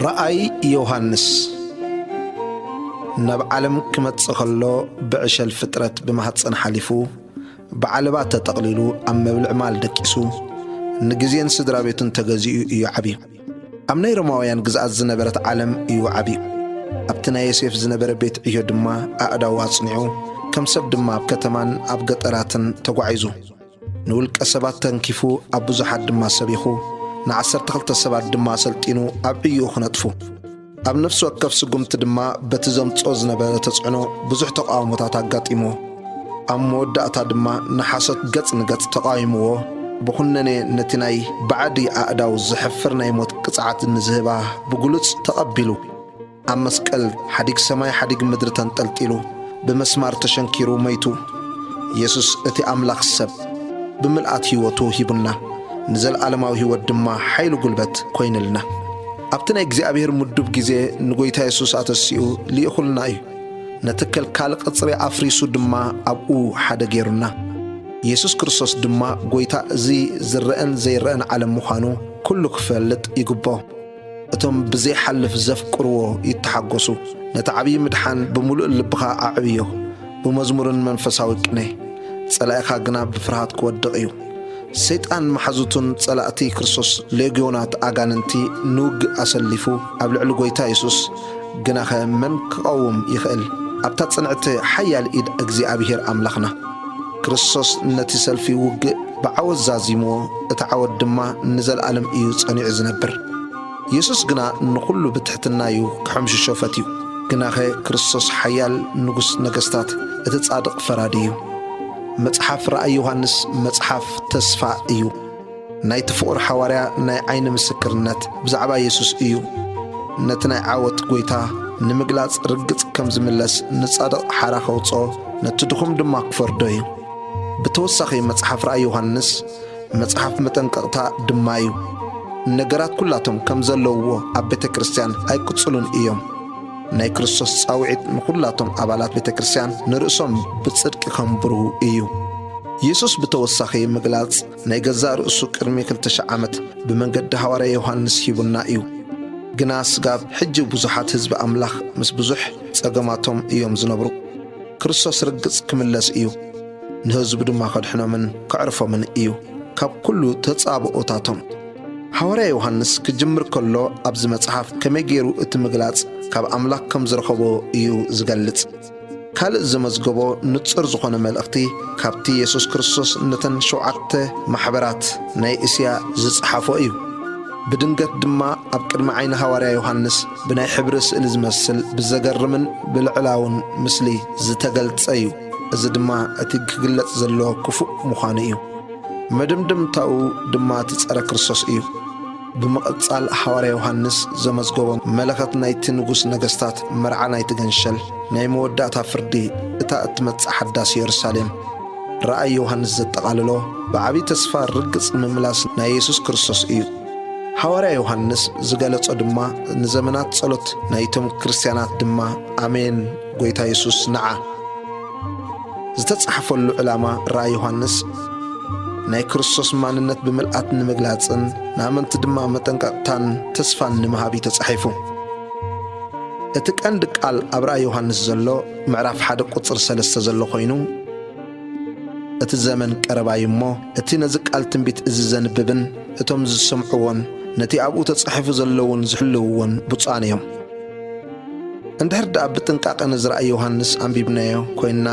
ረኣይ ዮሃንስ ናብ ዓለም ክመጽእ ከሎ ብዕሸል ፍጥረት ብማህጸን ሓሊፉ ብዓለባ ተጠቕሊሉ ኣብ መብልዕ ማል ደቂሱ ንግዜን ስድራ ቤቱን ተገዚኡ እዩ ዓብዩ። ኣብ ናይ ሮማውያን ግዝኣት ዝነበረት ዓለም እዩ ዓብዩ። ኣብቲ ናይ ዮሴፍ ዝነበረ ቤት ዕዮ ድማ ኣእዳዉ ኣጽኒዑ፣ ከም ሰብ ድማ ኣብ ከተማን ኣብ ገጠራትን ተጓዒዙ። ንውልቀ ሰባት ተንኪፉ፣ ኣብ ብዙሓት ድማ ሰቢኹ፣ ንዓሰርተ ክልተ ሰባት ድማ ኣሰልጢኑ ኣብ ዕዮኡ ክነጥፉ። ኣብ ነፍሲ ወከፍ ስጉምቲ ድማ በቲ ዘምጽኦ ዝነበረ ተጽዕኖ ብዙሕ ተቓውሞታት ኣጋጢምዎ። ኣብ መወዳእታ ድማ ንሓሶት ገጽ ንገጽ ተቓዊምዎ፣ ብኹነኔ ነቲ ናይ ባዕዲ ኣእዳው ዘሕፍር ናይ ሞት ቅጽዓት ንዝህባ ብግሉጽ ተቐቢሉ። ኣብ መስቀል ሓዲግ ሰማይ ሓዲግ ምድሪ ተንጠልጢሉ ብመስማር ተሸንኪሩ መይቱ። የሱስ እቲ ኣምላኽ ሰብ ብምልኣት ህይወቱ ሂቡና፣ ንዘለኣለማዊ ህይወት ድማ ሓይሊ ጉልበት ኮይንልና። ኣብቲ ናይ እግዚኣብሔር ምዱብ ግዜ ንጎይታ የሱስ ኣተሲኡ ልኢኹልና እዩ። ነቲ ከልካሊ ቅጽሪ ኣፍሪሱ ድማ ኣብኡ ሓደ ገይሩና። የሱስ ክርስቶስ ድማ ጎይታ እዚ ዝረአን ዘይረአን ዓለም ምዃኑ ኩሉ ክፈልጥ ይግብኦ። እቶም ብዘይሓልፍ ዘፍቅርዎ ይተሓጎሱ። ነቲ ዓብዪ ምድሓን ብምሉእ ልብኻ ኣዕብዮ፣ ብመዝሙርን መንፈሳዊ ቅኔ። ጸላኢኻ ግና ብፍርሃት ክወድቕ እዩ። ሰይጣን መሓዙቱን ጸላእቲ ክርስቶስ ሌግዮናት ኣጋንንቲ ንውግእ ኣሰሊፉ ኣብ ልዕሊ ጐይታ የሱስ ግናኸ መን ክቐውም ይኽእል? ኣብታ ጽንዕቲ ሓያል ኢድ እግዚኣብሄር ኣምላኽና። ክርስቶስ ነቲ ሰልፊ ውግእ ብዓወት ዛዚምዎ፣ እቲ ዓወት ድማ ንዘለኣለም እዩ ጸኒዑ ዝነብር። የሱስ ግና ንኹሉ ብትሕትና እዩ ክሕምሽሾ ፈትዩ። ግናኸ ክርስቶስ ሓያል ንጉስ ነገስታት፣ እቲ ጻድቕ ፈራዲ እዩ። መጽሓፍ ራእይ ዮሃንስ መጽሓፍ ተስፋ እዩ። ናይቲ ፍቑር ሓዋርያ ናይ ዓይኒ ምስክርነት ብዛዕባ የሱስ እዩ። ነቲ ናይ ዓወት ጐይታ ንምግላጽ ርግጽ ከም ዝምለስ፣ ንጻድቕ ሓራ ከውጽኦ፣ ነቲ ድኹም ድማ ክፈርዶ እዩ። ብተወሳኺ መጽሓፍ ራእይ ዮሃንስ መጽሓፍ መጠንቀቕታ ድማ እዩ። ነገራት ኩላቶም ከም ዘለውዎ ኣብ ቤተ ክርስቲያን ኣይቅጽሉን እዮም። ናይ ክርስቶስ ጻውዒት ንኹላቶም ኣባላት ቤተ ክርስቲያን ንርእሶም ብጽድቂ ከንብሩ እዩ። የሱስ ብተወሳኺ ምግላጽ ናይ ገዛእ ርእሱ ቅድሚ ክልተ ሽሕ ዓመት ብመንገዲ ሃዋርያ ዮሃንስ ሂቡና እዩ። ግና ስጋብ ሕጂ ብዙሓት ህዝቢ ኣምላኽ ምስ ብዙሕ ጸገማቶም እዮም ዝነብሩ። ክርስቶስ ርግጽ ክምለስ እዩ። ንህዝቡ ድማ ከድሕኖምን ከዕርፎምን እዩ ካብ ኩሉ ተጻብኦታቶም። ሃዋርያ ዮሃንስ ክጅምር ከሎ ኣብዚ መጽሓፍ ከመይ ገይሩ እቲ ምግላጽ ካብ ኣምላኽ ከም ዝረኸቦ እዩ ዝገልጽ። ካልእ ዘመዝገቦ ንጹር ዝኾነ መልእኽቲ ካብቲ የሱስ ክርስቶስ ነተን ሸውዓተ ማሕበራት ናይ እስያ ዝጸሓፎ እዩ። ብድንገት ድማ ኣብ ቅድሚ ዓይኒ ሃዋርያ ዮሃንስ ብናይ ሕብሪ ስእሊ ዝመስል ብዘገርምን ብልዕላውን ምስሊ ዝተገልጸ እዩ። እዚ ድማ እቲ ክግለጽ ዘለዎ ክፉእ ምዃኑ እዩ። መደምደምታኡ ድማ እቲ ጸረ ክርስቶስ እዩ። ብምቕጻል ሃዋርያ ዮሃንስ ዘመዝገቦ መለኸት ናይቲ ንጉስ ነገስታት፣ መርዓ ናይቲ ገንሸል፣ ናይ መወዳእታ ፍርዲ፣ እታ እትመጽእ ሓዳስ የሩሳሌም። ራእይ ዮሃንስ ዘጠቓልሎ ብዓቢ ተስፋ ርግጽ ምምላስ ናይ የሱስ ክርስቶስ እዩ። ሃዋርያ ዮሃንስ ዝገለጾ ድማ ንዘመናት ጸሎት ናይቶም ክርስትያናት ድማ ኣሜን፣ ጐይታ የሱስ ንዓ ዝተጻሕፈሉ ዕላማ ራእይ ዮሃንስ ናይ ክርስቶስ ማንነት ብምልኣት ንምግላጽን ንኣመንቲ ድማ መጠንቀቕታን ተስፋን ንምሃብ እዩ ተጻሒፉ። እቲ ቀንዲ ቃል ኣብ ራእይ ዮሃንስ ዘሎ ምዕራፍ ሓደ ቁጽሪ ሰለስተ ዘሎ ኮይኑ፣ እቲ ዘመን ቀረባ እዩ እሞ፣ እቲ ነዚ ቃል ትንቢት እዚ ዘንብብን እቶም ዝሰምዕዎን ነቲ ኣብኡ ተጻሒፉ ዘለውን ዝሕልውዎን ብፁዓን እዮም። እንድሕር ደኣ ብጥንቃቐ ነዚ ራእይ ዮሃንስ ኣንቢብናዮ ኮይንና፣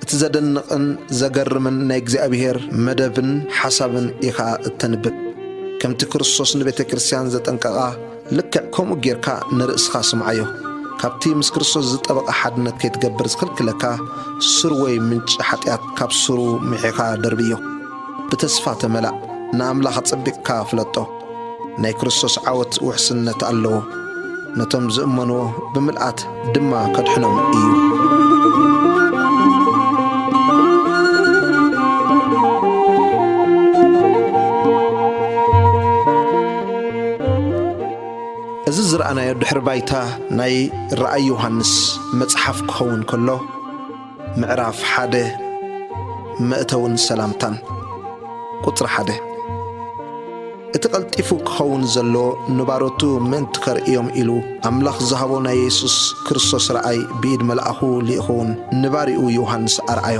እቲ ዘደንቕን ዘገርምን ናይ እግዚኣብሔር መደብን ሓሳብን ኢኻ እተንብብ። ከምቲ ክርስቶስ ንቤተ ክርስቲያን ዘጠንቀቓ፣ ልክዕ ከምኡ ጌርካ ንርእስኻ ስምዓዮ። ካብቲ ምስ ክርስቶስ ዝጠበቐ ሓድነት ከይትገብር ዝኽልክለካ ሱር ወይ ምንጪ ሓጢኣት ካብ ሱሩ ምሒኻ ደርብዮ። ብተስፋ ተመላእ፣ ንኣምላኽ ኣጸቢቕካ ፍለጦ። ናይ ክርስቶስ ዓወት ውሕስነት ኣለዎ። ነቶም ዝእመንዎ ብምልኣት ድማ ከድሕኖም እዩ። እዚ ዝረኣናዮ ድሕሪ ባይታ ናይ ራእይ ዮሃንስ መጽሓፍ ክኸውን ከሎ፣ ምዕራፍ ሓደ፣ መእተውን ሰላምታን። ቁጽሪ ሓደ፣ እቲ ቀልጢፉ ክኸውን ዘሎ ንባሮቱ ምእንቲ ከርእዮም ኢሉ፣ ኣምላኽ ዝሃቦ ናይ የሱስ ክርስቶስ ረኣይ ብኢድ መልኣኹ ልኢኹውን ንባሪኡ ዮሃንስ ኣርኣዮ።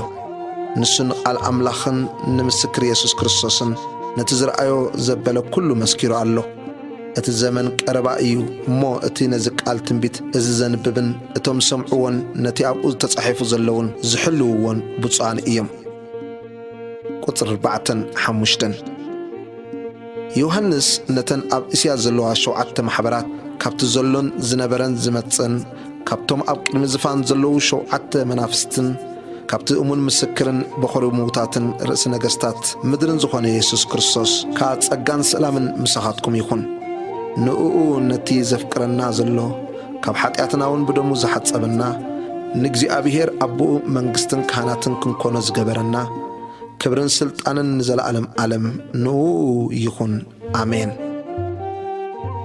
ንሱ ንቓል ኣምላኽን ንምስክር የሱስ ክርስቶስን ነቲ ዝረኣዮ ዘበለ ኩሉ መስኪሩ ኣሎ። እቲ ዘመን ቀረባ እዩ እሞ፣ እቲ ነዚ ቃል ትንቢት እዚ ዘንብብን እቶም ዝሰምዕዎን ነቲ ኣብኡ ተጻሒፉ ዘለውን ዝሕልውዎን ብፁዓን እዮም። ቁጽሪ ኣርባዕተን ሓሙሽተን። ዮሃንስ ነተን ኣብ እስያ ዘለዋ ሸውዓተ ማሕበራት፣ ካብቲ ዘሎን ዝነበረን ዝመጽእን፣ ካብቶም ኣብ ቅድሚ ዝፋን ዘለዉ ሸውዓተ መናፍስትን፣ ካብቲ እሙን ምስክርን በኹሪ ምዉታትን ርእሲ ነገስታት ምድርን ዝኾነ የሱስ ክርስቶስ ከኣ ጸጋን ሰላምን ምሳኻትኩም ይኹን። ንእኡ ነቲ ዘፍቅረና ዘሎ፣ ካብ ሓጢኣትና እውን ብደሙ ዝሓጸበና፣ ንእግዚኣብሔር ኣቦኡ መንግስትን ካህናትን ክንኮኖ ዝገበረና፣ ክብርን ስልጣንን ንዘለዓለም ዓለም ንእኡ ይኹን። ኣሜን።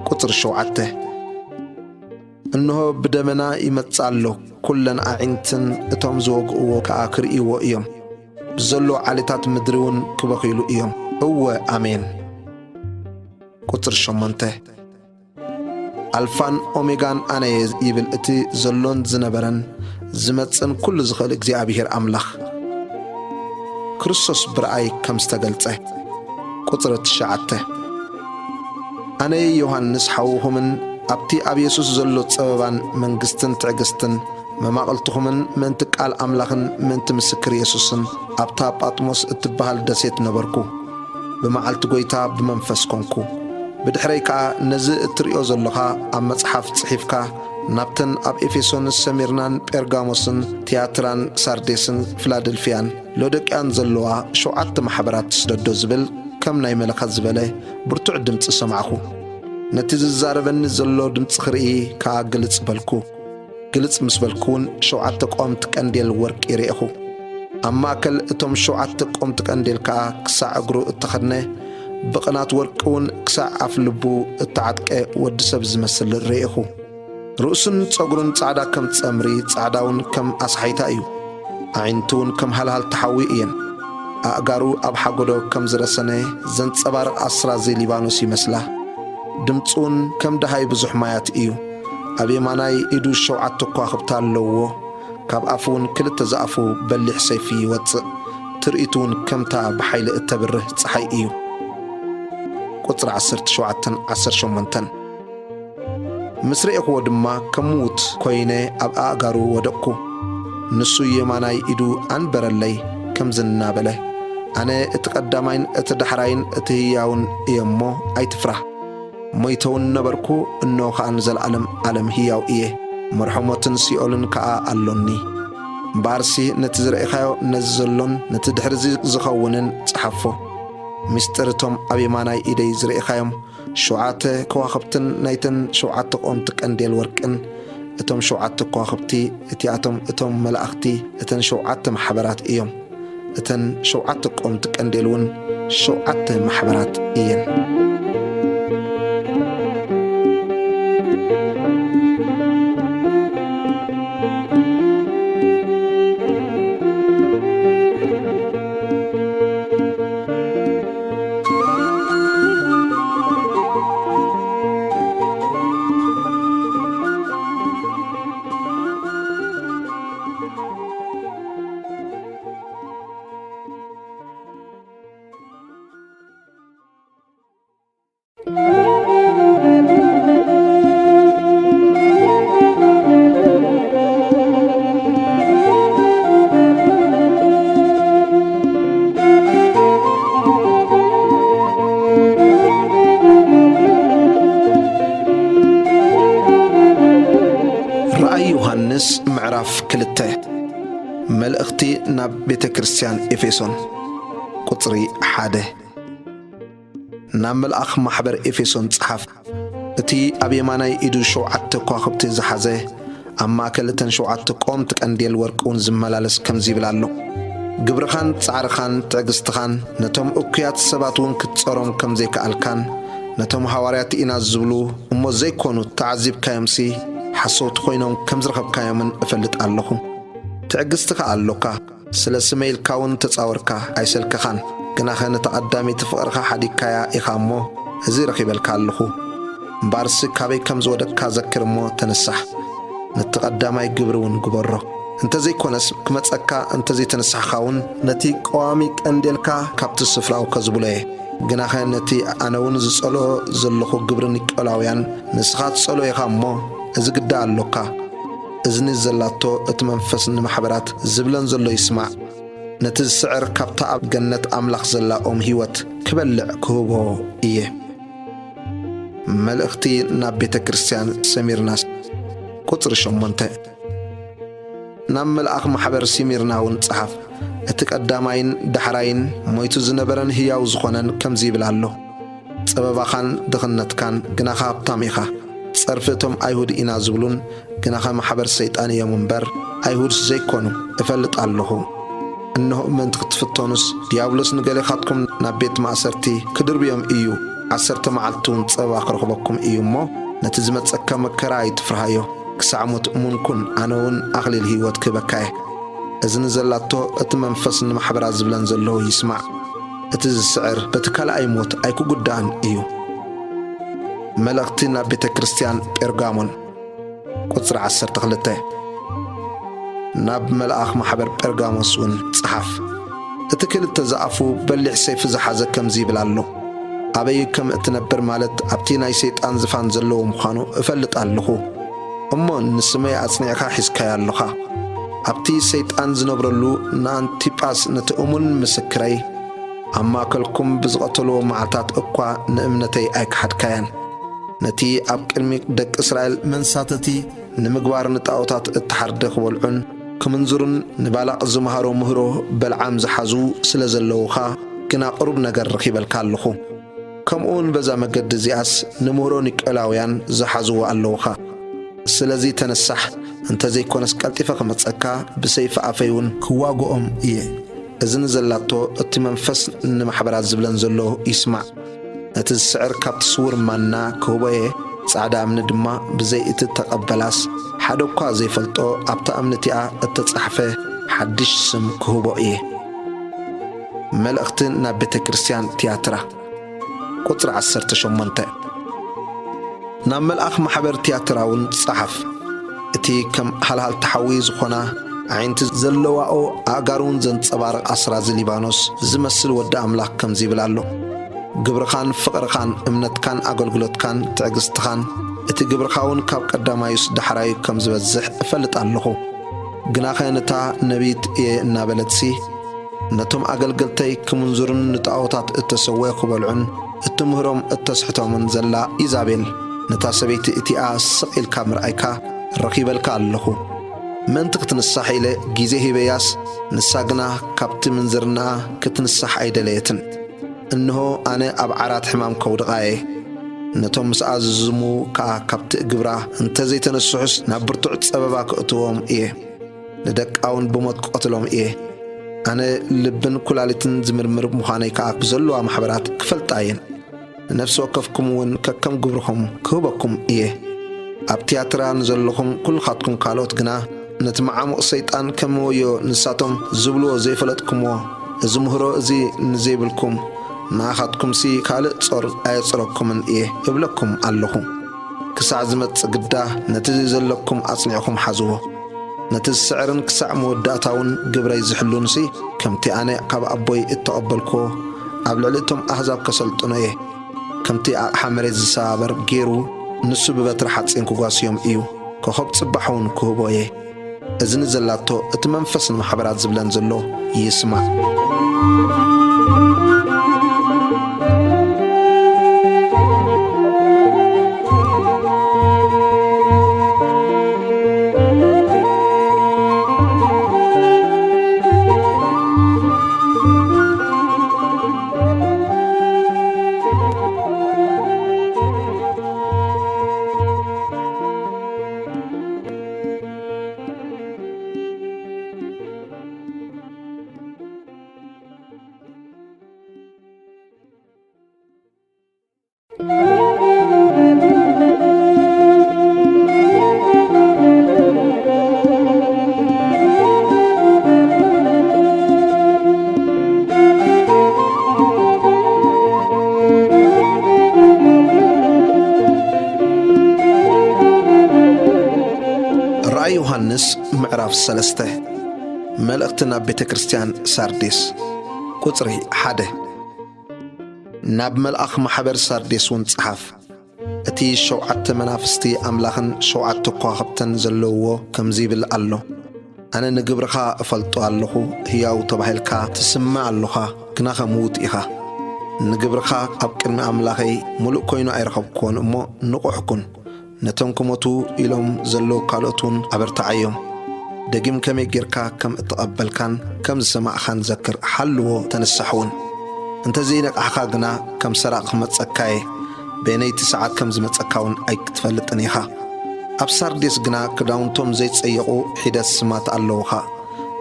ቁጽሪ ሸውዓተ። እንሆ ብደመና ይመጽእ ኣሎ፣ ኩለን ኣዒንትን እቶም ዝወግእዎ ከኣ ክርእይዎ እዮም። ብዘሎ ዓሌታት ምድሪ እውን ክበኽዩሉ እዮም። እወ፣ ኣሜን። ቁጽሪ ሸሞንተ። ኣልፋን ኦሜጋን ኣነ እየ ይብል እቲ ዘሎን ዝነበረን ዝመጽእን ኩሉ ዝኽእል እግዚኣብሔር ኣምላኽ። ክርስቶስ ብረኣይ ከም ዝተገልጸ። ቁጽሪ ትሽዓተ። ኣነ ዮሃንስ ሓውኹምን ኣብቲ ኣብ የሱስ ዘሎ ጸበባን መንግስትን ትዕግስትን መማቕልትኹምን ምእንቲ ቃል ኣምላኽን ምእንቲ ምስክር የሱስን ኣብታ ጳጥሞስ እትበሃል ደሴት ነበርኩ። ብመዓልቲ ጐይታ ብመንፈስ ኰንኩ። ብድሕረይ ከኣ ነዚ እትርእዮ ዘሎኻ ኣብ መጽሓፍ ጽሒፍካ ናብተን ኣብ ኤፌሶን፣ ሰሚርናን ጴርጋሞስን ትያትራን ሳርዴስን ፊላደልፍያን ሎዶቅያን ዘለዋ ሸውዓተ ማሕበራት ስደዶ ዝብል ከም ናይ መለኸት ዝበለ ብርቱዕ ድምጺ ሰማዕኹ። ነቲ ዝዛረበኒ ዘሎ ድምጺ ክርኢ ከኣ ግልጽ በልኩ። ግልጽ ምስ በልኩ እውን ሸውዓተ ቆምቲ ቀንዴል ወርቂ ርኤኹ። ኣብ ማእከል እቶም ሸውዓተ ቆምቲ ቀንዴል ከኣ ክሳዕ እግሩ እተኸድነ፣ ብቕናት ወርቂ እውን ክሳዕ ኣፍ ልቡ እተዓጥቀ ወዲ ሰብ ዝመስል ርኤኹ። ርእሱን ጸጉሩን ጻዕዳ ከም ጸምሪ፣ ጻዕዳ እውን ከም ኣስሓይታ እዩ። ኣዒንቱ እውን ከም ሃልሃልቲ ሓዊ እየን። ኣእጋሩ ኣብ ሓጎዶ ከም ዝረሰነ ዘንጸባርቕ ኣስራዚ ሊባኖስ ይመስላ። ድምጹ እውን ከም ደሃይ ብዙሕ ማያት እዩ። ኣብ የማናይ ኢዱ ሸውዓተ ከዋኽብቲ ኣለውዎ። ካብ ኣፉ እውን ክልተ ዝኣፉ በሊሕ ሰይፊ ይወጽእ። ትርኢቱ እውን ከምታ ብሓይሊ እተብርህ ጸሓይ እዩ። ቁጽሪ ዓሰርተ ሸውዓተን ዓሰርተ ሸሞንተን። ምስ ርኤኽዎ ድማ ከም ምዉት ኰይነ ኣብ ኣእጋሩ ወደቕኩ። ንሱ የማናይ ኢዱ ኣንበረለይ፣ ከምዚ እናበለ፣ ኣነ እቲ ቀዳማይን እቲ ዳሕራይን እቲ ህያውን እየ እሞ ኣይትፍራህ። ሞይተ እውን ነበርኩ፣ እንሆ ኸኣ ንዘለኣለም ዓለም ህያው እየ። መርሖ ሞትን ሲኦልን ከኣ ኣሎኒ። እምበኣርሲ ነቲ ዝረኤኻዮ፣ ነዚ ዘሎን ነቲ ድሕርዚ ዝኸውንን ጸሓፎ። ምስጢር እቶም ኣብ የማናይ ኢደይ ዝረኤኻዮም ሸውዓተ ከዋኽብትን ናይተን ሸውዓተ ቆምቲ ቀንዴል ወርቅን፣ እቶም ሸውዓተ ከዋኽብቲ እቲኣቶም እቶም መላእኽቲ እተን ሸውዓተ ማሕበራት እዮም። እተን ሸውዓተ ቆምቲ ቀንዴል እውን ሸውዓተ ማሕበራት እየን። ራእይ ዮሃንስ ምዕራፍ ክልተ። መልእኽቲ ናብ ቤተ ክርስቲያን ኤፌሶን። ቁጽሪ ሓደ። ናብ መልኣኽ ማሕበር ኤፌሶን ጸሓፍ። እቲ ኣብ የማናይ ኢዱ ሸውዓተ ከዋኽብቲ ዝሓዘ፣ ኣብ ማእከል እተን ሸውዓተ ቆምቲ ቀንዴል ወርቂ እውን ዝመላለስ ከምዚ ይብል ኣሎ። ግብርኻን ጻዕርኻን ትዕግስትኻን፣ ነቶም እኩያት ሰባት እውን ክትጸሮም ከም ዘይከኣልካን፣ ነቶም ሃዋርያት ኢና ዝብሉ እሞ ዘይኮኑ ተዓዚብካዮምሲ፣ ሓሰውቲ ኮይኖም ከም ዝረኸብካዮምን እፈልጥ ኣለኹ። ትዕግስቲ ከኣ ኣሎካ። ስለ ስመይ ኢልካ እውን ተጻወርካ፣ ኣይሰልከኻን። ግናኸ ነታ ቀዳመይቲ ፍቕርኻ ሓዲግካያ ኢኻ እሞ፣ እዚ ረኺበልካ ኣለኹ። እምበኣርሲ ካበይ ከም ዝወደቅካ ዘክር እሞ ተንሳሕ። ነቲ ቀዳማይ ግብሪ እውን ግበሮ። እንተዘይኮነስ ክመጸካ እንተዘይተነሳሕካ እውን፣ ነቲ ቀዋሚ ቀንዴልካ ካብቲ ስፍራኡ ከዝብሎ እየ። ግናኸ ነቲ ኣነ እውን ዝጸልኦ ዘለኹ ግብሪ ኒቆላውያን ንስኻ ትጸልኦ ኢኻ እሞ፣ እዚ ግዳ ኣሎካ። እዝኒ ዘላቶ እቲ መንፈስ ንማሕበራት ዝብለን ዘሎ ይስማዕ። ነቲ ዝስዕር ካብታ ኣብ ገነት ኣምላኽ ዘላ ኦም ህይወት ክበልዕ ክህቦ እየ። መልእኽቲ ናብ ቤተ ክርስቲያን ሰሚርናስ። ቁጽሪ ሸሞንተ። ናብ መልኣኽ ማሕበር ሲሚርና እውን ጸሓፍ። እቲ ቀዳማይን ዳሕራይን ሞይቱ ዝነበረን ህያው ዝኾነን ከምዚ ይብል ኣሎ። ጸበባኻን ድኽነትካን ግናኻ ሃብታም ኢኻ። ጸርፊ እቶም ኣይሁድ ኢና ዝብሉን ግናኸ ማሕበር ሰይጣን እዮም እምበር ኣይሁድስ ዘይኮኑ እፈልጥ ኣለኹ። እንሆ ምእንቲ ክትፍተኑስ ዲያብሎስ ንገሌኻትኩም ናብ ቤት ማእሰርቲ ክድርብዮም እዩ። ዓሰርተ መዓልቲ እውን ጸበባ ክረኽበኩም እዩ እሞ ነቲ ዝመጸካ መከራ ኣይትፍርሃዮ። ክሳዕ ሞት እሙን ኩን፣ ኣነ እውን ኣኽሊል ህይወት ክህበካ እየ። እዝኒ ዘላቶ እቲ መንፈስ ንማሕበራ ዝብለን ዘሎ ይስማዕ። እቲ ዝስዕር በቲ ካልኣይ ሞት ኣይክጉዳእን እዩ። መልእኽቲ ናብ ቤተ ክርስቲያን ጴርጋሞን። ቁጽሪ ዓሰርተ ክልተ። ናብ መልኣኽ ማሕበር ጴርጋሞስ እውን ጸሓፍ። እቲ ክልተ ዝኣፉ በሊሕ ሰይፊ ዝሓዘ ከምዚ ይብል ኣሎ። ኣበይ ከም እትነብር፣ ማለት ኣብቲ ናይ ሰይጣን ዝፋን ዘለዎ ምዃኑ እፈልጥ ኣለኹ። እሞ ንስመይ ኣጽኒዕካ ሒዝካዮ ኣለኻ። ኣብቲ ሰይጣን ዝነብረሉ ንኣንቲጳስ ነቲ እሙን ምስክረይ ኣብ ማእከልኩም ብዝቐተልዎ መዓልታት እኳ ንእምነተይ ኣይከሓድካያን። ነቲ ኣብ ቅድሚ ደቂ እስራኤል መንሳተቲ ንምግባር ንጣኦታት እተሓርደ ክበልዑን ክምንዝሩን ንባላቕ ዝመሃሮ ምህሮ በልዓም ዝሓዙ ስለ ዘለዉኻ ግና ቕሩብ ነገር ረኺበልካ ኣለኹ። ከምኡውን በዛ መገዲ እዚኣስ ንምህሮ ኒቆላውያን ዝሓዝዎ ኣለዉኻ። ስለዚ ተነሳሕ፣ እንተ ዘይኮነስ ቀልጢፈ ክመጸካ ብሰይፊ ኣፈይ እውን ክዋግኦም እየ። እዝኒ ዘላቶ እቲ መንፈስ ንማሕበራት ዝብለን ዘሎ ይስማዕ። ነቲ ዝስዕር ካብቲ ስዉር ማና ክህቦ እየ፣ ጻዕዳ እምኒ ድማ ብዘይ እቲ ተቐበላስ ሓደ እኳ ዘይፈልጦ ኣብታ እምኒ እቲኣ እተጻሕፈ ሓድሽ ስም ክህቦ እየ። መልእኽቲ ናብ ቤተ ክርስቲያን ትያትራ። ቁጽሪ ዓሰርተ ሸሞንተ። ናብ መልኣኽ ማሕበር ትያትራ እውን ጸሓፍ። እቲ ከም ሃልሃልቲ ሓዊ ዝኾና ኣዒንቲ ዘለዋኦ ኣእጋር እውን ዘንጸባርቕ ኣስራዚ ሊባኖስ ዝመስል ወዲ ኣምላኽ ከምዚ ይብል ኣሎ። ግብርኻን ፍቕርኻን እምነትካን ኣገልግሎትካን ትዕግስትኻን እቲ ግብርኻ እውን ካብ ቀዳማዩስ ዳሕራዩ ከም ዝበዝሕ እፈልጥ ኣለኹ። ግናኸ ነታ ነቢይት እየ እናበለትሲ ነቶም ኣገልገልተይ ክምንዝሩን ንጣኦታት እተሰውኤ ክበልዑን እትምህሮም እተስሕቶምን ዘላ ኢዛቤል፣ ነታ ሰበይቲ እቲኣ ስቕ ኢልካ ምርኣይካ ረኺበልካ ኣለኹ። ምእንቲ ክትንሳሕ ኢለ ግዜ ሂበያስ፣ ንሳ ግና ካብቲ ምንዝርናኣ ክትንሳሕ ኣይደለየትን። እንሆ፣ ኣነ ኣብ ዓራት ሕማም ከውድቓ እየ። ነቶም ምስኣ ዝዝሙ ከኣ ካብቲ ግብራ እንተ ዘይተነስሑስ ናብ ብርቱዕ ጸበባ ክእትዎም እየ። ንደቃውን ብሞት ክቐትሎም እየ። ኣነ ልብን ኩላሊትን ዝምርምር ምዃነይ ከኣ ብዘለዋ ማሕበራት ክፈልጣ እየን። ንነፍሲ ወከፍኩም እውን ከከም ግብርኹም ክህበኩም እየ። ኣብ ትያትራ ንዘለኹም ኩልኻትኩም ካልኦት ግና፣ ነቲ መዓሙቕ ሰይጣን ከም ወዮ ንሳቶም ዝብልዎ ዘይፈለጥኩምዎ፣ እዚ ምህሮ እዚ ንዘይብልኩም፣ ንኣኻትኩምሲ ካልእ ጾር ኣየጽረኩምን እየ እብለኩም ኣለኹ። ክሳዕ ዝመጽእ ግዳ ነቲ ዘለኩም ኣጽኒዕኩም ሓዝዎ። ነቲ ዝስዕርን ክሳዕ መወዳእታውን ግብረይ ዝሕሉንሲ፣ ከምቲ ኣነ ካብ ኣቦይ እተቐበልክዎ፣ ኣብ ልዕሊ እቶም ኣህዛብ ከሰልጥኖ እየ። ከምቲ ኣቕሓ መሬት ዝሰባበር ገይሩ፣ ንሱ ብበትሪ ሓጺን ክጓስዮም እዩ፣ ኮኸብ ጽባሕ እውን ክህቦ እየ። እዝኒ ዘላቶ እቲ መንፈስ ንማሕበራት ዝብለን ዘሎ ይስማዕ። ምዕራፍ ሰለስተ። መልእኽቲ ናብ ቤተ ክርስቲያን ሳርዴስ። ቁጽሪ ሓደ። ናብ መልኣኽ ማሕበር ሳርዴስ እውን ጸሓፍ። እቲ ሸውዓተ መናፍስቲ ኣምላኽን ሸውዓተ ከዋኽብተን ዘለውዎ ከምዚ ይብል ኣሎ። ኣነ ንግብርኻ እፈልጦ ኣለኹ፣ ህያው ተባሂልካ ትስመ ኣሎኻ፣ ግናኸ ምዉት ኢኻ። ንግብርኻ ኣብ ቅድሚ ኣምላኸይ ምሉእ ኮይኑ ኣይረኸብክዎን እሞ ንቑሕ ኩን። ነቶም ክሞቱ ኢሎም ዘለዉ ካልኦት እውን ኣበርትዓዮም። ደጊም ከመይ ጌርካ ከም እተቐበልካን ከም ዝሰማዕካን ዘክር፣ ሓልዎ፣ ተንሳሕ እውን። እንተዘይነቃሕካ ግና ከም ሰራቕ ክመጸካ እየ። በየነይቲ ሰዓት ከም ዝመጸካ እውን ኣይክትፈልጥን ኢኻ። ኣብ ሳርዴስ ግና ክዳውንቶም ዘይጸየቑ ሒደት ስማት ኣለዉኻ።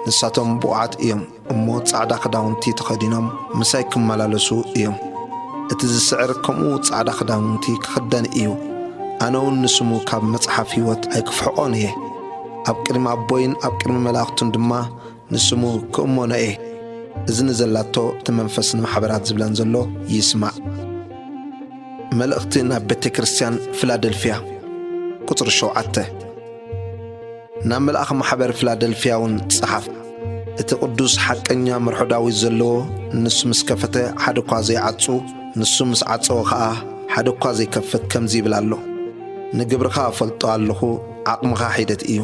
ንሳቶም ብቑዓት እዮም እሞ ጻዕዳ ክዳውንቲ ተኸዲኖም ምሳይ ክመላለሱ እዮም። እቲ ዝስዕር ከምኡ ጻዕዳ ክዳውንቲ ክኽደን እዩ። ኣነ እውን ንስሙ ካብ መጽሓፍ ህይወት ኣይክፍሕቖን እየ። ኣብ ቅድሚ ኣቦይን ኣብ ቅድሚ መላእኽቱን ድማ ንስሙ ክእመኖ እየ። እዚ ንዘላቶ እቲ መንፈስ ንማሕበራት ዝብለን ዘሎ ይስማዕ። መልእኽቲ ናብ ቤተ ክርስቲያን ፊላደልፍያ። ቁጽሪ ሸውዓተ። ናብ መልኣኽ ማሕበር ፊላደልፍያ እውን ጸሓፍ። እቲ ቅዱስ ሓቀኛ መርሖ ዳዊት ዘለዎ፣ ንሱ ምስ ከፈተ ሓደ እኳ ዘይዓጹ፣ ንሱ ምስ ዓጸወ ኸኣ ሓደ እኳ ዘይከፍት ከምዚ ይብል ኣሎ። ንግብርኻ እፈልጦ ኣለኹ፣ ዓቕምኻ ሒደት እዩ።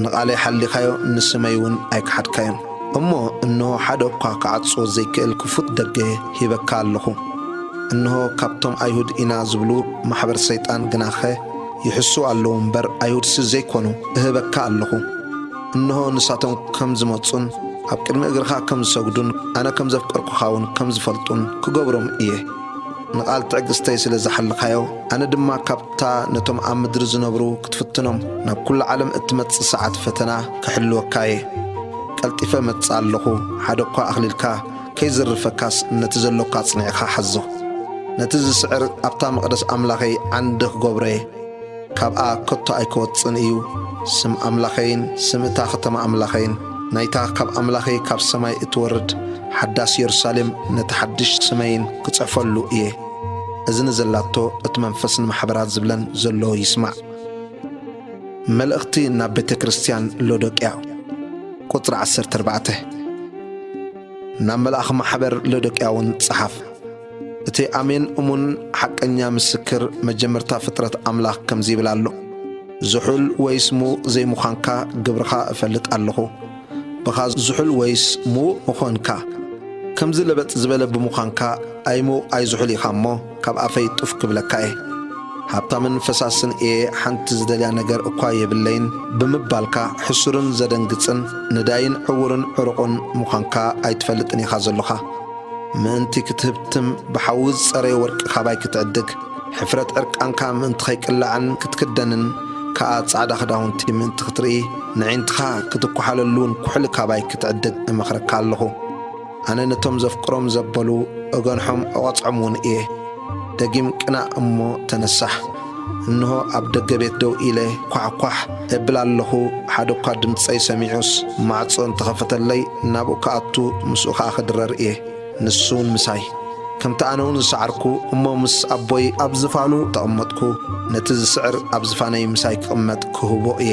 ንቓለይ ሓሊኻዮ፣ ንስመይ እውን ኣይከሓድካዮን። እሞ እንሆ ሓደ እኳ ክዓጽዎ ዘይክእል ክፉት ደገ ሂበካ ኣለኹ። እንሆ ካብቶም ኣይሁድ ኢና ዝብሉ ማሕበር ሰይጣን ግናኸ ይሕሱ ኣለዉ እምበር ኣይሁድሲ ዘይኮኑ እህበካ ኣለኹ። እንሆ ንሳቶም ከም ዝመጹን ኣብ ቅድሚ እግርኻ ከም ዝሰግዱን ኣነ ከም ዘፍቀርኩኻ እውን ከም ዝፈልጡን ክገብሮም እየ። ንቓል ትዕግስተይ ስለ ዝሓልኻዮ፣ ኣነ ድማ ካብታ ነቶም ኣብ ምድሪ ዝነብሩ ክትፍትኖም ናብ ኩሉ ዓለም እትመጽእ ሰዓት ፈተና ክሕልወካ እየ። ቀልጢፈ እመጽእ ኣለኹ፣ ሓደ እኳ ኣኽሊልካ ከይዝርፈካስ ነቲ ዘሎካ ኣጽኒዕኻ ሓዞ። ነቲ ዝስዕር ኣብታ መቕደስ ኣምላኸይ ዓንዲ ክገብሮ እየ። ካብኣ ከቶ ኣይክወጽእን እዩ። ስም ኣምላኸይን ስም እታ ከተማ ኣምላኸይን፣ ናይታ ካብ ኣምላኸይ ካብ ሰማይ እትወርድ ሓዳስ የሩሳሌም፣ ነቲ ሓድሽ ስመይን ክጽሕፈሉ እየ። እዚ ንዘላቶ እቲ መንፈስ ንማሕበራት ዝብለን ዘሎ ይስማዕ። መልእኽቲ ናብ ቤተ ክርስቲያን ሎዶቅያ። ቁጽሪ ዓሰርተ ኣርባዕተ። ናብ መልኣኽ ማሕበር ሎዶቅያ እውን ጸሓፍ። እቲ ኣሜን እሙን ሓቀኛ ምስክር መጀመርታ ፍጥረት ኣምላኽ ከምዚ ይብል ኣሎ። ዝሑል ወይስ ምዉቕ ዘይምዃንካ ግብርኻ እፈልጥ ኣለኹ። ብኻ ዝሑል ወይስ ምዉቕ ምኾንካ፣ ከምዚ ለበጥ ዝበለ ብምዃንካ ኣይምዉቕ ኣይዝሑል ኢኻ እሞ ካብ ኣፈይ ጡፍ ክብለካ እየ። ሃብታምን ፈሳስን እየ፣ ሓንቲ ዝደልያ ነገር እኳ የብለይን ብምባልካ ሕሱርን ዘደንግጽን ንዳይን ዕዉርን ዕሩቑን ምዃንካ ኣይትፈልጥን ኢኻ ዘሎኻ። ምእንቲ ክትህብትም ብሓዊ ዝጸረየ ወርቂ ካባይ ክትዕድግ፣ ሕፍረት ዕርቃንካ ምእንቲ ኸይቅላዕን ክትክደንን ከኣ ጻዕዳ ክዳውንቲ ምእንቲ ክትርኢ፣ ነዒንትኻ ክትኳሓለሉን ኩሕሊ ካባይ ክትዕድግ እመኽረካ ኣለኹ። ኣነ ነቶም ዘፍቅሮም ዘበሉ እገንሖም እቐጽዖም እውን እየ። ደጊም ቅናእ እሞ ተነሳሕ። እንሆ ኣብ ደገ ቤት ደው ኢለ ኳሕኳሕ እብል ኣለኹ፣ ሓደ እኳ ድምጸይ ሰሚዑስ ማዕጾ እንተኸፈተለይ ናብኡ ክኣቱ ምስኡ ኸኣ ክድረር እየ። ንሱ እውን ምሳይ፣ ከምቲ ኣነ እውን ዝሰዓርኩ እሞ ምስ ኣቦይ ኣብ ዝፋኑ ተቐመጥኩ፣ ነቲ ዝስዕር ኣብ ዝፋነይ ምሳይ ክቕመጥ ክህቦ እየ።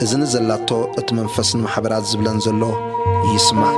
እዚ ንዘላቶ እቲ መንፈስ ንማሕበራት ዝብለን ዘሎ ይስማዕ።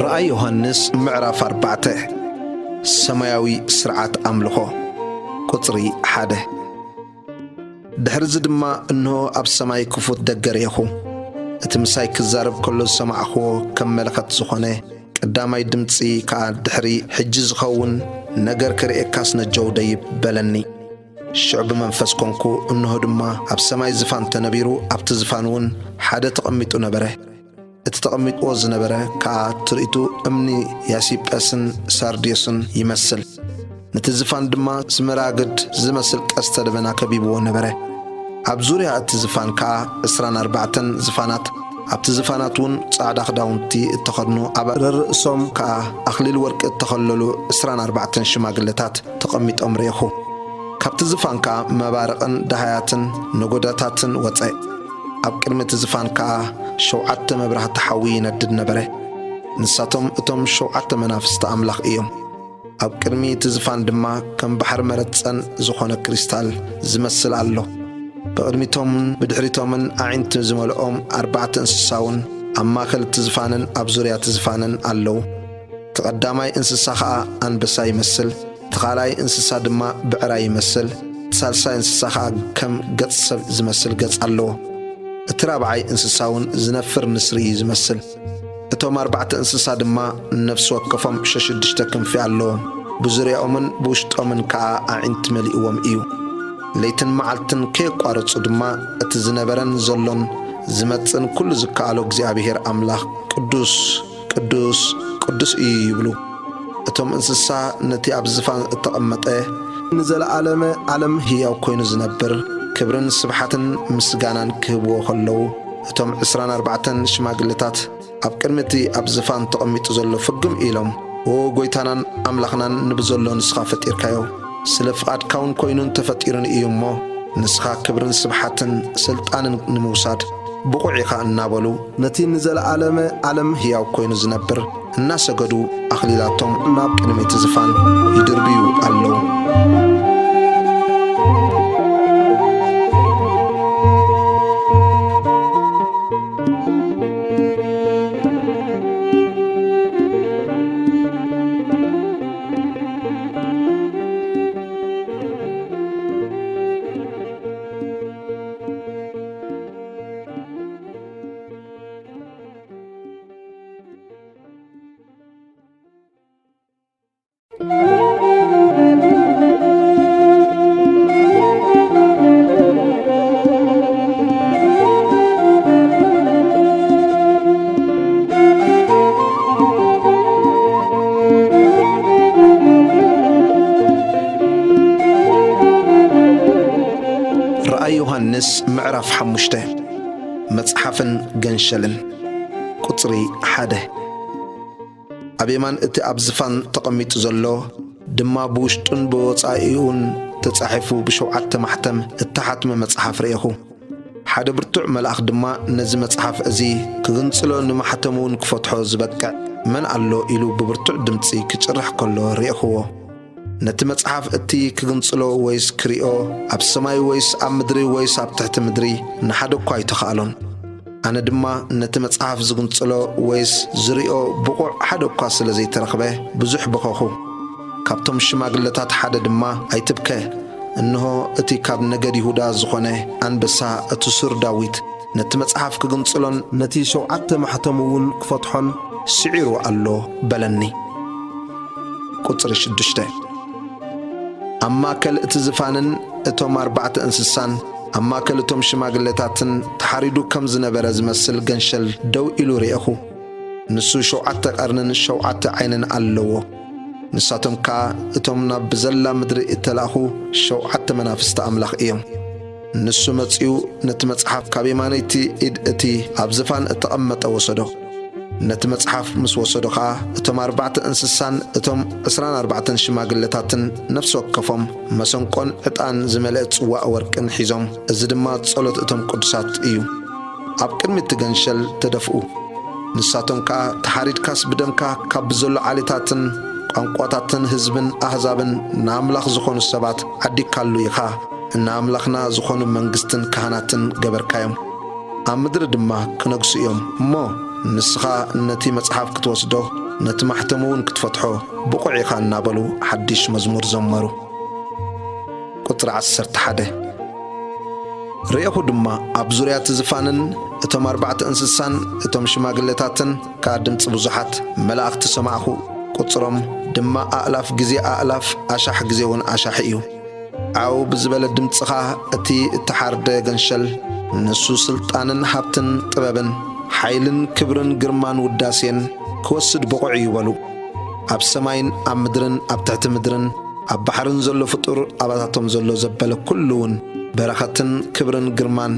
ራእይ ዮሃንስ ምዕራፍ ኣርባዕተ። ሰማያዊ ስርዓት ኣምልኾ። ቁጽሪ ሓደ። ድሕርዚ ድማ እንሆ ኣብ ሰማይ ክፉት ደገ ርኤኹ። እቲ ምሳይ ክዛረብ ከሎ ዝሰማዕኽዎ ከም መለኸት ዝኾነ ቀዳማይ ድምጺ ከኣ ድሕሪ ሕጂ ዝኸውን ነገር ክርእየካስ ነጀው ደይብ በለኒ። ሽዑ ብመንፈስ ኮንኩ፣ እንሆ ድማ ኣብ ሰማይ ዝፋን ተነቢሩ፣ ኣብቲ ዝፋን እውን ሓደ ተቐሚጡ ነበረ። እቲ ተቐሚጥዎ ዝነበረ ከኣ ትርኢቱ እምኒ ያሲጳስን ሳርድዮስን ይመስል። ነቲ ዝፋን ድማ ስመራግድ ዝመስል ቀስተ ደበና ከቢብዎ ነበረ። ኣብ ዙርያ እቲ ዝፋን ከኣ ዕስራን ኣርባዕተን ዝፋናት፣ ኣብቲ ዝፋናት እውን ጻዕዳ ክዳውንቲ እተኸድኑ፣ ኣብ ርእሶም ከኣ ኣኽሊል ወርቂ እተኸለሉ ዕስራን ኣርባዕተን ሽማግለታት ተቐሚጦም ርኤኹ። ካብቲ ዝፋን ከኣ መባርቕን ደሃያትን ነጎዳታትን ወጸ። ኣብ ቅድሚ እቲ ዝፋን ከኣ ሸውዓተ መብራህቲ ሓዊ ይነድድ ነበረ። ንሳቶም እቶም ሸውዓተ መናፍስቲ ኣምላኽ እዮም። ኣብ ቅድሚ እቲ ዝፋን ድማ ከም ባሕሪ መረጸን ዝኾነ ክሪስታል ዝመስል ኣሎ። ብቕድሚቶምን ብድሕሪቶምን ኣዒንቲ ዝመልኦም ኣርባዕተ እንስሳውን ኣብ ማእከል እቲ ዝፋንን ኣብ ዙርያ እቲ ዝፋንን ኣለዉ። እቲ ቀዳማይ እንስሳ ኸኣ ኣንበሳ ይመስል፣ እቲ ካልኣይ እንስሳ ድማ ብዕራይ ይመስል፣ እቲ ሳልሳይ እንስሳ ኸኣ ከም ገጽ ሰብ ዝመስል ገጽ ኣለዎ። እቲ ራብዓይ እንስሳ እውን ዝነፍር ንስሪ እዩ ዝመስል። እቶም ኣርባዕተ እንስሳ ድማ ነፍሲ ወከፎም ሸሽዱሽተ ክንፊ ኣለዎም፣ ብዙርያኦምን ብውሽጦምን ከኣ ኣዒንቲ መሊእዎም እዩ። ለይትን መዓልትን ከየቋረጹ ድማ እቲ ዝነበረን ዘሎን ዝመጽእን ኩሉ ዝከኣሎ እግዚኣብሔር ኣምላኽ ቅዱስ፣ ቅዱስ፣ ቅዱስ እዩ ይብሉ። እቶም እንስሳ ነቲ ኣብ ዝፋን እተቐመጠ ንዘለዓለመ ዓለም ህያው ኮይኑ ዝነብር ክብርን ስብሓትን ምስጋናን ክህብዎ ከለዉ፣ እቶም ዕስራን ኣርባዕተን ሽማግለታት ኣብ ቅድሚ እቲ ኣብ ዝፋን ተቐሚጡ ዘሎ ፍግም ኢሎም፣ "ኦ ጐይታናን ኣምላኽናን፣ ንብዘሎ ንስኻ ፈጢርካዮ፣ ስለ ፍቓድካ እውን ኮይኑ እንተፈጢሩን እዩ እሞ፣ ንስኻ ክብርን ስብሓትን ስልጣንን ንምውሳድ ብቑዕ ኢኻ" እናበሉ፣ ነቲ ንዘለዓለመ ዓለም ህያው ኮይኑ ዝነብር እናሰገዱ፣ ኣኽሊላቶም ናብ ቅድሚ እቲ ዝፋን ይድርብዩ ኣለዉ። ራእይ ዮሃንስ ምዕራፍ ሓሙሽተ። መጽሓፍን ገንሸልን። ቁጽሪ ሓደ። ኣብ የማን እቲ ኣብ ዝፋን ተቐሚጡ ዘሎ ድማ ብውሽጡን ብወጻኢኡን ተጻሒፉ ብሸውዓተ ማሕተም እተሓትመ መጽሓፍ ርኤኹ። ሓደ ብርቱዕ መልኣኽ ድማ ነዚ መጽሓፍ እዚ ክግንጽሎ ንማሕተሙ እውን ክፈትሖ ዝበቅዕ መን ኣሎ ኢሉ ብብርቱዕ ድምጺ ክጭርሕ ከሎ ርኤኽዎ። ነቲ መጽሓፍ እቲ ክግንጽሎ ወይስ ክሪኦ፣ ኣብ ሰማይ ወይስ ኣብ ምድሪ ወይስ ኣብ ትሕቲ ምድሪ፣ ንሓደ እኳ ኣይተኻእሎን። ኣነ ድማ ነቲ መጽሓፍ ዝግንጽሎ ወይስ ዝሪኦ ብቑዕ ሓደ እኳ ስለ ዘይተረኽበ፣ ብዙሕ በኸኹ። ካብቶም ሽማግለታት ሓደ ድማ፣ "ኣይትብከ፣ እንሆ፣ እቲ ካብ ነገድ ይሁዳ ዝኾነ ኣንበሳ፣ እቲ ሱር ዳዊት፣ ነቲ መጽሓፍ ክግንጽሎን ነቲ ሸውዓተ ማሕተሙ እውን ክፈትሖን ስዒሩ ኣሎ" በለኒ። ቁጽሪ ሽዱሽተ። ኣብ ማእከል እቲ ዝፋንን እቶም ኣርባዕተ እንስሳን፣ ኣብ ማእከል እቶም ሽማግለታትን ተሓሪዱ ከም ዝነበረ ዝመስል ገንሸል ደው ኢሉ ርኤኹ። ንሱ ሸውዓተ ቀርንን ሸውዓተ ዓይንን ኣለዎ። ንሳቶም ከኣ እቶም ናብ ብዘላ ምድሪ እተላእኹ ሸውዓተ መናፍስቲ ኣምላኽ እዮም። ንሱ መጺኡ ነቲ መጽሓፍ ካብ የማነይቲ ኢድ እቲ ኣብ ዝፋን እተቐመጠ ወሰዶ። ነቲ መጽሓፍ ምስ ወሰዶ ኸኣ፣ እቶም ኣርባዕተ እንስሳን እቶም ዕስራን ኣርባዕተን ሽማግለታትን ነፍሲ ወከፎም መሰንቆን ዕጣን ዝመልአ ጽዋእ ወርቅን ሒዞም፣ እዚ ድማ ጸሎት እቶም ቅዱሳት እዩ፣ ኣብ ቅድሚ እቲ ገንሸል ተደፍኡ። ንሳቶም ከኣ፣ "ተሓሪድካስ ብደምካ ካብ ብዘሎ ዓሌታትን ቋንቋታትን ህዝብን ኣህዛብን ንኣምላኽ ዝኾኑ ሰባት ዓዲግካሉ ኢኻ፣ ንኣምላኽና ዝኾኑ መንግስትን ካህናትን ገበርካዮም። ኣብ ምድሪ ድማ ክነግሱ እዮም። እሞ ንስኻ ነቲ መጽሓፍ ክትወስዶ፣ ነቲ ማሕተሙ እውን ክትፈትሖ ብቑዕ ኢኻ" እናበሉ ሓድሽ መዝሙር ዘመሩ። ቁጽሪ ዓሰርተ ሓደ። ርኤኹ ድማ፣ ኣብ ዙርያ እቲ ዝፋንን እቶም ኣርባዕተ እንስሳን እቶም ሽማግለታትን ከኣ ድምጺ ብዙሓት መላእኽቲ ሰማዕኹ። ቁጽሮም ድማ ኣእላፍ ግዜ ኣእላፍ፣ ኣሻሕ ግዜ እውን ኣሻሕ እዩ። ዓው ብዝበለ ድምጽኻ እቲ እተሓርደ ገንሸል፣ ንሱ ስልጣንን ሃብትን ጥበብን ሓይልን ክብርን ግርማን ውዳሴን ክወስድ ብቑዕ እዩ በሉ። ኣብ ሰማይን ኣብ ምድርን ኣብ ትሕቲ ምድርን ኣብ ባሕርን ዘሎ ፍጡር ኣባታቶም ዘሎ ዘበለ ኩሉ እውን በረኸትን ክብርን ግርማን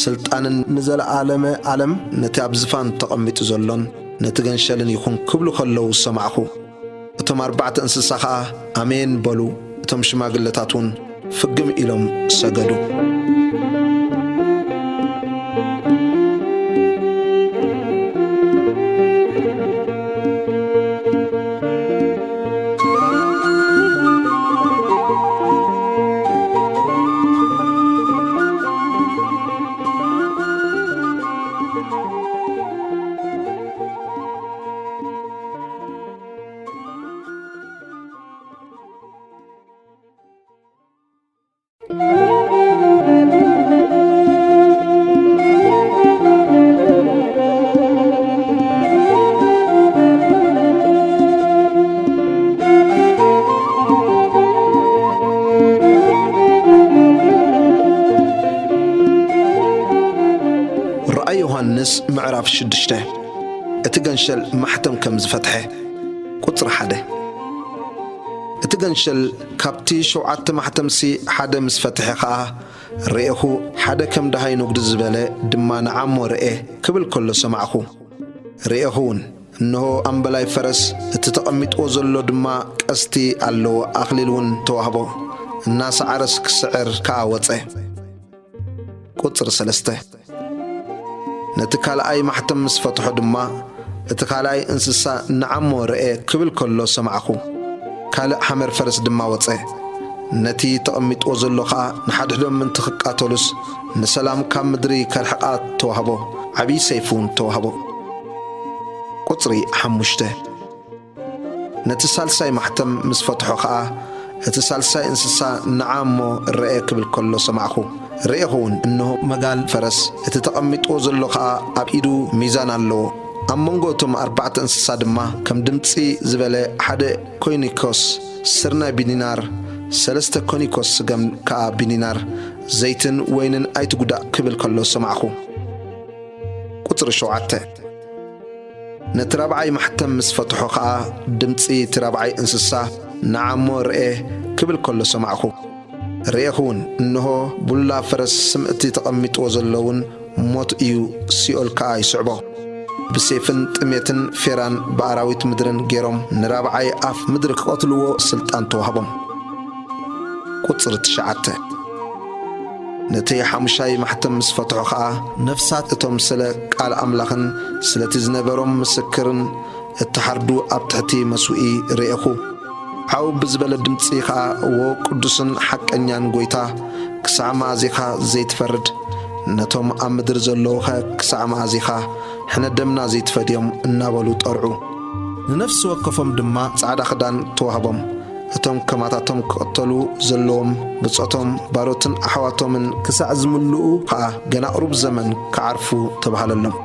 ስልጣንን ንዘለዓለመ ዓለም ነቲ ኣብ ዝፋን ተቐሚጡ ዘሎን ነቲ ገንሸልን ይኹን ክብሉ ከለዉ ሰማዕኹ። እቶም ኣርባዕተ እንስሳ ኸኣ ኣሜን በሉ። እቶም ሽማግለታት እውን ፍግም ኢሎም ሰገዱ። ራእይ ዮሃንስ ምዕራፍ ሽዱሽተ። እቲ ገንሸል ማሕተም ከም ዝፈትሐ። ቁጽሪ ሓደ። እቲ ገንሸል ካብቲ ሸውዓተ ማሕተምሲ ሓደ ምስ ፈትሐ ኸኣ ርኤኹ፣ ሓደ ከም ደሃይ ንጉዲ ዝበለ ድማ ንዓ እሞ ርኤ ክብል ከሎ ሰማዕኹ። ርኤኹ እውን፣ እንሆ ኣምበላይ ፈረስ፣ እቲ ተቐሚጥዎ ዘሎ ድማ ቀስቲ ኣለዎ፣ ኣኽሊል እውን ተዋህቦ፣ እናሰዓረስ ክስዕር ከኣ ወጸ። ቁጽሪ ሰለስተ። ነቲ ካልኣይ ማሕተም ምስ ፈትሖ ድማ፣ እቲ ካልኣይ እንስሳ ንዓ እሞ ርኤ ክብል ከሎ ሰማዕኹ። ካልእ ሓመር ፈረስ ድማ ወጸ። ነቲ ተቐሚጥዎ ዘሎ ኸኣ ንሓድሕዶም ምእንቲ ክቃተሉስ ንሰላም ካብ ምድሪ ከርሕቓ ተዋህቦ፣ ዓብዪ ሰይፊ እውን ተዋህቦ። ቁጽሪ ሓሙሽተ። ነቲ ሳልሳይ ማሕተም ምስ ፈትሖ ኸኣ፣ እቲ ሳልሳይ እንስሳ ንዓ እሞ ርኤ ክብል ከሎ ሰማዕኹ። ርኤኹ እውን፣ እንሆ መጋል ፈረስ፣ እቲ ተቐሚጥዎ ዘሎ ኸኣ ኣብ ኢዱ ሚዛን ኣለዎ። ኣብ መንጎ እቶም ኣርባዕተ እንስሳ ድማ ከም ድምጺ ዝበለ ሓደ ኮይኒኮስ ስርናይ ብዲናር፣ ሰለስተ ኮኒኮስ ስገም ከኣ ብዲናር፣ ዘይትን ወይንን ኣይትጉዳእ ክብል ከሎ ሰማዕኹ። ቁጽሪ ሸውዓተ። ነቲ ራብዓይ ማሕተም ምስ ፈትሖ ኸኣ፣ ድምጺ እቲ ራብዓይ እንስሳ፣ ንዓ እሞ ርኤ ክብል ከሎ ሰማዕኹ። ርኤኹ እውን፣ እንሆ፣ ቡላ ፈረስ፣ ስም እቲ ተቐሚጥዎ ዘሎ እውን ሞት እዩ፣ ሲኦል ከኣ ይስዕቦ። ብሴፍን ጥሜትን ፌራን ብኣራዊት ምድርን ገይሮም ንራብዓይ ኣፍ ምድሪ ክቐትልዎ ስልጣን ተዋህቦም። ቁጽሪ ትሽዓተ። ነቲ ሓሙሻይ ማሕተም ምስ ፈትሖ ኸኣ፣ ነፍሳት እቶም ስለ ቃል ኣምላኽን ስለቲ ዝነበሮም ምስክርን እተሓርዱ ኣብ ትሕቲ መስውኢ ርኤኹ። ዓው ብዝበለ ድምጺ ኸኣ፣ "ዎ ቅዱስን ሓቀኛን ጐይታ፣ ክሳዕ መኣዚኻ ዘይትፈርድ? ነቶም ኣብ ምድሪ ዘለዉኸ ክሳዕ መኣዚኻ ሕነ ደምና ዘይትፈድዮም?" እናበሉ ጠርዑ። ንነፍሲ ወከፎም ድማ ጻዕዳ ክዳን ተዋህቦም። እቶም ከማታቶም ክቕተሉ ዘለዎም ብጾቶም፣ ባሮትን ኣሕዋቶምን ክሳዕ ዝምልኡ ኸኣ፣ ገና ቁሩብ ዘመን ክዓርፉ ተባህለሎም።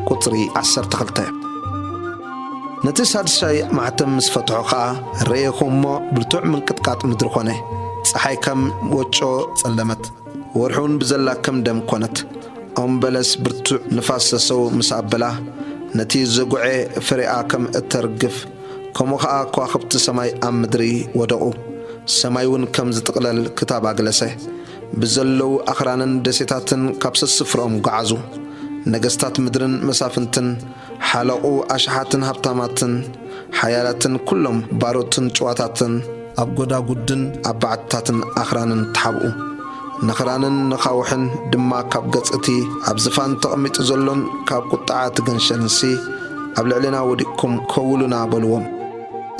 ቁጽሪ ዓሰርተ ክልተ። ነቲ ሳድሳይ ማሕተም ምስ ፈትሖ ኸኣ፣ ርኤኹ እሞ ብርቱዕ ምንቅጥቃጥ ምድሪ ኾነ። ጸሓይ ከም ወጮ ጸለመት፣ ወርሒ እውን ብዘላ ከም ደም ኮነት። ኦም በለስ ብርቱዕ ንፋስ ሰሰው ምስ ኣበላ፣ ነቲ ዘጉዔ ፍሬኣ ከም እተርግፍ፣ ከምኡ ኸኣ ከዋኽብቲ ሰማይ ኣብ ምድሪ ወደቑ። ሰማይ እውን ከም ዝጥቕለል ክታብ ኣግለሰ። ብዘለዉ ኣኽራንን ደሴታትን ካብ ሰስፍሮም ገዓዙ። ነገስታት ምድርን መሳፍንትን፣ ሓለቑ ኣሽሓትን ሃብታማትን ሓያላትን፣ ኩሎም ባሮትን ጭዋታትን ኣብ ጐዳጉድን ኣብ ባዕትታትን ኣኽራንን ተሓብኡ። ነኽራንን ነኻውሕን ድማ ካብ ገጽ እቲ ኣብ ዝፋን ተቐሚጡ ዘሎን ካብ ቁጥዓ እቲ ገንሸልንሲ ኣብ ልዕሌና ወዲቕኩም ከውሉና በልዎም።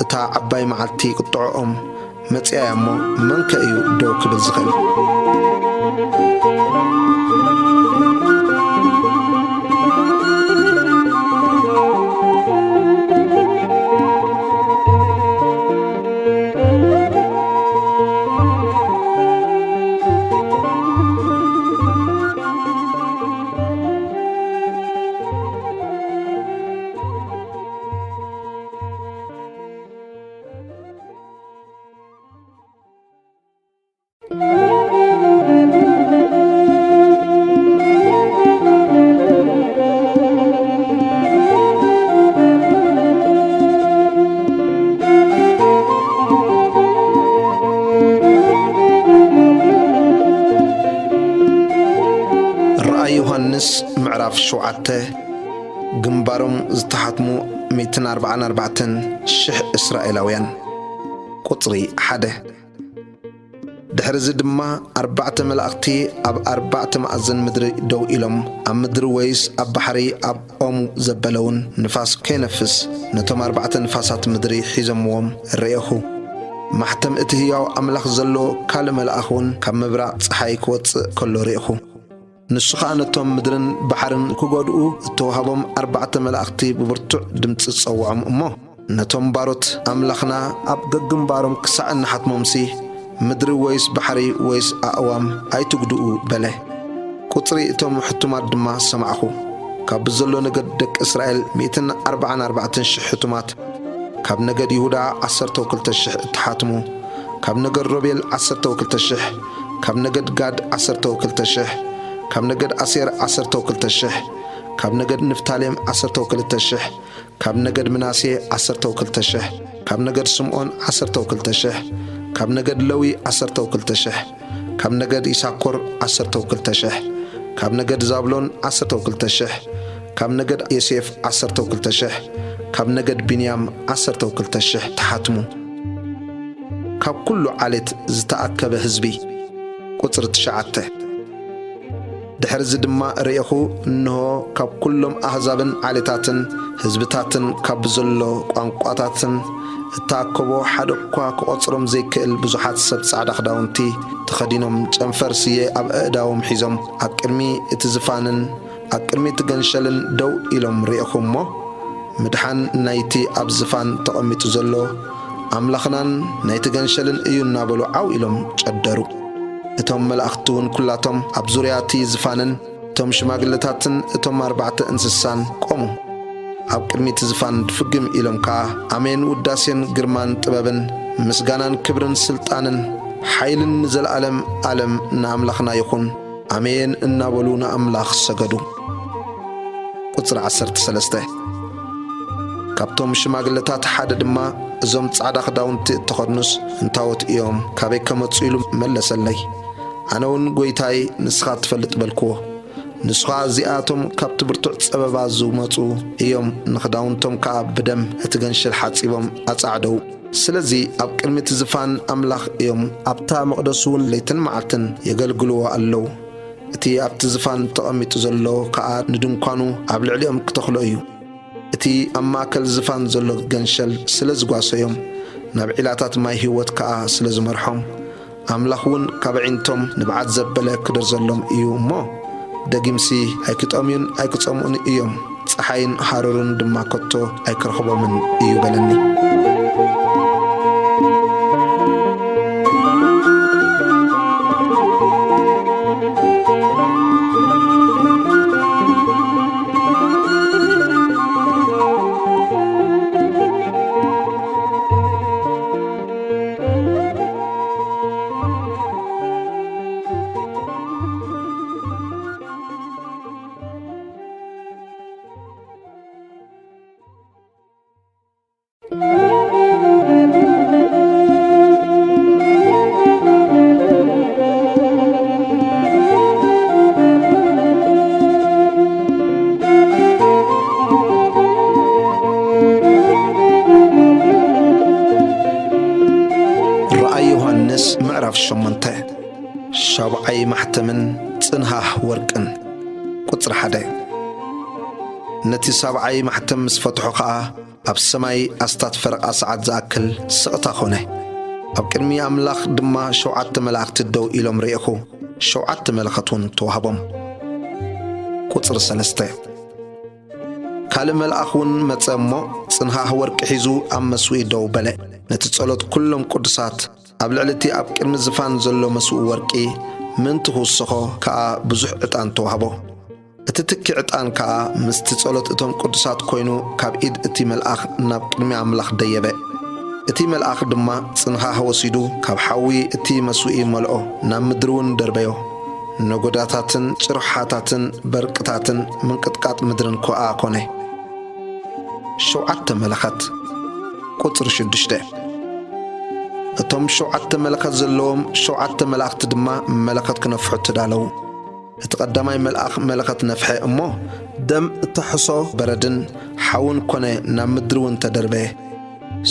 እታ ዓባይ መዓልቲ ቁጥዐኦም መጺኣ እያ እሞ፣ መንከ እዩ ደው ክብል ዝኽእል? ራእይ ዮሃንስ ምዕራፍ ሸውዓተ። ግንባሮም ዝተሓትሙ ሚእትን ኣርባዓን ኣርባዕተን ሽሕ እስራኤላውያን። ቁጽሪ ሓደ። ድሕርዚ ድማ ኣርባዕተ መላእኽቲ ኣብ ኣርባዕተ መኣዝን ምድሪ ደው ኢሎም፣ ኣብ ምድሪ ወይስ ኣብ ባሕሪ ኣብ ኦሙ ዘበለውን ንፋስ ከይነፍስ ነቶም ኣርባዕተ ንፋሳት ምድሪ ሒዞምዎም ርኤኹ። ማሕተም እቲ ህያው ኣምላኽ ዘለዎ ካልእ መልኣኽ እውን ካብ ምብራቕ ጸሓይ ክወጽእ ከሎ ርኤኹ። ንሱ ኸኣ ነቶም ምድርን ባሕርን ክጎድኡ እተዋህቦም ኣርባዕተ መላእኽቲ ብብርቱዕ ድምጺ ጸውዖም እሞ፣ ነቶም ባሮት ኣምላኽና ኣብ ገግንባሮም ክሳዕ እንሓትሞምሲ፣ ምድሪ ወይስ ባሕሪ ወይስ ኣእዋም ኣይትጉድኡ በለ። ቁጽሪ እቶም ሕቱማት ድማ ሰማዕኹ። ካብ ብዘሎ ነገድ ደቂ እስራኤል ሚእትን ኣርባዓን ኣርባዕተን ሽሕ ሕቱማት፣ ካብ ነገድ ይሁዳ ዓሰርተው ክልተ ሽሕ እተሓትሙ፣ ካብ ነገድ ሮቤል ዓሰርተው ክልተ ሽሕ፣ ካብ ነገድ ጋድ ዓሰርተው ክልተ ሽሕ፣ ካብ ነገድ ኣሴር ዓሰርተው ክልተ ሽሕ፣ ካብ ነገድ ንፍታሌም ዓሰርተው ክልተ ሽሕ፣ ካብ ነገድ ምናሴ ዓሰርተው ክልተ ሽሕ፣ ካብ ነገድ ስምዖን ዓሰርተው ክልተ ሽሕ፣ ካብ ነገድ ለዊ ዓሰርተው ክልተ ሽሕ፣ ካብ ነገድ ይሳኮር ዓሰርተው ክልተ ሽሕ፣ ካብ ነገድ ዛብሎን ዓሰርተው ክልተ ሽሕ፣ ካብ ነገድ ዮሴፍ ዓሰርተው ክልተ ሽሕ፣ ካብ ነገድ ብንያም ዓሰርተው ክልተ ሽሕ ተሓትሙ። ካብ ኩሉ ዓሌት ዝተኣከበ ህዝቢ። ቁጽሪ ትሽዓተ። ድሕርዚ ድማ ርኤኹ፣ እንሆ፣ ካብ ኩሎም ኣህዛብን ዓሌታትን ህዝብታትን ካብ ብዘሎ ቋንቋታትን እተኣከቦ ሓደ እኳ ክቖጽሮም ዘይክእል ብዙሓት ሰብ ጻዕዳ ክዳውንቲ ተኸዲኖም፣ ጨንፈር ስየ ኣብ ኣእዳዎም ሒዞም፣ ኣብ ቅድሚ እቲ ዝፋንን ኣብ ቅድሚ እቲ ገንሸልን ደው ኢሎም ርኤኹ እሞ፣ ምድሓን ናይቲ ኣብ ዝፋን ተቐሚጡ ዘሎ ኣምላኽናን ናይቲ ገንሸልን እዩ እናበሉ ዓው ኢሎም ጨደሩ። እቶም መላእኽቲ እውን ኩላቶም ኣብ ዙርያ እቲ ዝፋንን እቶም ሽማግለታትን እቶም ኣርባዕተ እንስሳን ቆሙ። ኣብ ቅድሚ እቲ ዝፋን ድፍግም ኢሎም ከኣ፣ ኣሜን፣ ውዳሴን ግርማን ጥበብን ምስጋናን ክብርን ስልጣንን ሓይልን ንዘለኣለም ኣለም ንኣምላኽና ይኹን፣ ኣሜን እናበሉ ንኣምላኽ ሰገዱ። ቁጽሪ ዓሰርተ ሰለስተ። ካብቶም ሽማግለታት ሓደ ድማ፣ እዞም ጻዕዳ ክዳውንቲ እተኸድኑስ እንታዎት እዮም? ካበይ ከመጹ? ኢሉ መለሰለይ። ኣነ እውን፣ ጐይታይ፣ ንስኻ ትፈልጥ በልክዎ። ንሱ ኸኣ፣ እዚኣቶም ካብቲ ብርቱዕ ጸበባ ዝመጹ እዮም፣ ንኽዳውንቶም ከኣ ብደም እቲ ገንሸል ሓጺቦም ኣጻዕደዉ። ስለዚ ኣብ ቅድሚ እቲ ዝፋን ኣምላኽ እዮም፣ ኣብታ መቕደሱ እውን ለይትን መዓልትን የገልግልዎ ኣለዉ። እቲ ኣብቲ ዝፋን ተቐሚጡ ዘሎ ከኣ ንድንኳኑ ኣብ ልዕሊኦም ክተኽሎ እዩ። እቲ ኣብ ማእከል ዝፋን ዘሎ ገንሸል ስለ ዝጓሰዮም፣ ናብ ዒላታት ማይ ህይወት ከኣ ስለ ዝመርሖም፣ ኣምላኽ እውን ካብ ኣዒንቶም ንብዓት ዘበለ ክደርዘሎም እዩ እሞ፣ ደጊምሲ ኣይክጠምዩን ኣይክጸምኡን እዮም፣ ጸሓይን ሃሩርን ድማ ከቶ ኣይክረኽቦምን እዩ በለኒ። ራእይ ዮሃንስ ምዕራፍ ሸሞንተ። ሻብዓይ ማሕተምን ጽንሃህ ወርቅን። ቁጽሪ ሓደ። ነቲ ሳብዓይ ማሕተም ምስ ፈትሖ ኸኣ፣ ኣብ ሰማይ ኣስታት ፈረቓ ሰዓት ዝኣክል ስቕታ ኾነ። ኣብ ቅድሚ ኣምላኽ ድማ ሸውዓተ መላእኽቲ ደው ኢሎም ርኤኹ፣ ሸውዓተ መለኸት እውን ተዋህቦም። ቁጽሪ ሰለስተ። ካልእ መልኣኽ እውን መጸ እሞ፣ ጽንሃህ ወርቂ ሒዙ ኣብ መስውኢ ደው በለ። ነቲ ጸሎት ኩሎም ቅዱሳት፣ ኣብ ልዕሊ እቲ ኣብ ቅድሚ ዝፋን ዘሎ መስውኢ ወርቂ ምእንቲ ክውስኾ ከኣ ብዙሕ ዕጣን ተዋህቦ። እቲ ትኪ ዕጣን ከኣ ምስቲ ጸሎት እቶም ቅዱሳት ኮይኑ ካብ ኢድ እቲ መልኣኽ ናብ ቅድሚ ኣምላኽ ደየበ። እቲ መልኣኽ ድማ ጽንሃህ ወሲዱ ካብ ሓዊ እቲ መስውኢ መልኦ፣ ናብ ምድሪ እውን ደርበዮ። ነጎዳታትን ጭርሖታትን በርቅታትን ምንቅጥቃጥ ምድርን ከኣ ኮነ። ሸውዓተ መለኸት። ቁጽሪ ሽዱሽተ። እቶም ሸውዓተ መለኸት ዘለዎም ሸውዓተ መላእኽቲ ድማ መለኸት ክነፍሑ ተዳለዉ። እቲ ቀዳማይ መልኣኽ መለኸት ነፍሐ እሞ፣ ደም እተሕሶ በረድን ሓውን ኮነ፣ ናብ ምድሪ እውን ተደርበየ።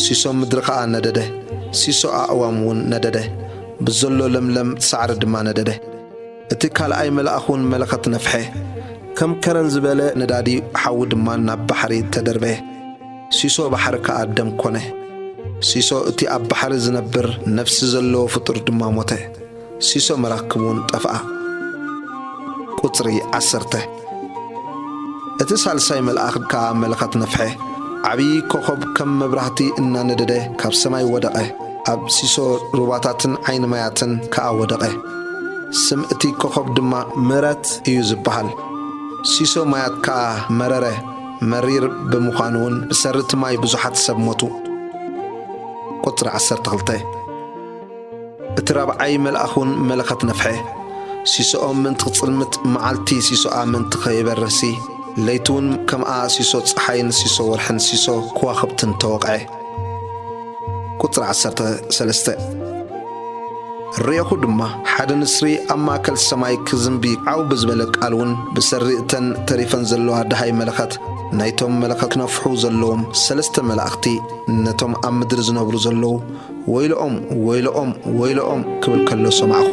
ሲሶ ምድሪ ኸኣ ነደደ፣ ሲሶ ኣእዋም እውን ነደደ፣ ብዘሎ ለምለም ሳዕሪ ድማ ነደደ። እቲ ካልኣይ መልኣኽ እውን መለኸት ነፍሐ፣ ከም ከረን ዝበለ ነዳዲ ሓዊ ድማ ናብ ባሕሪ ተደርበየ። ሲሶ ባሕሪ ከኣ ደም ኮነ። ሲሶ እቲ ኣብ ባሕሪ ዝነብር ነፍሲ ዘለዎ ፍጡር ድማ ሞተ። ሲሶ መራክብ እውን ጠፍኣ። ቁጽሪ ዓሰርተ። እቲ ሳልሳይ መልኣኽ ከኣ መለኸት ነፍሐ። ዓብዪ ኮኸብ ከም መብራህቲ እናነደደ ካብ ሰማይ ወደቐ፣ ኣብ ሲሶ ሩባታትን ዓይኒ ማያትን ከኣ ወደቐ። ስም እቲ ኮኸብ ድማ ምረት እዩ ዝበሃል። ሲሶ ማያት ከኣ መረረ፣ መሪር ብምዃኑ እውን ብሰሪ እቲ ማይ ብዙሓት ሰብ ሞቱ። ቁጽሪ ዓሰርተ ክልተ። እቲ ራብዓይ መልኣኽ እውን መለኸት ነፍሐ። ሲሶኦም ምእንቲ ክጽልምት፣ መዓልቲ ሲሶኣ ምእንቲ ከይበርህሲ፣ ለይቲ እውን ከምኣ ሲሶ ጸሓይን ሲሶ ወርሕን ሲሶ ከዋኽብትን ተወቕዐ። ቁጽሪ ዓሰርተ ሰለስተ። ርኤኹ ድማ ሓደ ንስሪ ኣብ ማእከል ሰማይ ክዝንቢ ዓው ብዝበለ ቃል እውን ብሰሪ እተን ተሪፈን ዘለዋ ደሃይ መለኸት ናይቶም መለኸት ክነፍሑ ዘለዎም ሰለስተ መላእኽቲ ነቶም ኣብ ምድሪ ዝነብሩ ዘለዉ ወይልኦም፣ ወይልኦም፣ ወይልኦም ክብል ከሎ ሰማዕኹ።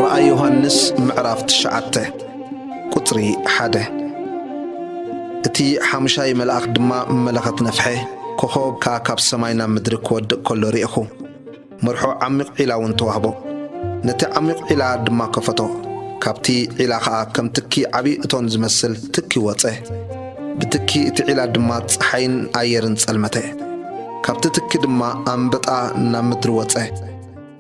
ራእይ ዮሃንስ ምዕራፍ ትሽዓተ ቁጽሪ ሓደ። እቲ ሓሙሻይ መልኣኽ ድማ መለኸት ነፍሐ፣ ኮኸብ ከኣ ካብ ሰማይ ናብ ምድሪ ክወድቕ ከሎ ርኤኹ። መርሖ ዓሚቕ ዒላ እውን ተዋህቦ። ነቲ ዓሚቕ ዒላ ድማ ከፈቶ። ካብቲ ዒላ ኸኣ ከም ትኪ ዓቢ እቶን ዝመስል ትኪ ወጸ። ብትኪ እቲ ዒላ ድማ ጸሓይን ኣየርን ጸልመተ። ካብቲ ትኪ ድማ ኣንበጣ ናብ ምድሪ ወጸ።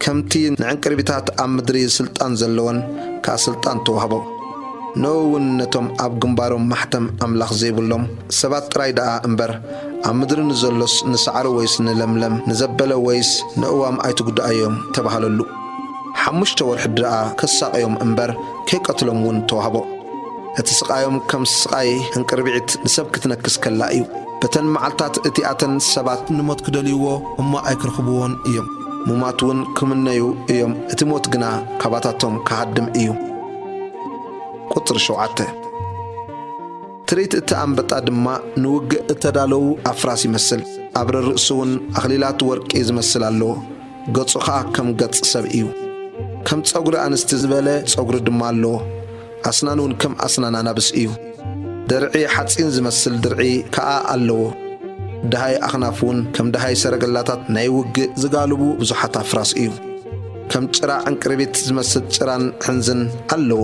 ከምቲ ንዕንቅርቢታት ኣብ ምድሪ ስልጣን ዘለወን ከኣ ስልጣን ተዋህቦ። ንእኡ እውን ነቶም ኣብ ግንባሮም ማሕተም ኣምላኽ ዘይብሎም ሰባት ጥራይ ደኣ እምበር፣ ኣብ ምድሪ ንዘሎስ ንሳዕሪ ወይስ ንለምለም ንዘበለ ወይስ ንእዋም ኣይትጉድኣዮም ተባህለሉ። ሓሙሽተ ወርሒ ደኣ ከሳቕዮም እምበር ከይቀትሎም እውን ተዋህቦ። እቲ ስቓዮም ከም ስቓይ ዕንቅርቢዒት ንሰብ ክትነክስ ከላ እዩ። በተን መዓልታት እቲኣተን ሰባት ንሞት ክደልይዎ እሞ ኣይክረኽብዎን እዮም። ሙማት እውን ክምነዩ እዮም፣ እቲ ሞት ግና ካባታቶም ክሃድም እዩ። ቁጽሪ ሸውዓተ። ትርኢት እቲ ኣንበጣ ድማ ንውግእ እተዳለዉ ኣፍራስ ይመስል። ኣብ ርእሱ እውን ኣኽሊላት ወርቂ ዝመስል ኣለዎ። ገጹ ኸኣ ከም ገጽ ሰብ እዩ። ከም ጸጉሪ ኣንስቲ ዝበለ ጸጉሪ ድማ ኣለዎ። ኣስናኑ እውን ከም ኣስናን ኣናብስ እዩ። ድርዒ ሓጺን ዝመስል ድርዒ ከኣ ኣለዎ። ደሃይ ኣኽናፉ እውን ከም ደሃይ ሰረገላታት ናይ ውግእ ዝጋልቡ ብዙሓት ኣፍራስ እዩ። ከም ጭራ ዕንቅርቢት ዝመስል ጭራን ሕንዝን ኣለዎ።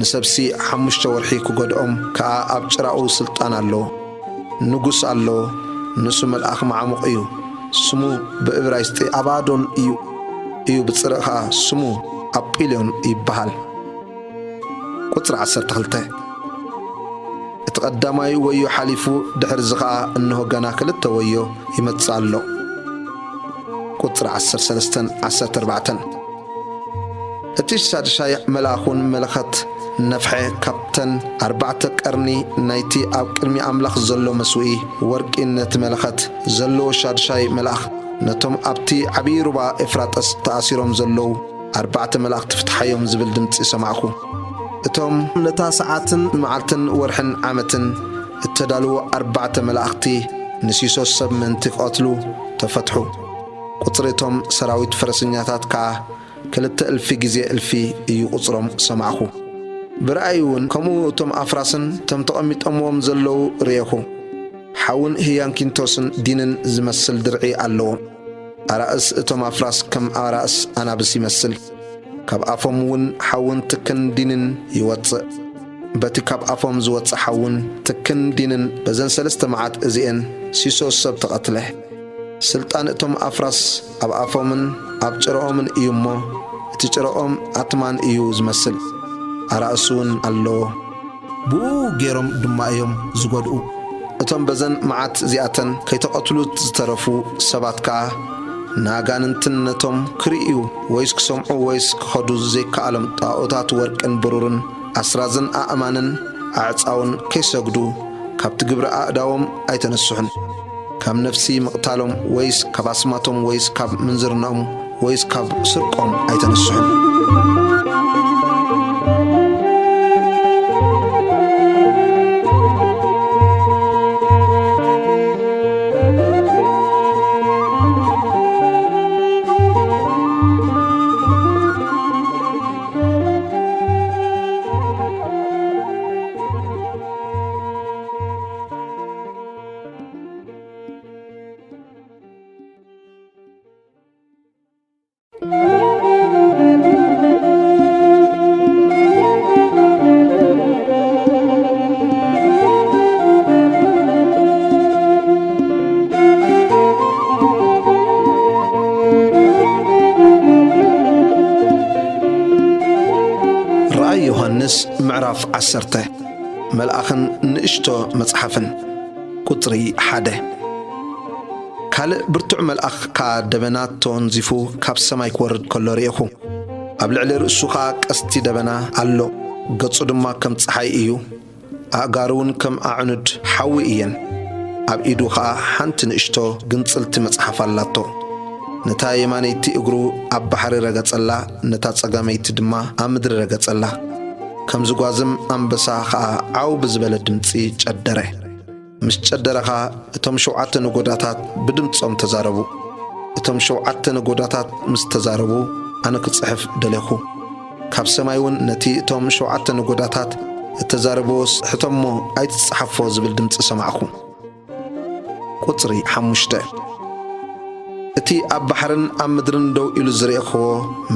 ንሰብሲ ሓሙሽተ ወርሒ ክጎድኦም ከኣ ኣብ ጭራኡ ስልጣን ኣለዎ። ንጉስ ኣለዎ፣ ንሱ መልኣኽ መዓሙቕ እዩ። ስሙ ብእብራይስጢ ኣባዶን እዩ፣ እዩ ብጽርእ ኸኣ ስሙ ኣጲልዮን ይበሃል። ቁጽሪ ዓሰርተ ክልተ። እቲ ቀዳማይ ወዮ ሓሊፉ፣ ድሕርዚ ኸኣ እንሆ ገና ክልተ ወዮ ይመጽእ ኣሎ። ቁጽሪ ዓሰርተ ሰለስተን ዓሰርተ ኣርባዕተን። እቲ ሳድሻይ መልኣኹን መለኸት ነፍሐ፣ ካብተን ኣርባዕተ ቀርኒ ናይቲ ኣብ ቅድሚ ኣምላኽ ዘሎ መስውኢ ወርቂ ነቲ መለኸት ዘለዎ ሻድሻይ መልኣኽ፣ ነቶም ኣብቲ ዓብዪ ሩባ ኤፍራጠስ ተኣሲሮም ዘለዉ ኣርባዕተ መላእኽቲ ፍትሓዮም ዝብል ድምጺ ሰማዕኩ። እቶም ነታ ሰዓትን መዓልትን ወርሕን ዓመትን እተዳልዉ ኣርባዕተ መላእኽቲ ንሲሶ ሰብ ምእንቲ ክቐትሉ ተፈትሑ። ቁጽሪ እቶም ሰራዊት ፈረሰኛታት ከኣ ክልተ እልፊ ግዜ እልፊ እዩ ቁጽሮም ሰማዕኩ። ብረኣይ እውን ከምኡ እቶም ኣፍራስን እቶም ተቐሚጦምዎም ዘለዉ ርኤኹ። ሓውን ህያንኪንቶስን ዲንን ዝመስል ድርዒ ኣለዎም። ኣራእስ እቶም ኣፍራስ ከም ኣራእስ ኣናብስ ይመስል። ካብ ኣፎም እውን ሓውን ትክን ዲንን ይወጽእ። በቲ ካብ ኣፎም ዝወጽእ ሓውን ትክን ዲንን በዘን ሰለስተ መዓት እዚኤን ሲሶ ሰብ ተቐትለ። ስልጣን እቶም ኣፍራስ ኣብ ኣፎምን ኣብ ጭረኦምን እዩ እሞ፣ እቲ ጭረኦም ኣትማን እዩ ዝመስል፣ ኣራእሲ እውን ኣለዎ። ብኡ ገይሮም ድማ እዮም ዝጎድኡ። እቶም በዘን መዓት እዚኣተን ከይተቐትሉ ዝተረፉ ሰባት ከኣ፣ ንኣጋንንትን ነቶም ክርእዩ ወይስ ክሰምዑ ወይስ ክኸዱ ዘይከኣሎም ጣኦታት ወርቅን ብሩርን ኣስራዝን ኣእማንን ኣዕጻውን ከይሰግዱ፣ ካብቲ ግብሪ ኣእዳዎም ኣይተነስሑን። ካብ ነፍሲ ምቕታሎም ወይስ ካብ ኣስማቶም ወይስ ካብ ምንዝርናኦም ወይስ ካብ ስርቆም ኣይተነስሑን። ራእይ ዮሃንስ ምዕራፍ ዓሰርተ። መልኣኽን ንእሽቶ መጽሓፍን። ቁጽሪ ሓደ። ካልእ ብርቱዕ መልኣኽ ከኣ ደበና ተወንዚፉ ካብ ሰማይ ክወርድ ከሎ ርኤኹ። ኣብ ልዕሊ ርእሱ ኸኣ ቀስቲ ደበና ኣሎ፣ ገጹ ድማ ከም ጸሓይ እዩ። ኣእጋሩ እውን ከም ኣዕኑድ ሓዊ እየን። ኣብ ኢዱ ኸኣ ሓንቲ ንእሽቶ ግንጽልቲ መጽሓፍ ኣላቶ። ነታ የማነይቲ እግሩ ኣብ ባሕሪ ረገጸላ፣ ነታ ጸጋመይቲ ድማ ኣብ ምድሪ ረገጸላ። ከም ዝጓዝም ኣንበሳ ኸኣ ዓው ብዝበለ ድምጺ ጨደረ። ምስ ጨደረ ኸኣ እቶም ሸውዓተ ነጎዳታት ብድምጾም ተዛረቡ። እቶም ሸውዓተ ነጎዳታት ምስ ተዛረቡ፣ ኣነ ክጽሕፍ ደሌኹ። ካብ ሰማይ እውን ነቲ እቶም ሸውዓተ ነጎዳታት እተዛረብዎስ ሕተሞ ኣይትጽሓፎ ዝብል ድምጺ ሰማዕኹ። ቁጽሪ ሓሙሽተ። እቲ ኣብ ባሕርን ኣብ ምድርን ደው ኢሉ ዝረኣኹዎ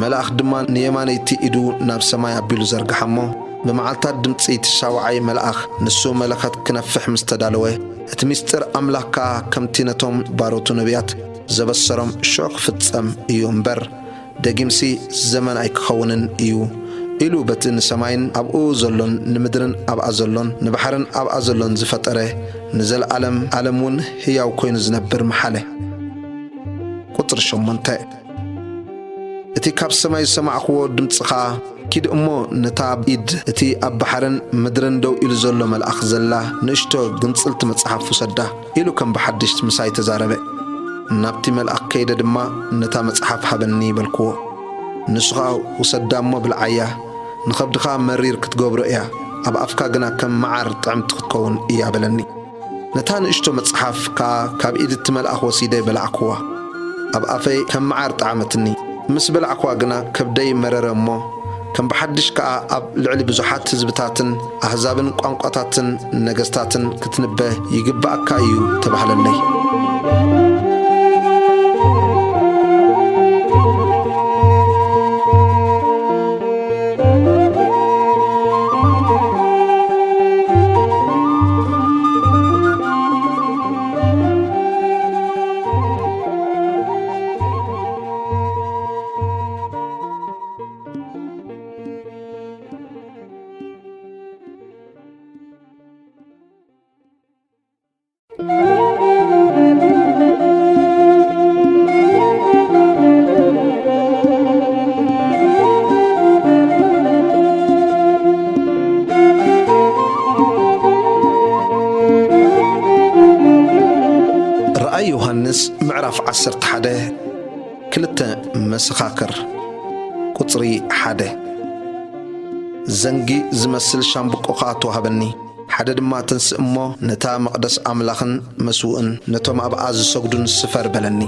መልኣኽ ድማ ንየማነይቲ ኢዱ ናብ ሰማይ ኣቢሉ ዘርግሓ እሞ፣ ብመዓልታት ድምጺ እቲ ሻውዓይ መልኣኽ ንሱ መለኸት ክነፍሕ ምስ ተዳለወ፣ እቲ ምስጢር ኣምላኽ ከኣ ከምቲ ነቶም ባሮቱ ነቢያት ዘበሰሮም ሽዑ ክፍጸም እዩ እምበር፣ ደጊምሲ ዘመን ኣይክኸውንን እዩ ኢሉ በቲ ንሰማይን ኣብኡ ዘሎን ንምድርን ኣብኣ ዘሎን ንባሕርን ኣብኣ ዘሎን ዝፈጠረ ንዘለኣለም ኣለም እውን ህያው ኮይኑ ዝነብር መሓለ። ቁጽሪ ሸሞንተ። እቲ ካብ ሰማይ ዝሰማዕክዎ ድምጺ ኸኣ፣ ኪድ እሞ ነታ ኣብ ኢድ እቲ ኣብ ባሕርን ምድርን ደው ኢሉ ዘሎ መልኣኽ ዘላ ንእሽቶ ግንጽልቲ መጽሓፍ ውሰዳ፣ ኢሉ ከም ብሓድሽ ምሳይ ተዛረበ። ናብቲ መልኣኽ ከይደ ድማ፣ ነታ መጽሓፍ ሃበኒ በልክዎ። ንሱ ኸኣ፣ ውሰዳ እሞ ብልዓያ፣ ንኸብድኻ መሪር ክትገብሮ እያ፣ ኣብ ኣፍካ ግና ከም መዓር ጥዕምቲ ክትከውን እያ በለኒ። ነታ ንእሽቶ መጽሓፍ ከኣ ካብ ኢድ እቲ መልኣኽ ወሲደ በላዕክዋ። ኣብ ኣፈይ ከም መዓር ጠዓመትኒ። ምስ በላዕክዋ ግና ከብደይ መረረ እሞ፣ ከም ብሓድሽ ከኣ ኣብ ልዕሊ ብዙሓት ህዝብታትን ኣህዛብን ቋንቋታትን ነገስታትን ክትንበ ይግብኣካ እዩ ተባህለለይ። ራእይ ዮሃንስ ምዕራፍ ዓሰርተ ሓደ። ክልተ መሰኻኽር። ቁጽሪ ሓደ። ዘንጊ ዝመስል ሻምብቆ ኸኣ ተዋህበኒ። ሓደ ድማ፣ "ተንስእ እሞ ነታ መቕደስ ኣምላኽን መስውእን ነቶም ኣብኣ ዝሰግዱን ስፈር" በለኒ።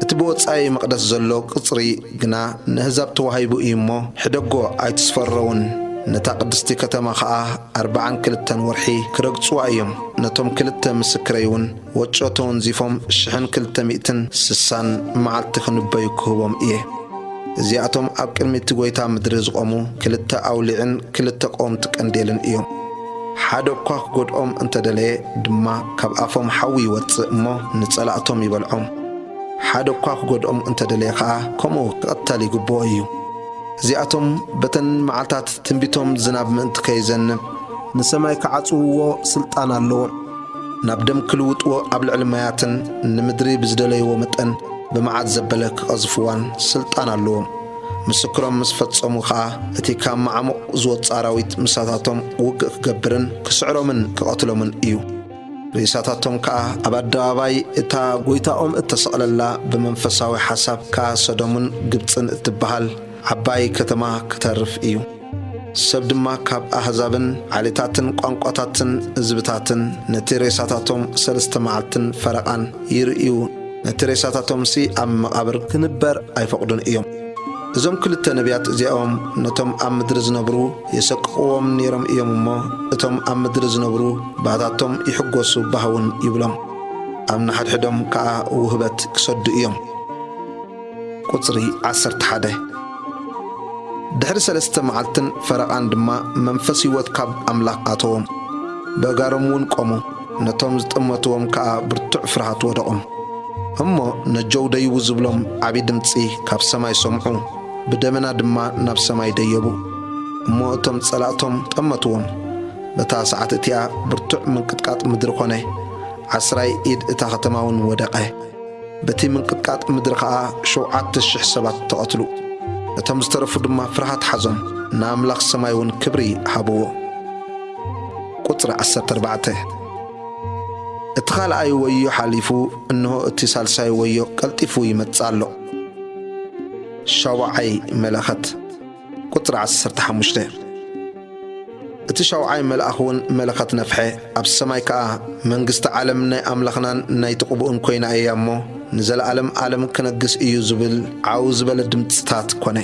እቲ ብወጻኢ መቕደስ ዘሎ ቅጽሪ ግና ንኣህዛብ ተዋሂቡ እዩ እሞ፣ ሕደጎ ኣይትስፈሮውን። ነታ ቅድስቲ ከተማ ኸኣ ኣርብዓን ክልተን ወርሒ ክረግጽዋ እዮም። ነቶም ክልተ ምስክረይ እውን ወጮ ተወንዚፎም ሽሕን ክልተ ሚእትን ስሳን መዓልቲ ክንበዩ ክህቦም እየ። እዚኣቶም ኣብ ቅድሚ እቲ ጐይታ ምድሪ ዝቖሙ ክልተ ኣውሊዕን ክልተ ቀወምቲ ቀንዴልን እዮም። ሓደ እኳ ክጐድኦም እንተ ደለየ ድማ፣ ካብ ኣፎም ሓዊ ይወጽእ እሞ፣ ንጸላእቶም ይበልዖም። ሓደ እኳ ክጐድኦም እንተ ደለየ ኸኣ፣ ከምኡ ክቕተል ይግብኦ እዩ። እዚኣቶም በተን መዓልታት ትንቢቶም ዝናብ ምእንቲ ከይዘንብ፣ ንሰማይ ክዓጽውዎ ስልጣን ኣለዎም። ናብ ደም ክልውጥዎ ኣብ ልዕሊ ማያትን ንምድሪ ብዝደለይዎ መጠን ብመዓት ዘበለ ክቐዝፍዋን ስልጣን ኣለዎም። ምስክሮም ምስ ፈጸሙ ኸኣ፣ እቲ ካብ መዓሙቕ ዝወጽእ ኣራዊት ምሳታቶም ውግእ ክገብርን ክስዕሮምን ክቐትሎምን እዩ። ሬሳታቶም ከኣ ኣብ ኣደባባይ እታ ጐይታኦም እተሰቕለላ ብመንፈሳዊ ሓሳብ ከኣ ሰዶምን ግብጽን እትበሃል ዓባይ ከተማ ክተርፍ እዩ። ሰብ ድማ ካብ ኣህዛብን ዓሌታትን ቋንቋታትን ህዝብታትን ነቲ ሬሳታቶም ሰለስተ መዓልትን ፈረቓን ይርእዩ፣ ነቲ ሬሳታቶምሲ ኣብ መቓብር ክንበር ኣይፈቕዱን እዮም። እዞም ክልተ ነቢያት እዚኦም ነቶም ኣብ ምድሪ ዝነብሩ የሰቅቕዎም ነይሮም እዮም እሞ፣ እቶም ኣብ ምድሪ ዝነብሩ ባታቶም ይሕጎሱ ባህውን ይብሎም፣ ኣብ ንሓድሕዶም ከኣ ውህበት ክሰዱ እዮም። ቁጽሪ ዓሰርተ ሓደ። ድሕሪ ሰለስተ መዓልትን ፈረቓን ድማ መንፈስ ህይወት ካብ ኣምላኽ ኣተዎም። በጋሮም እውን ቆሙ፣ ነቶም ዝጠመትዎም ከኣ ብርቱዕ ፍርሃት ወደቖም። እሞ ነጀው ደይቡ ዝብሎም ዓቢ ድምጺ ካብ ሰማይ ሰምዑ፣ ብደመና ድማ ናብ ሰማይ ደየቡ። እሞ እቶም ጸላእቶም ጠመትዎም። በታ ሰዓት እቲኣ ብርቱዕ ምንቅጥቃጥ ምድሪ ኾነ፣ ዓስራይ ኢድ እታ ኸተማ እውን ወደቐ። በቲ ምንቅጥቃጥ ምድሪ ኸኣ ሸውዓተ ሽሕ ሰባት ተቐትሉ። እቶም ዝተረፉ ድማ ፍርሃት ሓዞም፣ ንኣምላኽ ሰማይ እውን ክብሪ ሃብዎ። ቁጽሪ ዓሰርተ ኣርባዕተ። እቲ ኻልኣይ ወዮ ሓሊፉ፣ እንሆ እቲ ሳልሳይ ወዮ ቀልጢፉ ይመጽእ ኣሎ። ሻውዓይ መለኸት። ቁጽሪ ዓሰርተ ሓሙሽተ። እቲ ሻውዓይ መልኣኽ እውን መለኸት ነፍሐ፣ ኣብ ሰማይ ከኣ፣ መንግስቲ ዓለም ናይ ኣምላኽናን ናይቲ ቅቡእን ኮይና እያ እሞ፣ ንዘለኣለም ዓለም ክነግስ እዩ ዝብል ዓው ዝበለ ድምጽታት ኮነ።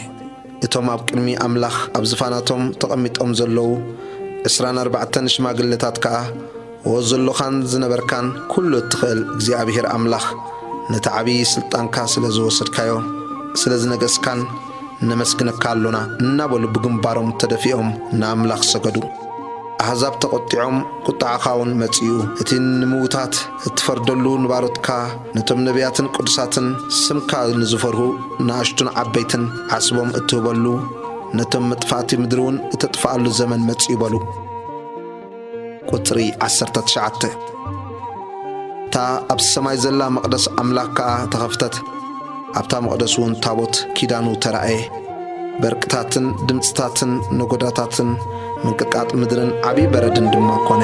እቶም ኣብ ቅድሚ ኣምላኽ ኣብ ዝፋናቶም ተቐሚጦም ዘለዉ ዕስራን ኣርባዕተን ሽማግለታት ከኣ፣ "ዎ ዘሎኻን ዝነበርካን ኩሉ እትኽእል እግዚኣብሄር ኣምላኽ፣ ነቲ ዓብዪ ስልጣንካ ስለ ዝወሰድካዮ፣ ስለ ዝነገስካን ነመስግነካ ኣሎና" እናበሉ ብግንባሮም ተደፊኦም ንኣምላኽ ሰገዱ። ኣህዛብ ተቖጢዖም፣ ቁጥዓኻ እውን መጺኡ፣ እቲ ንምዉታት እትፈርደሉ ንባሮትካ፣ ነቶም ነቢያትን ቅዱሳትን፣ ስምካ ንዝፈርሁ ንኣሽቱን ዓበይትን ዓስቦም እትህበሉ፣ ነቶም መጥፋእቲ ምድሪ እውን እተጥፍኣሉ ዘመን መጺኡ በሉ። ቁጽሪ ዓሰርተ ትሽዓተ። እታ ኣብ ሰማይ ዘላ መቕደስ ኣምላኽ ከኣ ተኸፍተት። ኣብታ መቕደስ እውን ታቦት ኪዳኑ ተራእየ። በርቅታትን ድምጽታትን ነጎዳታትን ምንቅጥቃጥ ምድርን ዓብዪ በረድን ድማ ኮነ።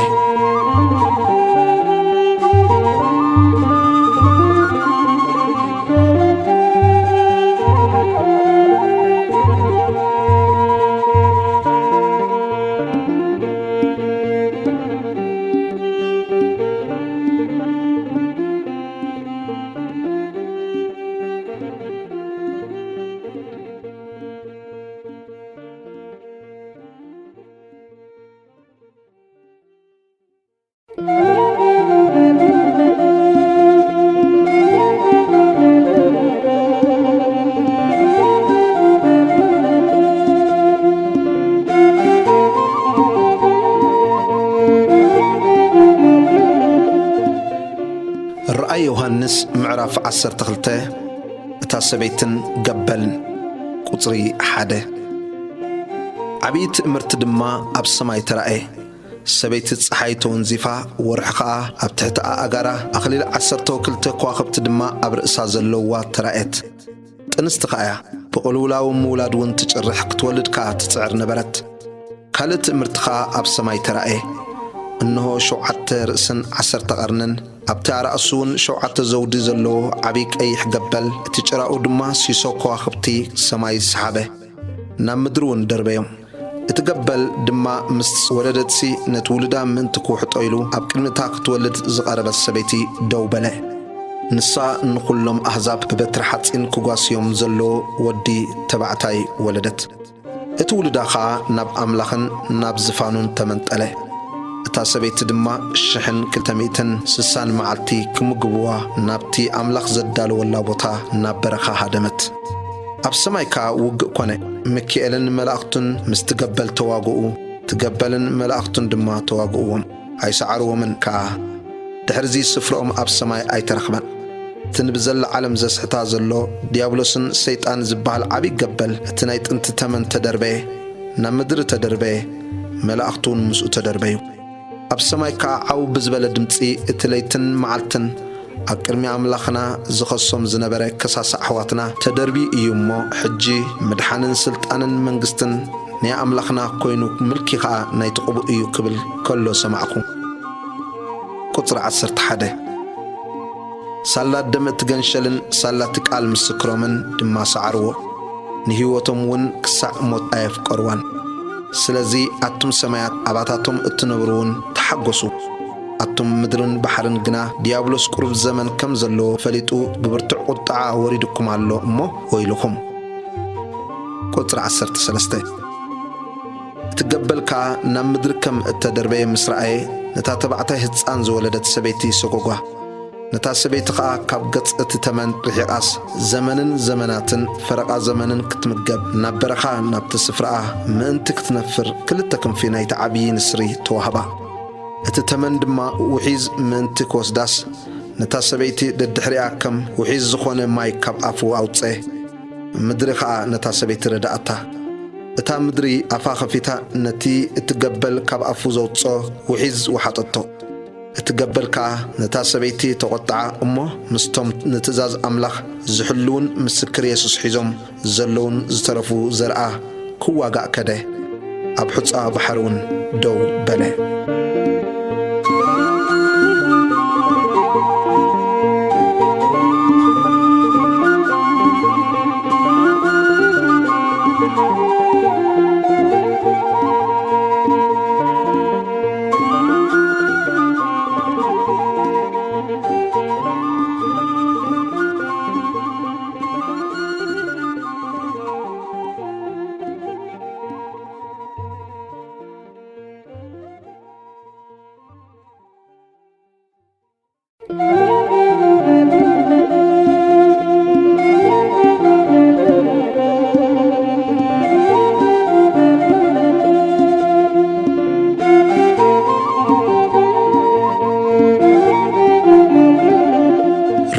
ራእይ ዮሃንስ ምዕራፍ ዓሰርተ ክልተ። እታ ሰበይትን ገበልን። ቁጽሪ ሓደ። ዓብዪ ትእምርቲ ድማ ኣብ ሰማይ ተራእየ። ሰበይቲ ጸሓይ ተወንዚፋ፣ ወርሒ ኸኣ ኣብ ትሕቲ ኣእጋራ፣ ኣኽሊል ዓሰርተ ክልተ ከዋኽብቲ ድማ ኣብ ርእሳ ዘለዋ ተራእየት። ጥንስቲ ኸኣ እያ፣ ብቕልውላው ምውላድ እውን ትጭርሕ፣ ክትወልድ ከኣ ትጽዕር ነበረት። ካልእ ትእምርቲ ኸኣ ኣብ ሰማይ ተራእየ። እንሆ፣ ሸውዓተ ርእስን ዓሰርተ ቐርንን፣ ኣብቲ ኣራእሱ እውን ሸውዓተ ዘውዲ ዘለዎ ዓብዪ ቀይሕ ገበል፣ እቲ ጭራኡ ድማ ሲሶ ከዋኽብቲ ሰማይ ሰሓበ፣ ናብ ምድሪ እውን ደርበዮም። እቲ ገበል ድማ ምስ ወለደትሲ፣ ነቲ ውሉዳ ምእንቲ ክውሕጦ ኢሉ ኣብ ቅድሚ እታ ክትወልድ ዝቐረበት ሰበይቲ ደው በለ። ንሳ ንኹሎም ኣህዛብ ብበትሪ ሓጺን ክጓስዮም ዘለዎ ወዲ ተባዕታይ ወለደት። እቲ ውሉዳ ኸኣ ናብ ኣምላኽን ናብ ዝፋኑን ተመንጠለ። እታ ሰበይቲ ድማ ሽሕን ክልተ ሚእትን ስሳን መዓልቲ ክምግብዋ ናብቲ ኣምላኽ ዘዳለወላ ቦታ ናብ በረኻ ሃደመት። ኣብ ሰማይ ከኣ ውግእ ኮነ። ሚካኤልን መላእኽቱን ምስ ትገበል ተዋግኡ፣ ትገበልን መላእኽቱን ድማ ተዋግእዎም፣ ኣይሰዓርዎምን ከኣ። ድሕርዚ ስፍርኦም ኣብ ሰማይ ኣይተረኽበን። እቲ ንብዘላ ዓለም ዘስሕታ ዘሎ ዲያብሎስን ሰይጣን ዝበሃል ዓብዪ ገበል፣ እቲ ናይ ጥንቲ ተመን ተደርበየ፣ ናብ ምድሪ ተደርበየ፣ መላእኽቱ እውን ምስኡ ተደርበዩ። ኣብ ሰማይ ከኣ ዓው ብዝበለ ድምጺ፣ እቲ ለይትን መዓልትን ኣብ ቅድሚ ኣምላኽና ዝኸሶም ዝነበረ ከሳሲ ኣሕዋትና ተደርብዩ እዩ እሞ፣ ሕጂ ምድሓንን ስልጣንን መንግስትን ናይ ኣምላኽና ኮይኑ፣ ምልኪ ኸኣ ናይቲ ቅቡእ እዩ ክብል ከሎ ሰማዕኩ። ቁጽሪ ዓሰርተ ሓደ። ሳላ ደም እቲ ገንሸልን ሳላ እቲ ቃል ምስክሮምን ድማ ሰዓርዎ፣ ንህይወቶም እውን ክሳዕ ሞት ኣየፍቀርዋን። ስለዚ ኣቱም ሰማያት ኣባታቶም እትነብሩ እውን ተሓጎሱ። ኣቱም ምድርን ባሕርን ግና ዲያብሎስ ቁሩብ ዘመን ከም ዘለዎ ፈሊጡ ብብርቱዕ ቁጥዓ ወሪዱኩም ኣሎ እሞ ወይልኹም። ቁጽሪ ዓሰርተ ሰለስተ። እቲ ገበል ከኣ ናብ ምድሪ ከም እተደርበየ ምስ ረኣየ፣ ነታ ተባዕታይ ህጻን ዝወለደት ሰበይቲ ሰጎጓ። ነታ ሰበይቲ ኸኣ ካብ ገጽ እቲ ተመን ርሒቓስ፣ ዘመንን ዘመናትን ፈረቓ ዘመንን ክትምገብ፣ ናብ በረኻ ናብቲ ስፍራኣ ምእንቲ ክትነፍር፣ ክልተ ክንፊ ናይቲ ዓብዪ ንስሪ ተዋህባ። እቲ ተመን ድማ ውሒዝ ምእንቲ ክወስዳስ፣ ነታ ሰበይቲ ደድሕሪኣ ከም ውሒዝ ዝኾነ ማይ ካብ ኣፉ ኣውጸ። ምድሪ ኸኣ ነታ ሰበይቲ ረድኣታ። እታ ምድሪ ኣፋ ኸፊታ ነቲ እቲ ገበል ካብ ኣፉ ዘውጽኦ ውሒዝ ወሓጠቶ። እቲ ገበል ከኣ ነታ ሰበይቲ ተቖጥዓ እሞ፣ ምስቶም ንትእዛዝ ኣምላኽ ዝሕልዉን ምስክር የሱስ ሒዞም ዘለዉን ዝተረፉ ዘርኣ ክዋጋእ ከደ። ኣብ ሑጻ ባሕሪ እውን ደው በለ።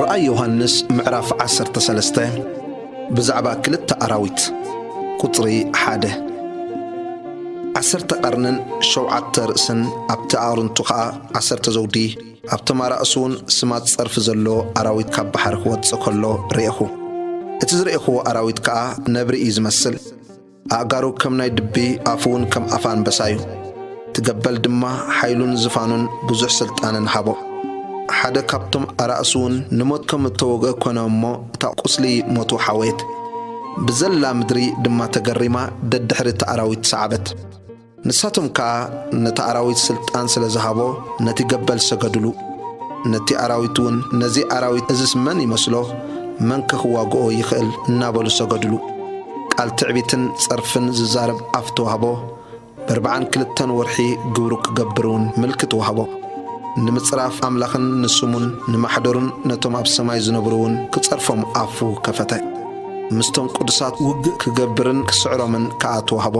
ራእይ ዮሃንስ ምዕራፍ ዓሰርተ ሰለስተ። ብዛዕባ ክልተ ኣራዊት። ቁጽሪ ሓደ። ዓሰርተ ቀርንን ሸውዓተ ርእስን፣ ኣብቲ ኣዕርንቱ ኸኣ ዓሰርተ ዘውዲ፣ ኣብቶም ኣራእሱ እውን ስማት ጸርፊ ዘለዎ ኣራዊት ካብ ባሕሪ ክወጽእ ከሎ ርኤኹ። እቲ ዝረኤኽዎ ኣራዊት ከኣ ነብሪ እዩ ዝመስል። ኣእጋሩ ከም ናይ ድቢ፣ ኣፉ እውን ከም ኣፍ ኣንበሳ እዩ። እቲ ገበል ድማ ሓይሉን ዝፋኑን ብዙሕ ስልጣንን ሃቦ። ሓደ ካብቶም ኣራእሱ እውን ንሞት ከም እተወግአ ኮነ እሞ፣ እታ ቁስሊ ሞቱ ሓወየት። ብዘላ ምድሪ ድማ ተገሪማ ደድሕሪ እቲ ኣራዊት ሰዓበት። ንሳቶም ከኣ ነቲ ኣራዊት ስልጣን ስለ ዝሃቦ ነቲ ገበል ሰገዱሉ። ነቲ ኣራዊት እውን፣ "ነዚ ኣራዊት እዝስ መን ይመስሎ? መንከ ክዋግኦ ይኽእል?" እናበሉ ሰገዱሉ። ቃል ትዕቢትን ጸርፍን ዝዛረብ ኣፍ ተዋህቦ። በርብዓን ክልተን ወርሒ ግብሩ ክገብር እውን ምልክት ወሃቦ። ንምጽራፍ ኣምላኽን ንስሙን ንማሕደሩን ነቶም ኣብ ሰማይ ዝነብሩ እውን ክጸርፎም ኣፉ ከፈተ። ምስቶም ቅዱሳት ውግእ ክገብርን ክስዕሮምን ከኣ ተዋህቦ።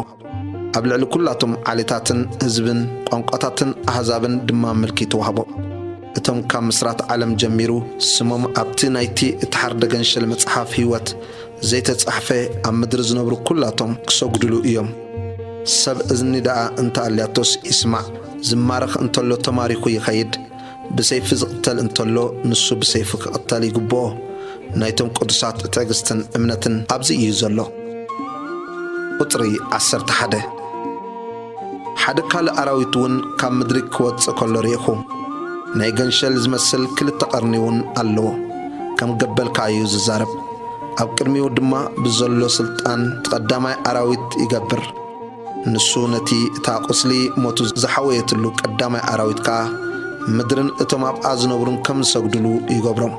ኣብ ልዕሊ ኩላቶም ዓሌታትን ህዝብን ቋንቋታትን ኣህዛብን ድማ ምልኪ ተዋህቦ። እቶም ካብ ምስራት ዓለም ጀሚሩ ስሞም ኣብቲ ናይቲ እተሓርደ ገንሸል መጽሓፍ ህይወት ዘይተጻሕፈ ኣብ ምድሪ ዝነብሩ ኩላቶም ክሰግዱሉ እዮም። ሰብ እዝኒ ደኣ እንተ ኣልያቶስ ይስማዕ። ዝማረኽ እንተሎ ተማሪኹ ይኸይድ፣ ብሰይፊ ዝቕተል እንተሎ ንሱ ብሰይፊ ክቕተል ይግብኦ። ናይቶም ቅዱሳት ትዕግስትን እምነትን ኣብዚ እዩ ዘሎ። ቁጽሪ ዓሰርተ ሓደ። ሓደ ካልእ ኣራዊት እውን ካብ ምድሪ ክወጽእ ከሎ ርኢኹ። ናይ ገንሸል ዝመስል ክልተ ቀርኒ እውን ኣለዎ። ከም ገበል ከኣ እዩ ዝዛረብ። ኣብ ቅድሚኡ ድማ ብዘሎ ስልጣን እቲ ቀዳማይ ኣራዊት ይገብር። ንሱ ነቲ እታ ቁስሊ ሞቱ ዝሓወየትሉ ቀዳማይ ኣራዊት ከኣ ምድርን እቶም ኣብኣ ዝነብሩን ከም ዝሰግዱሉ ይገብሮም።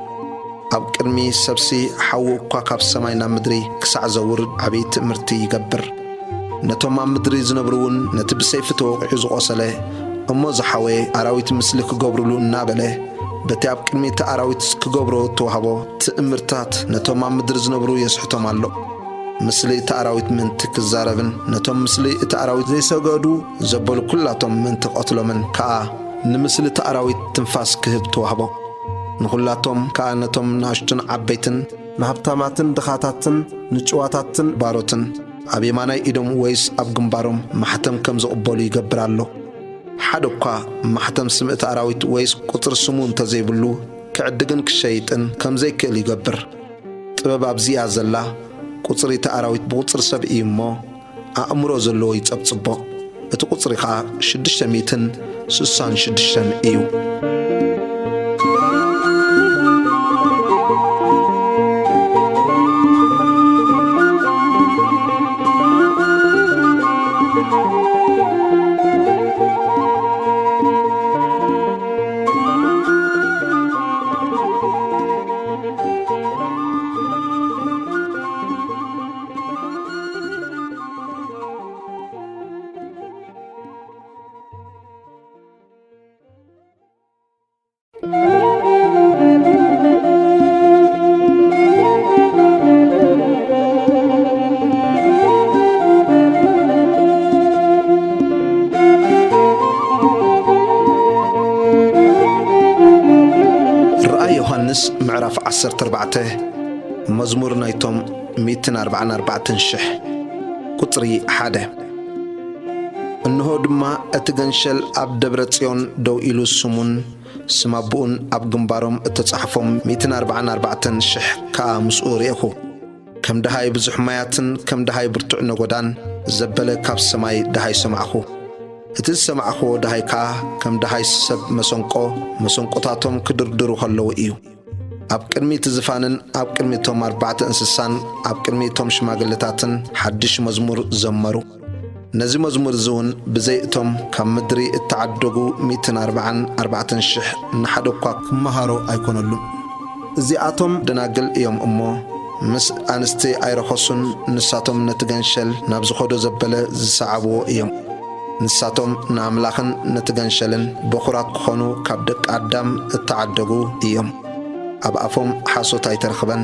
ኣብ ቅድሚ ሰብሲ ሓዊ እኳ ካብ ሰማይ ናብ ምድሪ ክሳዕ ዘውርድ ዓብዪ ትእምርቲ ይገብር። ነቶም ኣብ ምድሪ ዝነብሩ እውን ነቲ ብሰይፊ ተወቒዑ ዝቖሰለ እሞ ዝሓወየ ኣራዊት ምስሊ ክገብሩሉ እናበለ፣ በቲ ኣብ ቅድሚ እቲ ኣራዊት ክገብሮ እተዋህቦ ትእምርታት ነቶም ኣብ ምድሪ ዝነብሩ የስሕቶም ኣሎ። ምስሊ እቲ ኣራዊት ምእንቲ ክዛረብን ነቶም ምስሊ እቲ ኣራዊት ዘይሰገዱ ዘበሉ ኩላቶም ምእንቲ ክቐትሎምን ከኣ ንምስሊ እቲ ኣራዊት ትንፋስ ክህብ ተዋህቦ። ንኹላቶም ከኣ ነቶም ንኣሽቱን ዓበይትን፣ ንሃብታማትን ድኻታትን፣ ንጭዋታትን ባሮትን፣ ኣብ የማናይ ኢዶም ወይስ ኣብ ግንባሮም ማሕተም ከም ዝቕበሉ ይገብር ኣሎ። ሓደ እኳ ማሕተም ስም እቲ ኣራዊት ወይስ ቁጽሪ ስሙ እንተዘይብሉ፣ ክዕድግን ክሸይጥን ከም ዘይክእል ይገብር። ጥበብ ኣብዚኣ ዘላ፣ ቁጽሪ እቲ ኣራዊት ብቁጽሪ ሰብ እዩ እሞ፣ ኣእምሮ ዘለዎ ይጸብጽቦ። እቲ ቁጽሪ ኸኣ ሽዱሽተ ሚእትን ስሳን ሽዱሽተን እዩ። ራእይ ዮሃንስ ምዕራፍ ዓሰርተ ኣርባዕተ። መዝሙር ናይቶም ሚእትን ኣርባዓን ኣርባዕተን ሽሕ። ቁጽሪ ሓደ። እንሆ ድማ እቲ ገንሸል ኣብ ደብረ ጽዮን ደው ኢሉ፣ ስሙን ስም ኣቦኡን ኣብ ግንባሮም እተጻሕፎም ሚእትን ኣርባዓን ኣርባዕተን ሽሕ ከኣ ምስኡ ርኤኹ። ከም ደሃይ ብዙሕ ማያትን ከም ደሃይ ብርቱዕ ነጎዳን ዘበለ ካብ ሰማይ ደሃይ ሰማዕኹ። እቲ ዝሰማዕኽዎ ደሃይ ከኣ ከም ደሃይ ሰብ መሰንቆ፣ መሰንቆታቶም ክድርድሩ ኸለዉ እዩ። ኣብ ቅድሚ እቲ ዝፋንን ኣብ ቅድሚ እቶም ኣርባዕተ እንስሳን ኣብ ቅድሚ እቶም ሽማግለታትን ሓድሽ መዝሙር ዘመሩ። ነዚ መዝሙር እዚ እውን ብዘይ እቶም ካብ ምድሪ እተዓደጉ ሚእትን ኣርባዓን ኣርባዕተን ሽሕ ንሓደ እኳ ክመሃሮ ኣይኮነሉን። እዚኣቶም ደናግል እዮም እሞ፣ ምስ ኣንስቲ ኣይረኸሱን። ንሳቶም ነቲ ገንሸል ናብ ዝኸዶ ዘበለ ዝሰዓብዎ እዮም። ንሳቶም ንኣምላኽን ነቲ ገንሸልን በኹራት ክኾኑ ካብ ደቂ ኣዳም እተዓደጉ እዮም። ኣብ ኣፎም ሓሶት ኣይተረኽበን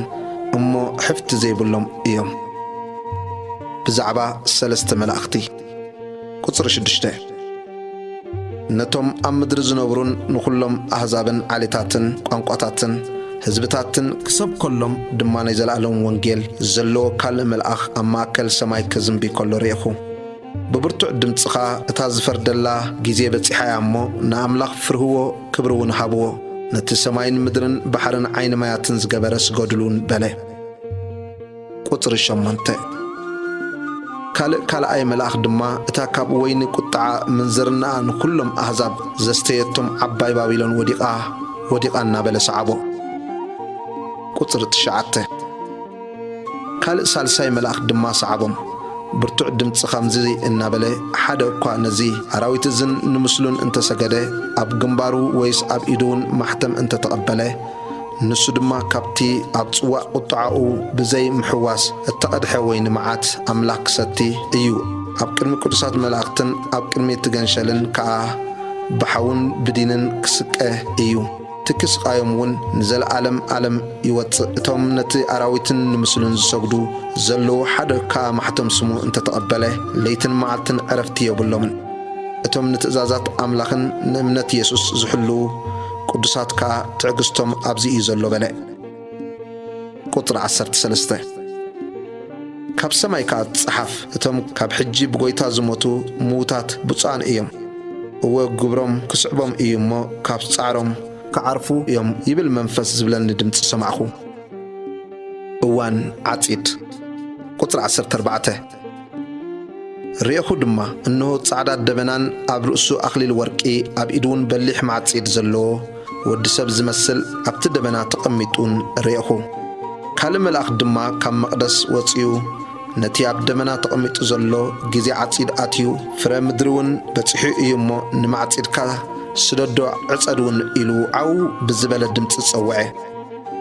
እሞ፣ ሕፍቲ ዘይብሎም እዮም። ብዛዕባ ሰለስተ መላእኽቲ። ቁጽሪ ሽዱሽተ። ነቶም ኣብ ምድሪ ዝነብሩን ንኹሎም ኣህዛብን ዓሌታትን ቋንቋታትን ህዝብታትን ክሰብከሎም ድማ ናይ ዘለኣለም ወንጌል ዘለዎ ካልእ መልኣኽ ኣብ ማእከል ሰማይ ክዝንቢ ከሎ ርኤኹ። ብብርቱዕ ድምጺ ኸኣ፣ እታ ዝፈርደላ ግዜ በጺሓ እያ እሞ፣ ንኣምላኽ ፍርህዎ፣ ክብሪ እውን ሃብዎ። ነቲ ሰማይን ምድርን ባሕርን ዓይኒ ማያትን ዝገበረ ስገዱሉን በለ። ቁጽሪ ሸሞንተ። ካልእ ካልኣይ መልኣኽ ድማ፣ እታ ካብ ወይኒ ቁጥዓ ምንዝርናኣ ንኹሎም ኣህዛብ ዘስተየቶም ዓባይ ባቢሎን ወዲቓ፣ ወዲቓ እናበለ ሰዓቦ። ቁጽሪ ትሽዓተ። ካልእ ሳልሳይ መልኣኽ ድማ ሰዓቦም። ብርቱዕ ድምጺ ኸምዚ እናበለ፣ ሓደ እኳ ነዚ ኣራዊት እዝን ንምስሉን እንተሰገደ፣ ኣብ ግንባሩ ወይስ ኣብ ኢዱ እውን ማሕተም እንተተቐበለ፣ ንሱ ድማ ካብቲ ኣብ ጽዋእ ቁጥዓኡ ብዘይ ምሕዋስ እተቐድሐ ወይኒ መዓት ኣምላኽ ክሰቲ እዩ። ኣብ ቅድሚ ቅዱሳት መላእኽትን ኣብ ቅድሚ እቲ ገንሸልን ከኣ ብሓውን ብዲንን ክስቀ እዩ። ትኪ ስቓዮም እውን ንዘለኣለም ኣለም ይወጽእ። እቶም ነቲ ኣራዊትን ንምስሉን ዝሰግዱ ዘለዉ፣ ሓደ ከኣ ማሕተም ስሙ እንተተቐበለ፣ ለይትን መዓልትን ዕረፍቲ የብሎምን። እቶም ንትእዛዛት ኣምላኽን ንእምነት የሱስ ዝሕልዉ ቅዱሳት ከኣ ትዕግስቶም ኣብዚ እዩ ዘሎ በለ። ቁጽሪ ዓሰርተ ሰለስተ። ካብ ሰማይ ከኣ ጸሓፍ፣ እቶም ካብ ሕጂ ብጐይታ ዝሞቱ ምዉታት ብፁዓን እዮም። እወ፣ ግብሮም ክስዕቦም እዩ እሞ፣ ካብ ጻዕሮም ክዓርፉ እዮም ይብል መንፈስ ዝብለኒ ድምጺ ሰማዕኹ። እዋን ዓጺድ። ቁጽሪ ዓሰርተ ኣርባዕተ። ርኤኹ ድማ፣ እንሆ ጻዕዳ ደበናን ኣብ ርእሱ ኣኽሊል ወርቂ፣ ኣብ ኢዱ እውን በሊሕ ማዕጺድ ዘለዎ ወዲ ሰብ ዝመስል ኣብቲ ደበና ተቐሚጡን ርኤኹ። ካልእ መልኣኽ ድማ ካብ መቕደስ ወጺኡ ነቲ ኣብ ደበና ተቐሚጡ ዘሎ፣ ግዜ ዓጺድ ኣትዩ፣ ፍረ ምድሪ እውን በጺሑ እዩ እሞ፣ ንማዕጺድካ ስደዶ፣ ዕጸድ እውን ኢሉ ዓው ብዝበለ ድምጺ ጸውዐ።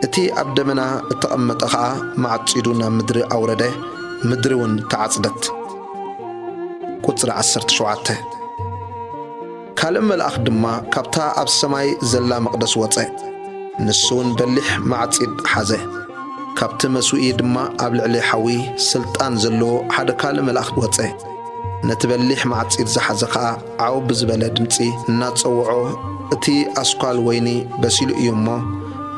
እቲ ኣብ ደመና እተቐመጠ ኸኣ ማዕጺዱ ናብ ምድሪ ኣውረደ፣ ምድሪ እውን ተዓጽደት። ቁጽሪ ዓሰርተ ሸውዓተ። ካልእ መልኣኽ ድማ ካብታ ኣብ ሰማይ ዘላ መቕደስ ወጸ፣ ንሱ እውን በሊሕ ማዕጺድ ሓዘ። ካብቲ መስውኢ ድማ ኣብ ልዕሊ ሓዊ ስልጣን ዘለዎ ሓደ ካልእ መልኣኽ ወጸ። ነቲ በሊሕ ማዕጺድ ዝሓዘ ኸኣ ዓው ብዝበለ ድምጺ እናጸውዖ፣ "እቲ ኣስኳል ወይኒ በሲሉ እዩ እሞ፣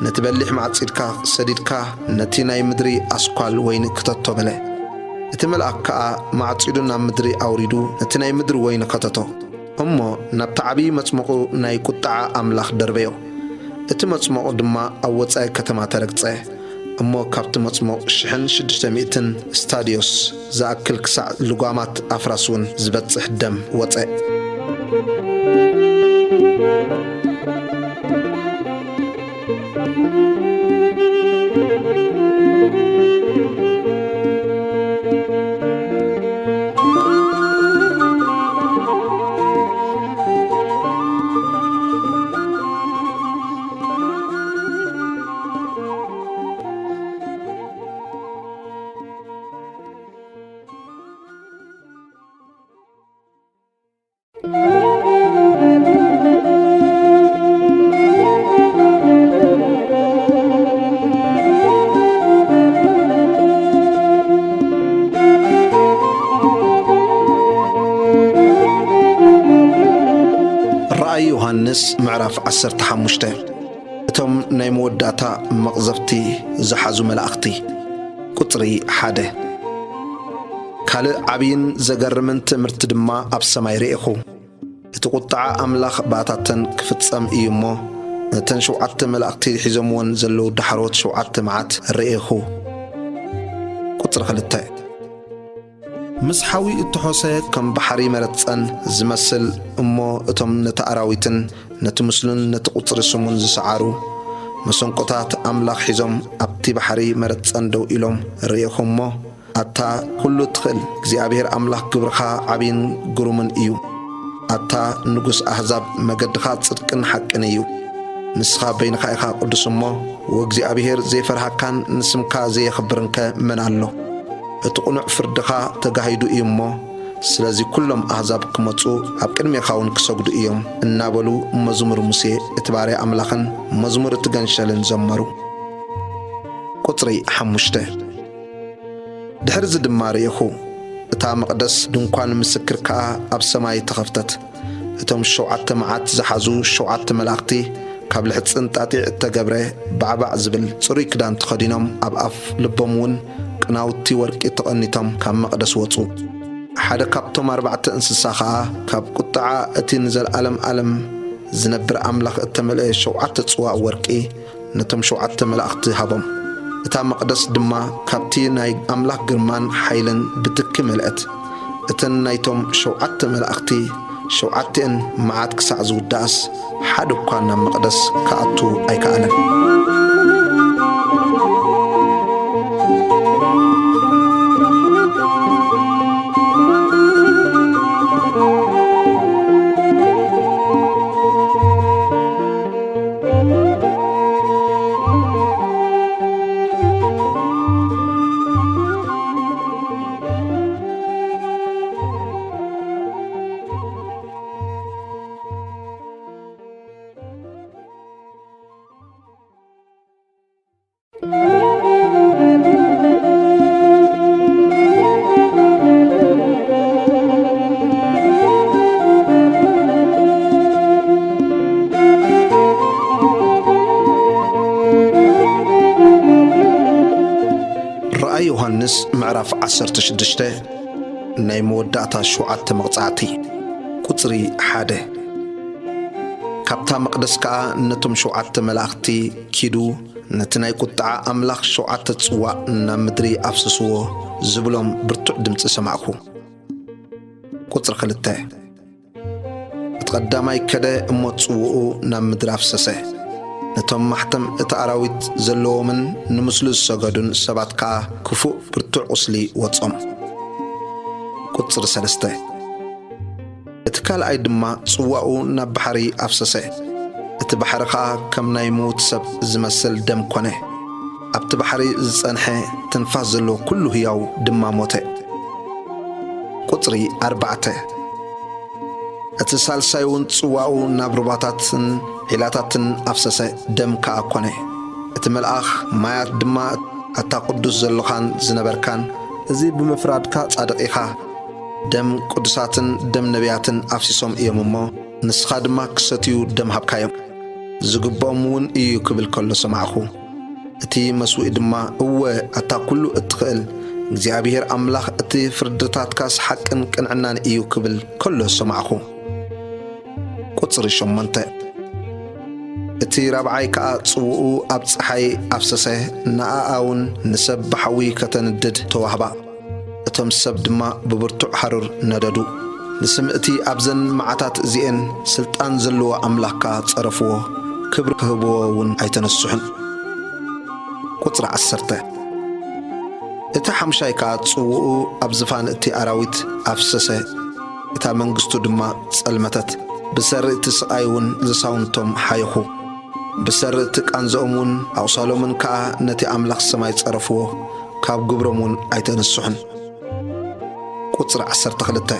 ነቲ በሊሕ ማዕጺድካ ሰዲድካ ነቲ ናይ ምድሪ ኣስኳል ወይኒ ክተቶ" በለ። እቲ መልኣኽ ከኣ ማዕጺዱ ናብ ምድሪ ኣውሪዱ ነቲ ናይ ምድሪ ወይኒ ከተቶ። እሞ ናብቲ ዓብዪ መጽመቑ ናይ ቁጥዓ ኣምላኽ ደርበዮ። እቲ መጽመቑ ድማ ኣብ ወጻኢ ከተማ ተረግጸ። እሞ ካብቲ መጽመቕ ሽሕን ሽዱሽተ ሚእትን ስታድዮስ ዝኣክል ክሳዕ ልጓማት ኣፍራስ እውን ዝበጽሕ ደም ወጸ። ራእይ ዮሃንስ ምዕራፍ ዓሰርተ ሓሙሽተ። እቶም ናይ መወዳእታ መቕዘፍቲ ዝሓዙ መላእኽቲ። ቁጽሪ ሓደ። ካልእ ዓብይን ዘገርምን ትእምርቲ ድማ ኣብ ሰማይ ርኤኹ። እቲ ቁጥዓ ኣምላኽ ብኣታተን ክፍጸም እዩ እሞ፣ ነተን ሸውዓተ መላእኽቲ ሒዞምወን ዘለዉ ዳሕሮት ሸውዓተ መዓት ርኤኹ። ቁጽሪ ክልተ። ምስ ሓዊ እተሖሰ ከም ባሕሪ መረጸን ዝመስል፣ እሞ እቶም ነቲ ኣራዊትን ነቲ ምስሉን ነቲ ቁጽሪ ስሙን ዝሰዓሩ፣ መሰንቆታት ኣምላኽ ሒዞም ኣብቲ ባሕሪ መረጸን ደው ኢሎም ርኤኹ እሞ፣ ኣታ ኩሉ እትኽእል እግዚኣብሔር ኣምላኽ፣ ግብርኻ ዓብይን ግሩምን እዩ። ኣታ ንጉስ ኣህዛብ፣ መገድኻ ጽድቅን ሓቅን እዩ። ንስኻ በይንኻ ኢኻ ቅዱስ እሞ፣ ወእግዚኣብሔር ዘይፈርሃካን ንስምካ ዘየኽብርንከ መን ኣሎ? እቲ ቅኑዕ ፍርድኻ ተጋሂዱ እዩ እሞ፣ ስለዚ ኩሎም ኣህዛብ ክመጹ፣ ኣብ ቅድሜኻ እውን ክሰግዱ እዮም እናበሉ መዝሙር ሙሴ እቲ ባርያ ኣምላኽን መዝሙር እቲ ገንሸልን ዘመሩ። ቁጽሪ ሓሙሽተ። ድሕርዚ ድማ ርኤኹ፣ እታ መቕደስ ድንኳን ምስክር ከኣ ኣብ ሰማይ ተኸፍተት። እቶም ሸውዓተ መዓት ዝሓዙ ሸውዓተ መላእኽቲ፣ ካብ ልሕጽን ጣጢዕ እተገብረ ባዕባዕ ዝብል ጽሩይ ክዳን ተኸዲኖም፣ ኣብ ኣፍ ልቦም እውን ቅናውቲ ወርቂ ተቐኒቶም ካብ መቕደስ ወጹ። ሓደ ካብቶም ኣርባዕተ እንስሳ ኸኣ ካብ ቁጥዓ እቲ ንዘለኣለም ዓለም ዝነብር ኣምላኽ እተመልአ ሸውዓተ ጽዋእ ወርቂ ነቶም ሸውዓተ መላእኽቲ ሃቦም። እታ መቕደስ ድማ ካብቲ ናይ ኣምላኽ ግርማን ሓይልን ብትኪ መልአት። እተን ናይቶም ሸውዓተ መላእኽቲ ሸውዓቲኤን መዓት ክሳዕ ዝውዳእስ ሓደ እኳ ናብ መቕደስ ክኣቱ ኣይከኣለን። ራእይ ዮሃንስ ምዕራፍ ዓሰርተ ሽዱሽተ። ናይ መወዳእታ ሸውዓተ መቕጻዕቲ። ቁጽሪ ሓደ። ካብታ መቕደስ ከኣ ነቶም ሸውዓተ መላእኽቲ፣ "ኪዱ፣ ነቲ ናይ ቁጥዓ ኣምላኽ ሸውዓተ ጽዋእ ናብ ምድሪ ኣፍስስዎ" ዝብሎም ብርቱዕ ድምጺ ሰማዕኩ። ቁጽሪ ክልተ። እቲ ቀዳማይ ከደ እሞ ጽውኡ ናብ ምድሪ ኣፍሰሰ። ነቶም ማሕተም እቲ ኣራዊት ዘለዎምን ንምስሉ ዝሰገዱን ሰባት ከኣ ክፉእ ብርቱዕ ቁስሊ ወጾም። ቁጽሪ ሰለስተ። እቲ ካልኣይ ድማ ጽዋኡ ናብ ባሕሪ ኣፍሰሰ። እቲ ባሕሪ ኸኣ ከም ናይ ምዉት ሰብ ዝመስል ደም ኰነ። ኣብቲ ባሕሪ ዝጸንሐ ትንፋስ ዘለዎ ኩሉ ህያው ድማ ሞተ። ቁጽሪ ኣርባዕተ። እቲ ሳልሳይ እውን ጽዋኡ ናብ ሩባታትን ዒላታትን ኣፍሰሰ፣ ደም ከኣ ኰነ። እቲ መልኣኽ ማያት ድማ ኣታ ቅዱስ ዘለኻን ዝነበርካን፣ እዚ ብምፍራድካ ጻድቕ ኢኻ። ደም ቅዱሳትን ደም ነቢያትን ኣፍሲሶም እዮም እሞ፣ ንስኻ ድማ ክሰትዩ ደም ሃብካዮም። ዝግብኦም እውን እዩ ክብል ከሎ ሰማዕኹ። እቲ መስውኢ ድማ፣ እወ፣ ኣታ ኩሉ እትኽእል እግዚኣብሔር ኣምላኽ፣ እቲ ፍርድታትካስ ሓቅን ቅንዕናን እዩ ክብል ከሎ ሰማዕኹ። ቁጽሪ ሸሞንተ። እቲ ራብዓይ ከኣ ጽውኡ ኣብ ጸሓይ ኣፍሰሰ፣ ንኣኣ እውን ንሰብ ብሓዊ ከተንድድ ተዋህባ። እቶም ሰብ ድማ ብብርቱዕ ሃሩር ነደዱ። ንስም እቲ ኣብዘን መዓታት እዚኤን ስልጣን ዘለዎ ኣምላኽ ከኣ ጸረፍዎ፣ ክብሪ ክህብዎ እውን ኣይተነስሑን። ቁጽሪ ዓሰርተ። እቲ ሓምሻይ ከኣ ጽውኡ ኣብ ዝፋን እቲ ኣራዊት ኣፍሰሰ፣ እታ መንግስቱ ድማ ጸልመተት። ብሰሪ እቲ ስቓይ እውን ልሳውንቶም ሓየኹ። ብሰሪ እቲ ቃንዝኦም እውን ኣቑሳሎምን ከኣ ነቲ ኣምላኽ ሰማይ ጸረፍዎ፣ ካብ ግብሮም እውን ኣይተነስሑን። ቁጽሪ ዓሰርተ ክልተ።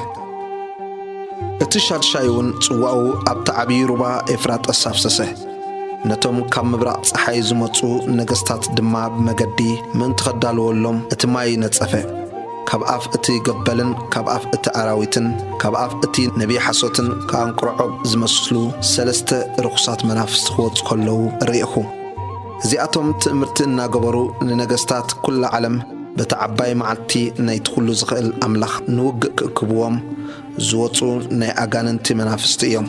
እቲ ሻድሻይ እውን ጽዋኡ ኣብቲ ዓብዪ ሩባ ኤፍራጠስ ኣፍሰሰ። ነቶም ካብ ምብራቕ ጸሓይ ዝመጹ ነገስታት ድማ ብመገዲ ምእንቲ ኸዳልወሎም እቲ ማይ ነጸፈ። ካብ ኣፍ እቲ ገበልን ካብ ኣፍ እቲ ኣራዊትን ካብ ኣፍ እቲ ነቢይ ሓሶትን ከኣ እንቅርዖብ ዝመስሉ ሰለስተ ርኹሳት መናፍስቲ ክወጹ ከለዉ ርኢኹ። እዚኣቶም ትእምርቲ እናገበሩ ንነገስታት ኩላ ዓለም በቲ ዓባይ መዓልቲ ናይቲ ኩሉ ዝኽእል ኣምላኽ ንውግእ ክእክብዎም ዝወጹ ናይ ኣጋንንቲ መናፍስቲ እዮም።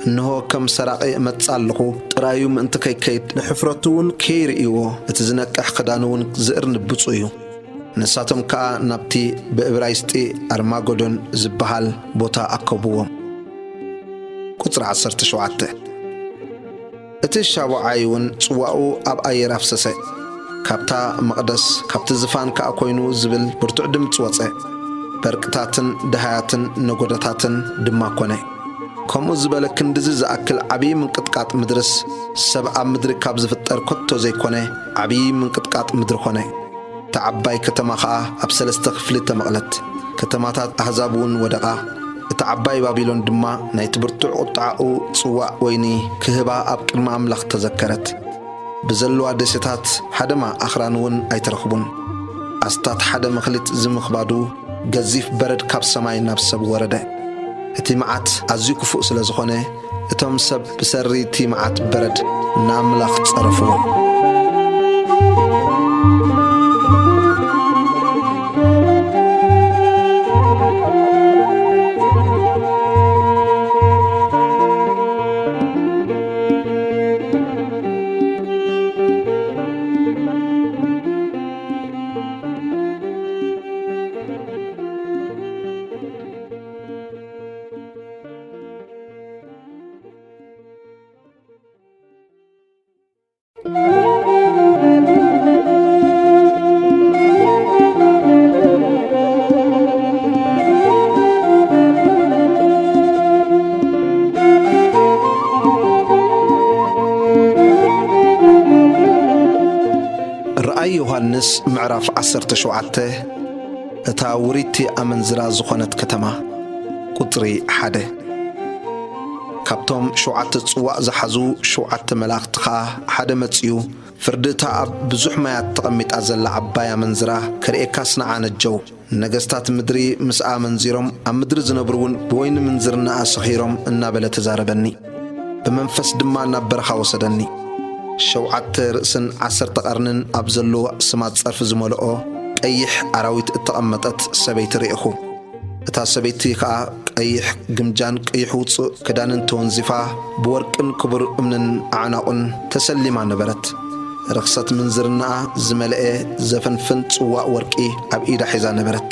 እንሆ ከም ሰራቒ እመጽእ ኣለኹ፣ ጥራዩ ምእንቲ ከይከይድ፣ ንሕፍረቱ እውን ከይርእይዎ፣ እቲ ዝነቅሕ ክዳኑ እውን ዝእርንብጹ እዩ። ንሳቶም ከኣ ናብቲ ብእብራይስጢ ኣርማጎዶን ዝበሃል ቦታ ኣከብዎም። ቁጽሪ ዓሰርተ ሸውዓተ። እቲ ሻቡዓይ እውን ጽዋኡ ኣብ ኣየር ኣፍሰሰ። ካብታ መቕደስ፣ ካብቲ ዝፋን ከኣ ኮይኑ ዝብል ብርቱዕ ድምጺ ወጸ። በርቅታትን ደሃያትን ነጎደታትን ድማ ኮነ። ከምኡ ዝበለ ክንድዚ ዝኣክል ዓብዪ ምንቅጥቃጥ ምድርስ፣ ሰብ ኣብ ምድሪ ካብ ዝፍጠር ከቶ ዘይኮነ ዓብዪ ምንቅጥቃጥ ምድሪ ኮነ። እታ ዓባይ ከተማ ኸኣ ኣብ ሰለስተ ክፍሊ ተመቕለት። ከተማታት ኣህዛብ እውን ወደቓ። እታ ዓባይ ባቢሎን ድማ ናይቲ ብርቱዕ ቁጥዓኡ ጽዋእ ወይኒ ክህባ ኣብ ቅድሚ ኣምላኽ ተዘከረት። ብዘለዋ ደሴታት ሃደማ ኣኽራን እውን ኣይተረኽቡን። ኣስታት ሓደ መኽሊት ዝምኽባዱ ገዚፍ በረድ ካብ ሰማይ ናብ ሰብ ወረደ። እቲ መዓት ኣዝዩ ክፉእ ስለ ዝኾነ፣ እቶም ሰብ ብሰሪ እቲ መዓት በረድ ንኣምላኽ ጸረፍዎ። ራእይ ዮሃንስ ምዕራፍ ዓሰርተ ሸውዓተ። እታ ውሪቲ ኣመንዝራ ዝኾነት ከተማ። ቁጽሪ ሓደ። ካብቶም ሸውዓተ ጽዋእ ዝሓዙ ሸውዓተ መላእኽቲ ኸኣ ሓደ መጺኡ፣ ፍርዲ እታ ኣብ ብዙሕ ማያት ተቐሚጣ ዘላ ዓባይ ኣመንዝራ ክርእየካ ኣስንዓ ነጀው። ነገስታት ምድሪ ምስኣ ኣመንዚሮም፣ ኣብ ምድሪ ዝነብሩ እውን ብወይኒ ምንዝርናኣ ሰኺሮም እናበለ ተዛረበኒ። ብመንፈስ ድማ ናብ በረኻ ወሰደኒ። ሸውዓተ ርእስን ዓሰርተ ቀርንን ኣብ ዘለዎ ኣስማት ጸርፊ ዝመልኦ ቀይሕ ኣራዊት እተቐመጠት ሰበይቲ ርኢኹ። እታ ሰበይቲ ኸኣ ቀይሕ ግምጃን ቀይሕ ውጹእ ክዳንን ተወንዚፋ፣ ብወርቅን ክቡር እምንን ኣዕናቑን ተሰሊማ ነበረት። ርኽሰት ምንዝርናኣ ዝመልአ ዘፍንፍን ጽዋእ ወርቂ ኣብ ኢዳ ሒዛ ነበረት።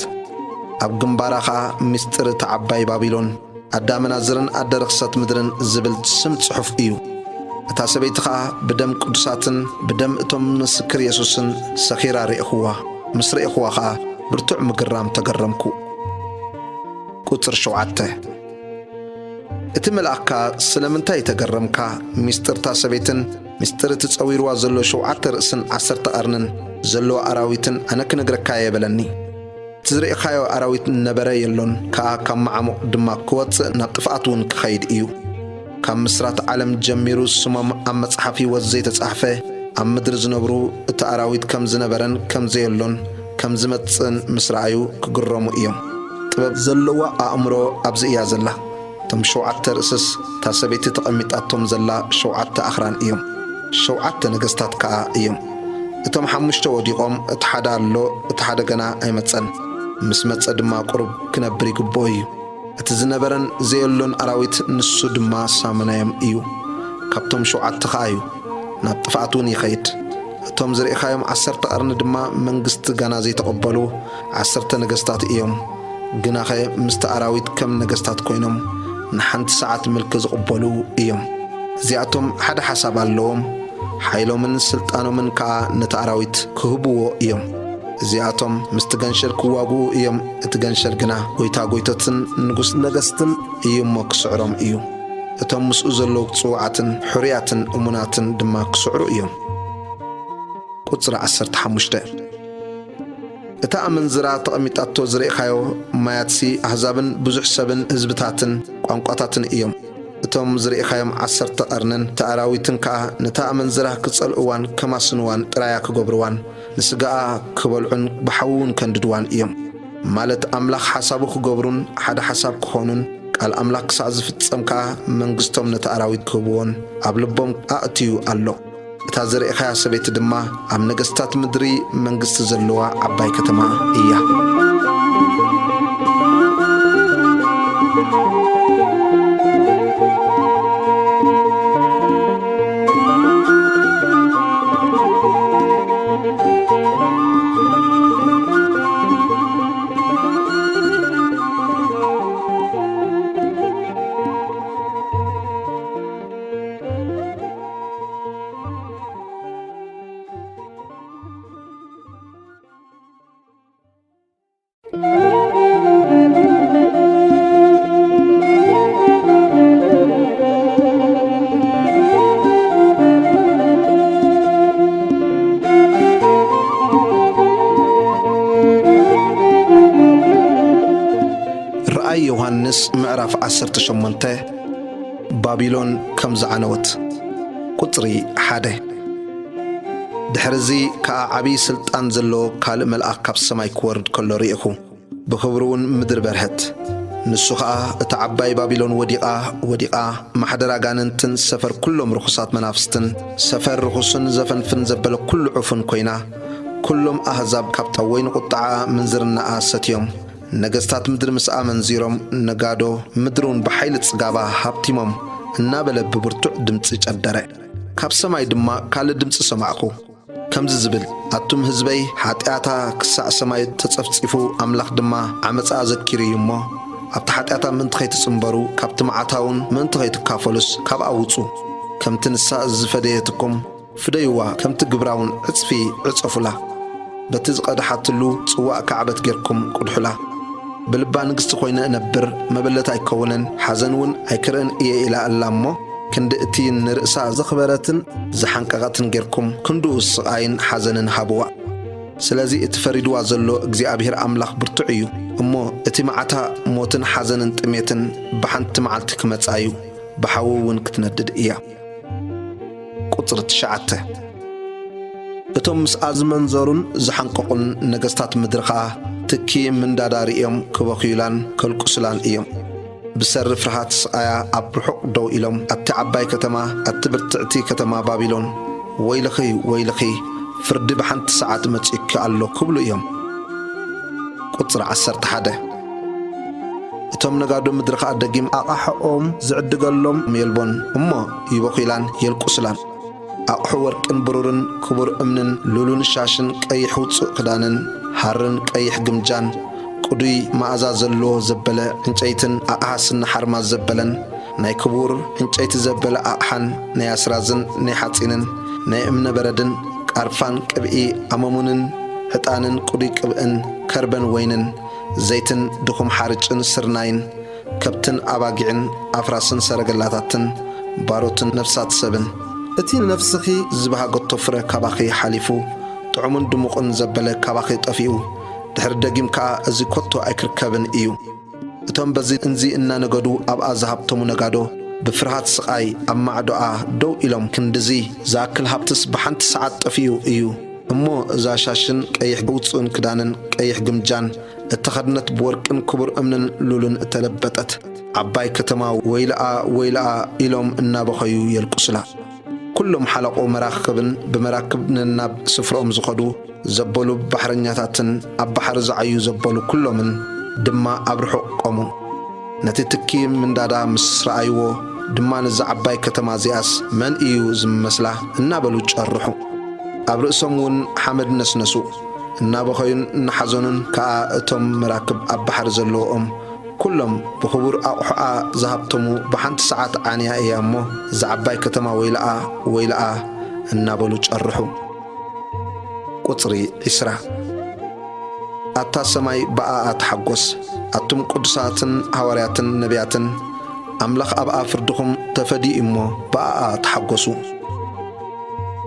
ኣብ ግንባራ ኸኣ ምስጢር እታ ዓባይ ባቢሎን፣ ኣደ ኣመንዝራን ኣደ ርኽሰት ምድርን ዝብል ስም ጽሑፍ እዩ። እታ ሰበይቲ ኸኣ ብደም ቅዱሳትን ብደም እቶም ምስክር የሱስን ሰኺራ ርኢኽዋ። ምስ ርኢኽዋ ኸኣ ብርቱዕ ምግራም ተገረምኩ። ቁጽሪ ሸውዓተ። እቲ መልኣኽ ከኣ፣ ስለምንታይ ተገረምካ? ምስጢር እታ ሰበይትን ምስጢር እቲ ጸዊርዋ ዘሎ ሸውዓተ ርእስን ዓሰርተ ቀርንን ዘለዎ ኣራዊትን ኣነ ክነግረካ እየ በለኒ። እቲ ዝርኢኻዮ ኣራዊት ነበረ የሎን፣ ከኣ ካብ መዓሙቕ ድማ ክወጽእ ናብ ጥፍኣት እውን ክኸይድ እዩ። ካብ ምስራት ዓለም ጀሚሩ ስሞም ኣብ መጽሓፍ ህይወት ዘይተጻሕፈ ኣብ ምድሪ ዝነብሩ እቲ ኣራዊት ከም ዝነበረን ከም ዘየሎን ከም ዝመጽእን ምስ ረኣዩ ክግረሙ እዮም። ጥበብ ዘለዋ ኣእምሮ ኣብዚ እያ ዘላ። እቶም ሸውዓተ ርእስስ እታ ሰበይቲ ተቐሚጣቶም ዘላ ሸውዓተ ኣኽራን እዮም። ሸውዓተ ነገስታት ከኣ እዮም። እቶም ሓሙሽተ ወዲቖም፣ እቲ ሓደ ኣሎ፣ እቲ ሓደ ገና ኣይመጸን። ምስ መጸ ድማ ቁሩብ ክነብር ይግብኦ እዩ። እቲ ዝነበረን ዘየሎን ኣራዊት ንሱ ድማ ሳመናዮም እዩ። ካብቶም ሸውዓተ ኸኣ እዩ። ናብ ጥፍኣት እውን ይኸይድ። እቶም ዝርኢኻዮም ዓሰርተ ቀርኒ ድማ መንግስቲ ጋና ዘይተቐበሉ ዓሰርተ ነገስታት እዮም። ግናኸ ምስቲ ኣራዊት ከም ነገስታት ኮይኖም ንሓንቲ ሰዓት ምልኪ ዝቕበሉ እዮም። እዚኣቶም ሓደ ሓሳብ ኣለዎም። ሓይሎምን ስልጣኖምን ከኣ ነቲ ኣራዊት ክህብዎ እዮም። እዚኣቶም ምስቲ ገንሸል ክዋግኡ እዮም። እቲ ገንሸል ግና ጎይታ ጎይቶትን ንጉስ ነገስትን እዩ እሞ ክስዕሮም እዩ። እቶም ምስኡ ዘለዉ ጽዉዓትን ሕሩያትን እሙናትን ድማ ክስዕሩ እዮም። ቁጽሪ ዓሰርተ ሓሙሽተ። እታ ኣመንዝራ ተቐሚጣቶ ዝርኢኻዮ ማያትሲ ኣህዛብን ብዙሕ ሰብን ህዝብታትን ቋንቋታትን እዮም። እቶም ዝርኢኻዮም ዓሰርተ ቀርንን እቲ ኣራዊትን ከኣ ነታ ኣመንዝራ ክጸልእዋን ከማስንዋን ጥራያ ክገብርዋን ንስጋኣ ክበልዑን ብሓዊ እውን ከንድድዋን እዮም። ማለት ኣምላኽ ሓሳቡ ክገብሩን ሓደ ሓሳብ ክኾኑን ቃል ኣምላኽ ክሳዕ ዝፍጸም ከኣ መንግስቶም ነቲ ኣራዊት ክህብዎን ኣብ ልቦም ኣእትዩ ኣሎ። እታ ዝርኢኻያ ሰበይቲ ድማ ኣብ ነገስታት ምድሪ መንግስቲ ዘለዋ ዓባይ ከተማ እያ። ራእይ ዮሃንስ ምዕራፍ ዓሰርተ ሸሞንተ። ባቢሎን ከም ዝዓነወት። ቁጽሪ ሓደ። ድሕርዚ ከኣ ዓብዪ ስልጣን ዘለዎ ካልእ መልኣኽ ካብ ሰማይ ክወርድ ከሎ ርኢኹ። ብኽብሩ እውን ምድሪ በርሀት። ንሱ ኸኣ፣ "እታ ዓባይ ባቢሎን ወዲቓ፣ ወዲቓ፣ ማሕደር ኣጋንንትን ሰፈር ኩሎም ርኹሳት መናፍስትን፣ ሰፈር ርኹስን ዘፈንፍን ዘበለ ኩሉ ዕፉን ኮይና፣ ኩሎም ኣህዛብ ካብታ ወይኒ ቁጥዓኣ ምንዝርናኣ ሰትዮም፣ ነገስታት ምድሪ ምስኣ መንዚሮም፣ ነጋዶ ምድሪ እውን ብሓይሊ ጽጋባ ሃብቲሞም" እናበለ ብብርቱዕ ድምጺ ጨደረ። ካብ ሰማይ ድማ ካልእ ድምጺ ሰማዕኩ፣ ከምዚ ዝብል፣ "ኣቱም ህዝበይ፣ ሓጢኣታ ክሳዕ ሰማይ ተጸፍጺፉ፣ ኣምላኽ ድማ ዓመጻኣ ዘኪሩ እዩ እሞ፣ ኣብቲ ሓጢኣታ ምእንቲ ኸይትጽንበሩ፣ ካብቲ መዓታ እውን ምእንቲ ኸይትካፈሉስ፣ ካብኣ ውጹ። ከምቲ ንሳ ዝፈደየትኩም ፍደይዋ፣ ከምቲ ግብራ እውን ዕጽፊ ዕጸፉላ። በቲ ዝቐድሓትሉ ጽዋእ ካዕበት ጌርኩም ቅድሑላ። ብልባ ንግስቲ ኮይነ እነብር፣ መበለት ኣይከውንን፣ ሓዘን እውን ኣይክርእን እየ" ኢላ ኣላ እሞ፣ ክንዲ እቲ ንርእሳ ዘኽበረትን ዝሓንቀቐትን ጌርኩም፣ ክንድኡ ስቓይን ሓዘንን ሃብዋ። ስለዚ እቲ ፈሪድዋ ዘሎ እግዚኣብሄር ኣምላኽ ብርቱዕ እዩ እሞ፣ እቲ መዓታ ሞትን ሓዘንን ጥሜትን ብሓንቲ መዓልቲ ክመጻ እዩ፣ ብሓዊ እውን ክትነድድ እያ። ቁጽሪ ትሽዓተ። እቶም ምስኣ ዝመንዘሩን ዝሓንቀቑን ነገስታት ምድሪ ኸኣ ትኪ ምንዳዳ ርእዮም ክበኽዩላን ከልቅሱላን እዮም። ብሰሪ ፍርሃት ስቓያ ኣብ ርሑቕ ደው ኢሎም፣ "ኣቲ ዓባይ ከተማ፣ ኣቲ ብርትዕቲ ከተማ ባቢሎን፣ ወይልኺ፣ ወይልኺ፣ ፍርዲ ብሓንቲ ሰዓት መጺኡኪ ኣሎ" ክብሉ እዮም። ቁጽሪ ዓሰርተ ሓደ። እቶም ነጋዶ ምድሪ ኸኣ ደጊም ኣቓሕኦም ዝዕድገሎም የልቦን እሞ ይበኹላን የልቁስላን። ኣቕሑ ወርቅን ብሩርን ክቡር እምንን ሉልን ሻሽን ቀይሕ ውጹእ ክዳንን ሃርን ቀይሕ ግምጃን ቅዱይ መኣዛ ዘለዎ ዘበለ ዕንጨይትን ኣቕሓ ስኒ ሓርማዝ ዘበለን ናይ ክቡር ዕንጨይቲ ዘበለ ኣቕሓን ናይ ኣስራዝን ናይ ሓጺንን ናይ እምነ በረድን ቃርፋን ቅብኢ ኣመሙንን ዕጣንን ቅዱይ ቅብእን ከርበን ወይንን ዘይትን ድኹም ሓርጭን ስርናይን ከብትን ኣባጊዕን ኣፍራስን ሰረገላታትን ባሮትን ነፍሳት ሰብን። እቲ ነፍስኺ ዝበሃገቶ ፍረ ካባኺ ሓሊፉ፣ ጥዑምን ድሙቕን ዘበለ ካባኺ ጠፊኡ፣ ድሕሪ ደጊም ከኣ እዚ ከቶ ኣይክርከብን እዩ። እቶም በዚ እንዚ እናነገዱ ኣብኣ ዝሃብተሙ ነጋዶ፣ ብፍርሃት ስቓይ ኣብ ማዕዶኣ ደው ኢሎም፣ ክንድዚ ዝኣክል ሃብትስ ብሓንቲ ሰዓት ጠፊኡ እዩ። እሞ እዛ ሻሽን ቀይሕ ውጹእን ክዳንን ቀይሕ ግምጃን እተኸድነት፣ ብወርቅን ክቡር እምንን ሉልን እተለበጠት ዓባይ ከተማ ወይልኣ፣ ወይልኣ ኢሎም እናበኸዩ የልቅሱላ። ኩሎም ሓለቆ መራኽብን ብመራክብ ነናብ ስፍርኦም ዝኸዱ ዘበሉ ባሕረኛታትን ኣብ ባሕሪ ዝዓዩ ዘበሉ ኩሎምን ድማ ኣብ ርሑቕ ቆሙ። ነቲ ትኪ ምንዳዳ ምስ ረኣይዎ ድማ፣ "ነዛ ዓባይ ከተማ እዚኣስ መን እዩ ዝመስላ?" እናበሉ ጨርሑ። ኣብ ርእሶም እውን ሓመድ ነስነሱ። እናበኸዩን እናሓዘኑን ከኣ እቶም መራክብ ኣብ ባሕሪ ዘለውኦም ኩሎም ብኽቡር ኣቑሑኣ ዝሃብተሙ፣ "ብሓንቲ ሰዓት ዓንያ እያ እሞ፣ እዛ ዓባይ ከተማ ወይልኣ፣ ወይልኣ" እናበሉ ጨርሑ። ቁጽሪ ዕስራ። ኣታ ሰማይ ብኣኣ ተሓጎስ፣ ኣቱም ቅዱሳትን ሃዋርያትን ነቢያትን፣ ኣምላኽ ኣብኣ ፍርድኹም ተፈድዩ እሞ ብኣኣ ተሓጎሱ።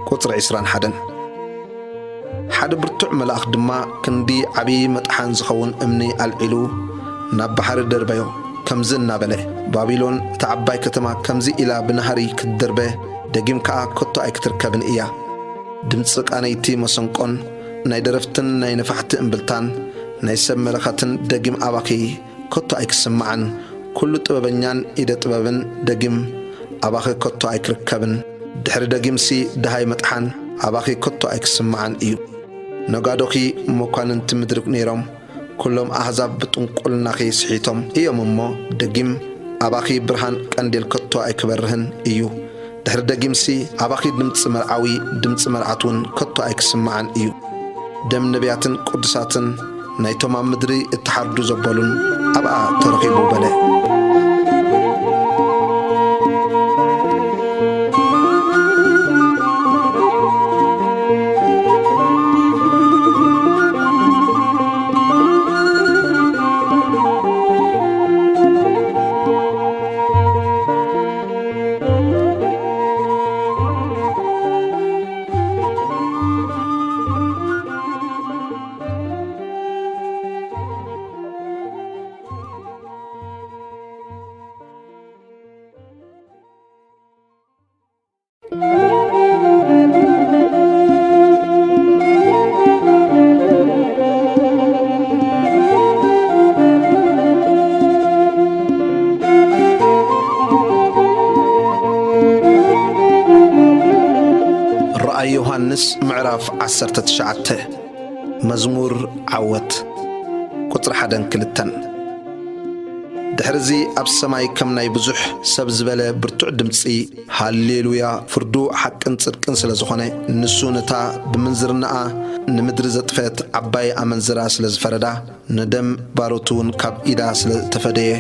ቁጽሪ ዕስራን ሓደን። ሓደ ብርቱዕ መልኣኽ ድማ ክንዲ ዓብዪ መጥሓን ዝኸውን እምኒ ኣልዒሉ ናብ ባሕሪ ደርበዮ፣ ከምዚ እናበለ፣ "ባቢሎን እታ ዓባይ ከተማ ከምዚ ኢላ ብናህሪ ክትድርበ፣ ደጊም ከኣ ከቶ ኣይክትርከብን እያ። ድምጺ ቃነይቲ መሰንቆን ናይ ደረፍትን ናይ ነፋሕቲ እምብልታን ናይ ሰብ መለኸትን ደጊም ኣባኺ ከቶ ኣይክስምዓን። ኩሉ ጥበበኛን ኢደ ጥበብን ደጊም ኣባኺ ከቶ ኣይክርከብን። ድሕሪ ደጊምሲ ደሃይ መጥሓን ኣባኺ ከቶ ኣይክስምዓን እዩ። ነጋዶኺ መኳንንቲ ምድሪ ነይሮም፣ ኩሎም ኣህዛብ ብጥንቁልናኺ ስሒቶም እዮም እሞ፣ ደጊም ኣባኺ ብርሃን ቀንዴል ከቶ ኣይክበርህን እዩ። ድሕሪ ደጊምሲ ኣባኺ ድምጺ መርዓዊ፣ ድምጺ መርዓት እውን ከቶ ኣይክስምዓን እዩ። ደም ነቢያትን ቅዱሳትን ናይቶም ኣብ ምድሪ እተሓርዱ ዘበሉን ኣብኣ ተረኺቡ" በለ። ራእይ ዮሃንስ ምዕራፍ ዓሰርተ ትሽዓተ። መዝሙር ዓወት። ቁጽሪ ሓደን ክልተን። ድሕርዚ ኣብ ሰማይ ከም ናይ ብዙሕ ሰብ ዝበለ ብርቱዕ ድምጺ፣ ሃሌሉያ! ፍርዱ ሓቅን ጽድቅን ስለ ዝኾነ፣ ንሱ ነታ ብምንዝርናኣ ንምድሪ ዘጥፈት ዓባይ ኣመንዝራ ስለ ዝፈረዳ፣ ንደም ባሮቱ እውን ካብ ኢዳ ስለ እተፈደየ፣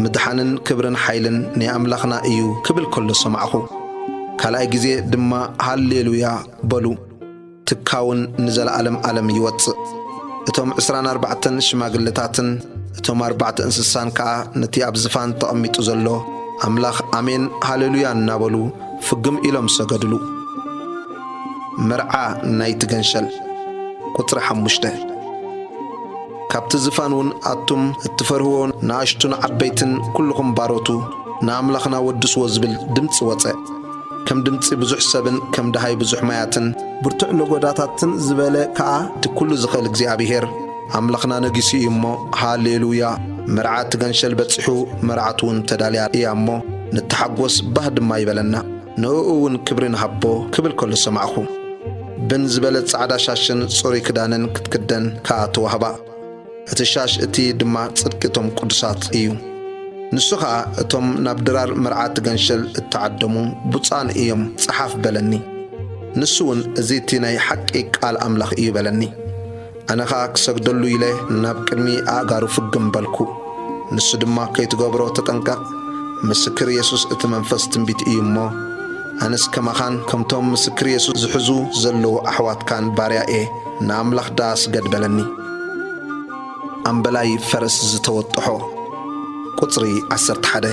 ምድሓንን ክብርን ሓይልን ናይ ኣምላኽና እዩ ክብል ከሎ ሰማዕኹ። ካልኣይ ግዜ ድማ ሃሌሉያ በሉ። ትካውን ንዘለኣለም ኣለም ይወጽእ። እቶም ዕስራን ኣርባዕተን ሽማግለታትን እቶም ኣርባዕተ እንስሳን ከኣ ነቲ ኣብ ዝፋን ተቐሚጡ ዘሎ ኣምላኽ ኣሜን ሃሌሉያ እናበሉ ፍግም ኢሎም ሰገድሉ። መርዓ ናይቲ ገንሸል። ቁጽሪ ሓሙሽተ። ካብቲ ዝፋን እውን ኣቱም እትፈርህዎ ንኣሽቱን ዓበይትን ኩልኹም ባሮቱ ንኣምላኽና ወድስዎ ዝብል ድምጺ ወጸ። ከም ድምጺ ብዙሕ ሰብን ከም ደሃይ ብዙሕ ማያትን ብርቱዕ ነጎዳታትን ዝበለ ከኣ እቲ ኩሉ ዝኽእል እግዚኣብሔር ኣምላኽና ነጊሱ እዩ እሞ፣ ሃሌሉያ! መርዓ እቲ ገንሸል በጺሑ፣ መርዓት እውን ተዳልያ እያ እሞ፣ ንተሓጎስ ባህ ድማ ይበለና፣ ንእኡ እውን ክብሪ ንሃቦ ክብል ከሎ ሰማዕኹ። ብን ዝበለ ጻዕዳ ሻሽን ጽሩይ ክዳንን ክትክደን ከኣ ተዋህባ። እቲ ሻሽ እቲ ድማ ጽድቂ እቶም ቅዱሳት እዩ። ንሱ ኸኣ እቶም ናብ ድራር መርዓ እቲ ገንሸል እተዓደሙ ብፁዓን እዮም ጸሓፍ በለኒ። ንሱ እውን እዚ እቲ ናይ ሓቂ ቃል ኣምላኽ እዩ በለኒ። ኣነ ኸኣ ክሰግደሉ ኢለ ናብ ቅድሚ ኣእጋሩ ፍግም በልኩ። ንሱ ድማ ከይትገብሮ ተጠንቀቕ፣ ምስክር የሱስ እቲ መንፈስ ትንቢት እዩ እሞ፣ ኣነስ ከማኻን ከምቶም ምስክር የሱስ ዝሕዙ ዘለዉ ኣሕዋትካን ባርያ እየ፣ ንኣምላኽ ደኣ ስገድ በለኒ። ኣምበላይ ፈረስ ዝተወጥሖ። ቁጽሪ ዓሰርተ ሓደ።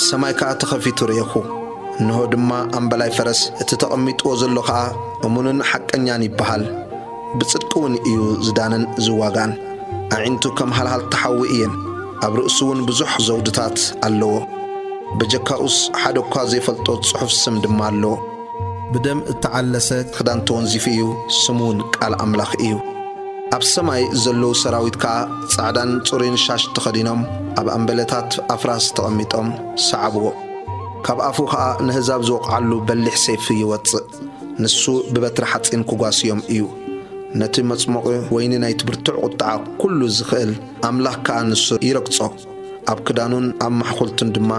ሰማይ ከኣ ተኸፊቱ ርኤኹ። እንሆ ድማ ኣምበላይ ፈረስ፣ እቲ ተቐሚጥዎ ዘሎ ኸኣ እሙንን ሓቀኛን ይበሃል። ብጽድቂ እውን እዩ ዝዳንን ዝዋጋን። ኣዒንቱ ከም ሃልሃልቲ ሓዊ እየን፣ ኣብ ርእሱ እውን ብዙሕ ዘውድታት ኣለዎ። በጀካኡስ ሓደ እኳ ዘይፈልጦ ጽሑፍ ስም ድማ ኣሎ። ብደም እተዓለሰ ክዳን ተወንዚፉ እዩ፣ ስሙ እውን ቃል ኣምላኽ እዩ። ኣብ ሰማይ ዘለዉ ሰራዊት ከኣ ጻዕዳን ጽሩይን ሻሽ ተኸዲኖም፣ ኣብ ኣምበለታት ኣፍራስ ተቐሚጦም ሰዓብዎ። ካብ ኣፉ ኸኣ ነህዛብ ዝወቕዓሉ በሊሕ ሰይፊ ይወጽእ። ንሱ ብበትሪ ሓጺን ክጓስዮም እዩ። ነቲ መጽሞቒ ወይኒ ናይቲ ብርቱዕ ቁጥዓ ኩሉ ዝኽእል ኣምላኽ ከኣ ንሱ ይረግጾ። ኣብ ክዳኑን ኣብ ማሕኮልቱን ድማ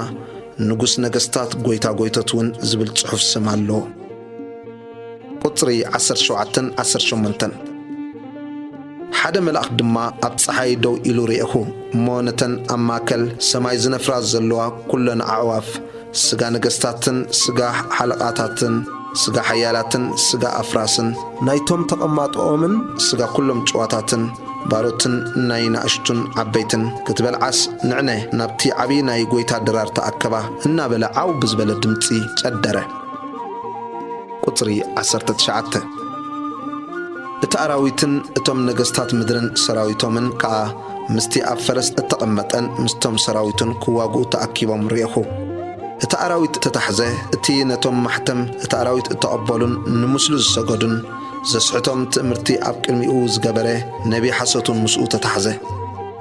ንጉስ ነገስታት፣ ጎይታ ጎይቶት እውን ዝብል ጽሑፍ ስም ኣሎ። ቁጽሪ ዓሰርተ ሸውዓተን ዓሰርተ ሸሞንተን። ሓደ መልኣኽ ድማ ኣብ ጸሓይ ደው ኢሉ ርኤኹ፣ እሞ ነተን ኣብ ማእከል ሰማይ ዝነፍራ ዘለዋ ኩለን ኣዕዋፍ፣ ስጋ ነገስታትን ስጋ ሓለቓታትን ስጋ ሓያላትን ስጋ ኣፍራስን ናይቶም ተቐማጦኦምን ስጋ ኩሎም ጭዋታትን ባሮትን ናይ ናእሽቱን ዓበይትን ክትበልዓስ ንዕነ ናብቲ ዓብዪ ናይ ጎይታ ድራር ተኣከባ እናበለ ዓው ብዝበለ ድምፂ ጨደረ። ቁጽሪ ዓሰርተ ትሽዓተ። እቲ ኣራዊትን እቶም ነገስታት ምድርን ሰራዊቶምን ከኣ ምስቲ ኣብ ፈረስ እተቐመጠን ምስቶም ሰራዊቱን ክዋግኡ ተኣኪቦም ርኤኹ። እቲ ኣራዊት እተታሕዘ፣ እቲ ነቶም ማሕተም እቲ ኣራዊት እተቐበሉን ንምስሉ ዝሰገዱን ዘስሕቶም ትእምርቲ ኣብ ቅድሚኡ ዝገበረ ነብዪ ሓሶት እውን ምስኡ ተታሕዘ።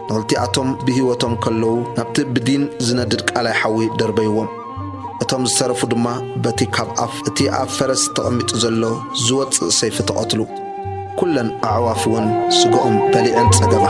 ንኽልቲኣቶም ብህይወቶም ከለዉ ናብቲ ብዲን ዝነድድ ቃላይ ሓዊ ደርበይዎም። እቶም ዝተረፉ ድማ በቲ ካብ ኣፍ እቲ ኣብ ፈረስ ተቐሚጡ ዘሎ ዝወጽእ ሰይፊ ተቐትሉ። ኩለን ኣዕዋፍ እውን ስጋኦም በሊዐን ጸገባ።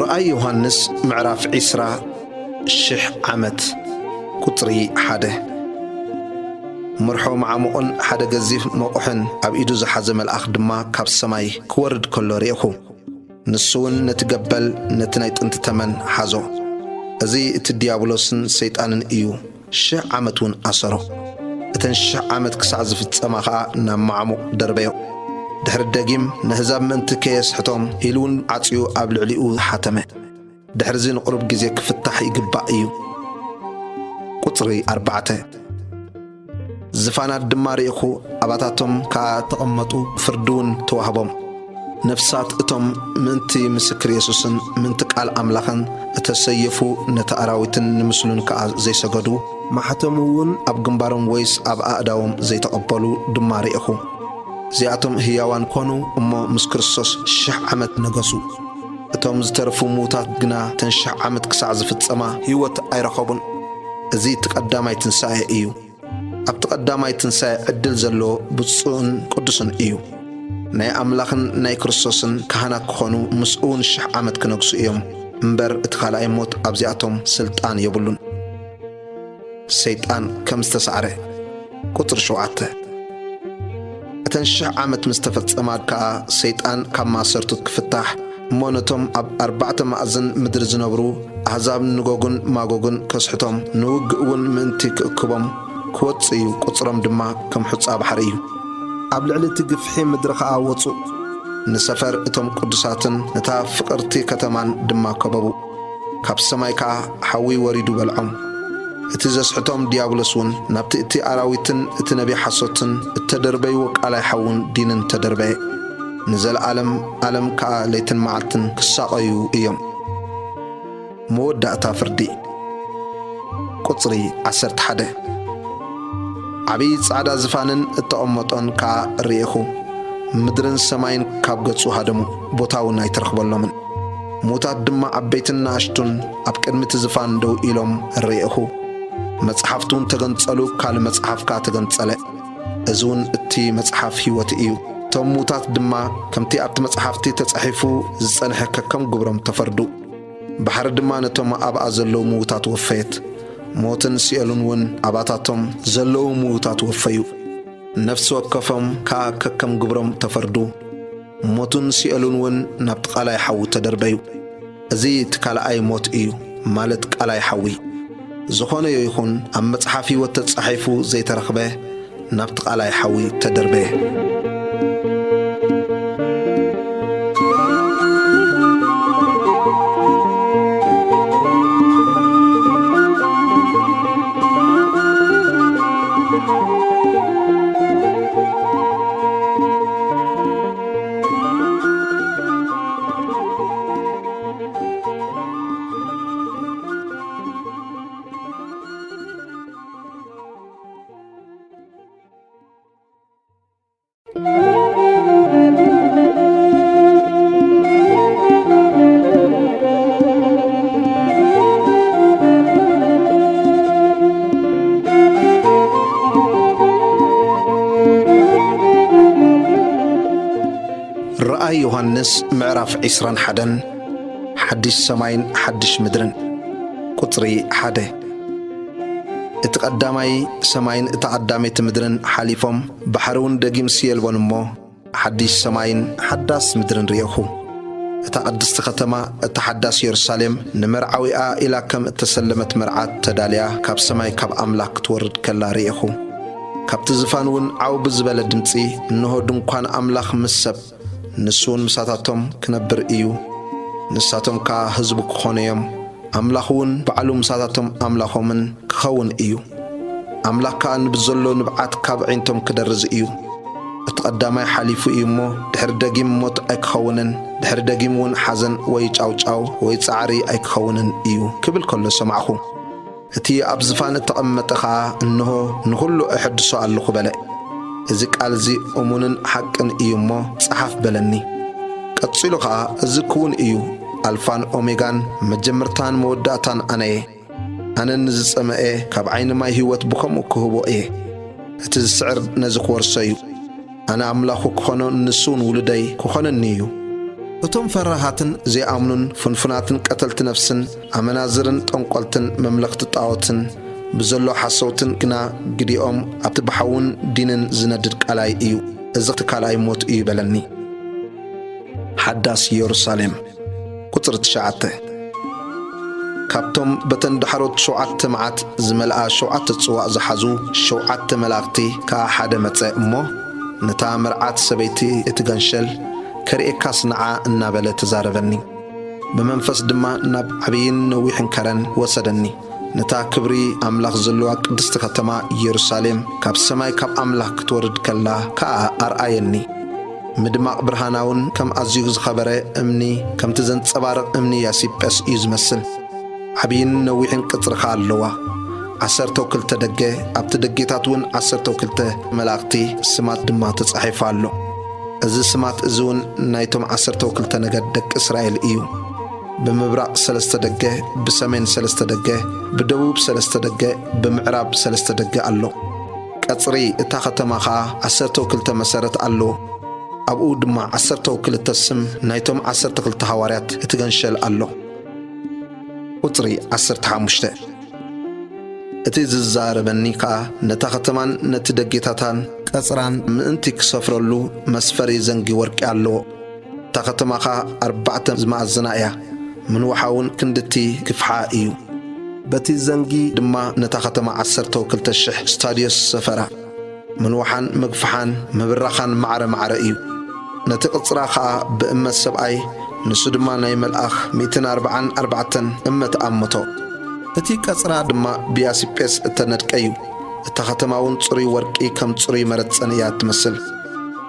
ራእይ ዮሃንስ ምዕራፍ ዕስራ፣ ሽሕ ዓመት። ቁጽሪ ሓደ። መርሖ መዓሙቕን ሓደ ገዚፍ መቑሕን ኣብ ኢዱ ዝሓዘ መልኣኽ ድማ ካብ ሰማይ ክወርድ ከሎ ርኤኹ። ንሱ እውን ነቲ ገበል፣ ነቲ ናይ ጥንቲ ተመን ሓዞ። እዚ እቲ ድያብሎስን ሰይጣንን እዩ። ሽሕ ዓመት እውን ኣሰሮ። እተን ሽሕ ዓመት ክሳዕ ዝፍጸማ ኸኣ ናብ መዓሙቕ ደርበዮ። ድሕሪ ደጊም ነህዛብ ምእንቲ ከየስሕቶም ኢሉ እውን ዓጽዩ ኣብ ልዕሊኡ ሓተመ። ድሕርዚ ንቕሩብ ግዜ ክፍታሕ ይግባእ እዩ። ቁጽሪ ኣርባዕተ። ዝፋናት ድማ ርኢኹ፣ ኣባታቶም ከኣ ተቐመጡ፣ ፍርዲ እውን ተዋህቦም። ነፍሳት እቶም ምእንቲ ምስክር የሱስን ምእንቲ ቃል ኣምላኽን እተሰየፉ፣ ነቲ ኣራዊትን ንምስሉን ከኣ ዘይሰገዱ፣ ማሕተሙ እውን ኣብ ግንባሮም ወይስ ኣብ ኣእዳዎም ዘይተቐበሉ ድማ ርኢኹ። እዚኣቶም ህያዋን ኮኑ እሞ ምስ ክርስቶስ ሽሕ ዓመት ነገሱ። እቶም ዝተረፉ ምዉታት ግና እተን ሽሕ ዓመት ክሳዕ ዝፍጸማ ህይወት ኣይረኸቡን። እዚ እቲ ቀዳማይ ትንሳኤ እዩ። ኣብቲ ቀዳማይ ትንሳኤ ዕድል ዘሎ ብፁዕን ቅዱስን እዩ። ናይ ኣምላኽን ናይ ክርስቶስን ካህናት ክኾኑ፣ ምስኡ እውን ሽሕ ዓመት ክነግሱ እዮም። እምበር እቲ ካልኣይ ሞት ኣብዚኣቶም ስልጣን የብሉን። ሰይጣን ከም ዝተሳዕረ። ቁጽሪ ሸውዓተ። እተን ሽሕ ዓመት ምስ ተፈጸማ ከኣ ሰይጣን ካብ ማእሰርቱ ክፍታሕ እሞ ነቶም ኣብ ኣርባዕተ ማእዝን ምድሪ ዝነብሩ ኣህዛብ ንጎግን ማጎግን ከስሕቶም፣ ንውግእ እውን ምእንቲ ክእክቦም ክወጽእ እዩ። ቁጽሮም ድማ ከም ሑጻ ባሕሪ እዩ። ኣብ ልዕሊ እቲ ግፍሒ ምድሪ ኸኣ ወጹ። ንሰፈር እቶም ቅዱሳትን ነታ ፍቕርቲ ከተማን ድማ ከበቡ። ካብ ሰማይ ከኣ ሓዊ ወሪዱ በልዖም። እቲ ዘስሕቶም ዲያብሎስ እውን ናብቲ እቲ ኣራዊትን እቲ ነቢይ ሓሶትን እተደርበይዎ ቃላይ ሓውን ዲንን ተደርበየ። ንዘለዓለም ዓለም ከኣ ለይትን መዓልትን ክሳቐዩ እዮም። መወዳእታ ፍርዲ። ቁጽሪ ዓሰርተ ሓደ። ዓብዪ ጻዕዳ ዝፋንን እተቐመጦን ከኣ ርኤኹ። ምድርን ሰማይን ካብ ገጹ ሃደሙ፣ ቦታ እውን ኣይተረኽበሎምን። ምዉታት ድማ ዓበይትን ንኣሽቱን ኣብ ቅድሚ እቲ ዝፋን ደው ኢሎም ርኤኹ። መጽሓፍቲ እውን ተገንጸሉ፣ ካልእ መጽሓፍ ከኣ ተገንጸለ። እዚ እውን እቲ መጽሓፍ ህይወት እዩ። እቶም ምዉታት ድማ ከምቲ ኣብቲ መጽሓፍቲ ተጻሒፉ ዝጸንሐ ከከም ግብሮም ተፈርዱ። ባሕሪ ድማ ነቶም ኣብኣ ዘለዉ ምዉታት ወፈየት። ሞትን ሲኦልን እውን ኣባታቶም ዘለዉ ምዉታት ወፈዩ። ነፍሲ ወከፎም ከኣ ከከም ግብሮም ተፈርዱ። ሞትን ሲኦልን እውን ናብቲ ቃላይ ሓዊ ተደርበዩ። እዚ እቲ ካልኣይ ሞት እዩ፣ ማለት ቃላይ ሓዊ። ዝኾነዮ ይኹን ኣብ መጽሓፍ ህይወት ተጻሒፉ ዘይተረኽበ ናብቲ ቃላይ ሓዊ ተደርበየ። ራእይ ዮሃንስ ምዕራፍ ዕስራን ሓደን። ሓድሽ ሰማይን ሓድሽ ምድርን። ቁጽሪ ሓደ። እቲ ቀዳማይ ሰማይን እታ ቀዳመይቲ ምድርን ሓሊፎም፣ ባሕሪ እውን ደጊም ስየልቦን እሞ፣ ሓድሽ ሰማይን ሓዳስ ምድርን ርኤኹ። እታ ቅድስቲ ከተማ፣ እታ ሓዳስ የሩሳሌም፣ ንመርዓዊኣ ኢላ ከም እተሰለመት መርዓት ተዳልያ፣ ካብ ሰማይ ካብ ኣምላኽ ክትወርድ ከላ ርኤኹ። ካብቲ ዝፋን እውን ዓው ብዝበለ ድምጺ፣ እንሆ ድንኳን ኣምላኽ ምስ ሰብ፣ ንሱ እውን ምሳታቶም ክነብር እዩ። ንሳቶም ከኣ ህዝቡ ክኾኑ እዮም። ኣምላኽ እውን ባዕሉ ምሳታቶም ኣምላኾምን ክኸውን እዩ። ኣምላኽ ከኣ ንብዘሎ ንብዓት ካብ ኣዒንቶም ክደርዝ እዩ። እቲ ቀዳማይ ሓሊፉ እዩ እሞ፣ ድሕሪ ደጊም ሞት ኣይክኸውንን፣ ድሕሪ ደጊም እውን ሓዘን ወይ ጫውጫው ወይ ጻዕሪ ኣይክኸውንን እዩ ክብል ከሎ ሰማዕኹ። እቲ ኣብ ዝፋን እተቐመጠ ኸኣ፣ እንሆ፣ ንኹሉ እሕድሶ ኣለኹ በለ። እዚ ቃል እዚ እሙንን ሓቅን እዩ እሞ፣ ጸሓፍ በለኒ። ቀጺሉ ኸኣ፣ እዚ ክውን እዩ፣ ኣልፋን ኦሜጋን፣ መጀመርታን መወዳእታን ኣነ እየ። ኣነ ንዝጸመአ ካብ ዓይኒ ማይ ህይወት ብኸምኡ ክህቦ እየ። እቲ ዝስዕር ነዚ ክወርሶ እዩ። ኣነ ኣምላኹ ክኾኖ፣ ንሱ እውን ውሉደይ ክኾነኒ እዩ። እቶም ፈራሃትን ዘይኣምኑን፣ ፍንፉናትን ቀተልቲ ነፍስን፣ ኣመናዝርን ጠንቆልትን መምለኽቲ ጣዖትን ብዘሎ ሓሰውትን ግና፣ ግዲኦም ኣብቲ ብሓውን ዲንን ዝነድድ ቀላይ እዩ። እዚ እቲ ካልኣይ ሞት እዩ በለኒ። ሓዳስ የሩሳሌም። ቁጽሪ ትሽዓተ። ካብቶም በተን ዳሕሮት ሸውዓተ መዓት ዝመልኣ ሸውዓተ ጽዋእ ዝሓዙ ሸውዓተ መላእኽቲ ከኣ ሓደ መጸ እሞ፣ ነታ መርዓት ሰበይቲ እቲ ገንሸል ከርእየካስ ንዓ እናበለ ተዛረበኒ። ብመንፈስ ድማ ናብ ዓብይን ነዊሕን ከረን ወሰደኒ። ነታ ክብሪ ኣምላኽ ዘለዋ ቅድስቲ ከተማ ኢየሩሳሌም ካብ ሰማይ ካብ ኣምላኽ ክትወርድ ከላ ከኣ ኣርኣየኒ። ምድማቕ ብርሃናውን ከም ኣዝዩ ዝኸበረ እምኒ፣ ከምቲ ዘንጸባርቕ እምኒ ያሲጴስ እዩ ዝመስል። ዓብይን ነዊሕን ቅጽሪ ኸኣ ኣለዋ። ዓሰርተው ክልተ ደገ፣ ኣብቲ ደጌታት እውን ዓሰርተው ክልተ መላእኽቲ ስማት ድማ ተጻሒፉ ኣሎ። እዚ ስማት እዚ እውን ናይቶም ዓሰርተው ክልተ ነገድ ደቂ እስራኤል እዩ። ብምብራቕ ሰለስተ ደገ፣ ብሰሜን ሰለስተ ደገ፣ ብደቡብ ሰለስተ ደገ፣ ብምዕራብ ሰለስተ ደገ ኣሎ። ቀጽሪ እታ ኸተማ ኸኣ ዓሰርተው ክልተ መሰረት ኣለዎ። ኣብኡ ድማ ዓሰርተው ክልተ ስም ናይቶም ዓሰርተ ክልተ ሃዋርያት እቲ ገንሸል ኣሎ። ቁጽሪ ዓሰርተ ሓሙሽተ። እቲ ዝዛረበኒ ከኣ ነታ ኸተማን ነቲ ደጌታታን ቀጽራን ምእንቲ ክሰፍረሉ መስፈሪ ዘንጊ ወርቂ ኣለዎ። እታ ኸተማ ኸኣ ኣርባዕተ ዝመኣዝና እያ፣ ምንውሓ እውን ክንድቲ ግፍሓ እዩ። በቲ ዘንጊ ድማ ነታ ኸተማ ዓሰርተው ክልተ ሽሕ ስታድዮስ ሰፈራ። ምንውሓን ምግፍሓን ምብራኻን ማዕረ ማዕረ እዩ። ነቲ ቅጽራ ኸኣ ብእመት ሰብኣይ፣ ንሱ ድማ ናይ መልኣኽ፣ ሚእትን ኣርብዓን ኣርባዕተን እመት ኣመቶ። እቲ ቀጽራ ድማ ብያሲጴስ እተነድቀ እዩ። እታ ኸተማ እውን ጽሩይ ወርቂ ከም ጽሩይ መረጸን እያ እትመስል።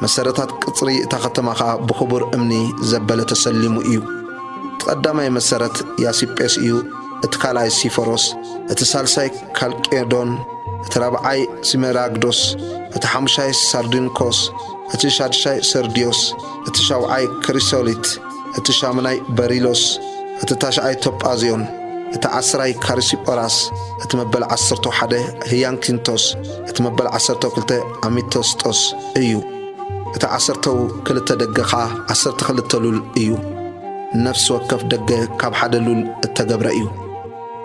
መሰረታት ቅጽሪ እታ ኸተማ ኸኣ ብኽቡር እምኒ ዘበለ ተሰሊሙ እዩ። እቲ ቐዳማይ መሰረት ያሲጴስ እዩ፣ እቲ ካልኣይ ሲፎሮስ፣ እቲ ሳልሳይ ካልቄዶን፣ እቲ ራብዓይ ሲመራግዶስ፣ እቲ ሓሙሻይ ሳርዲንኮስ፣ እቲ ሻድሻይ ሰርድዮስ፣ እቲ ሻውዓይ ክሪሶሊት፣ እቲ ሻምናይ በሪሎስ፣ እቲ ታሽዓይ ቶጳዝዮን፣ እቲ ዓስራይ ካሪሲጶራስ፣ እቲ መበል ዓሰርተ ሓደ ህያንኪንቶስ፣ እቲ መበል ዓሰርተ ክልተ ኣሚቶስጦስ እዩ። እቲ ዓሰርተው ክልተ ደገ ኸኣ ዓሰርተ ክልተ ሉል እዩ። ነፍሲ ወከፍ ደገ ካብ ሓደ ሉል እተገብረ እዩ።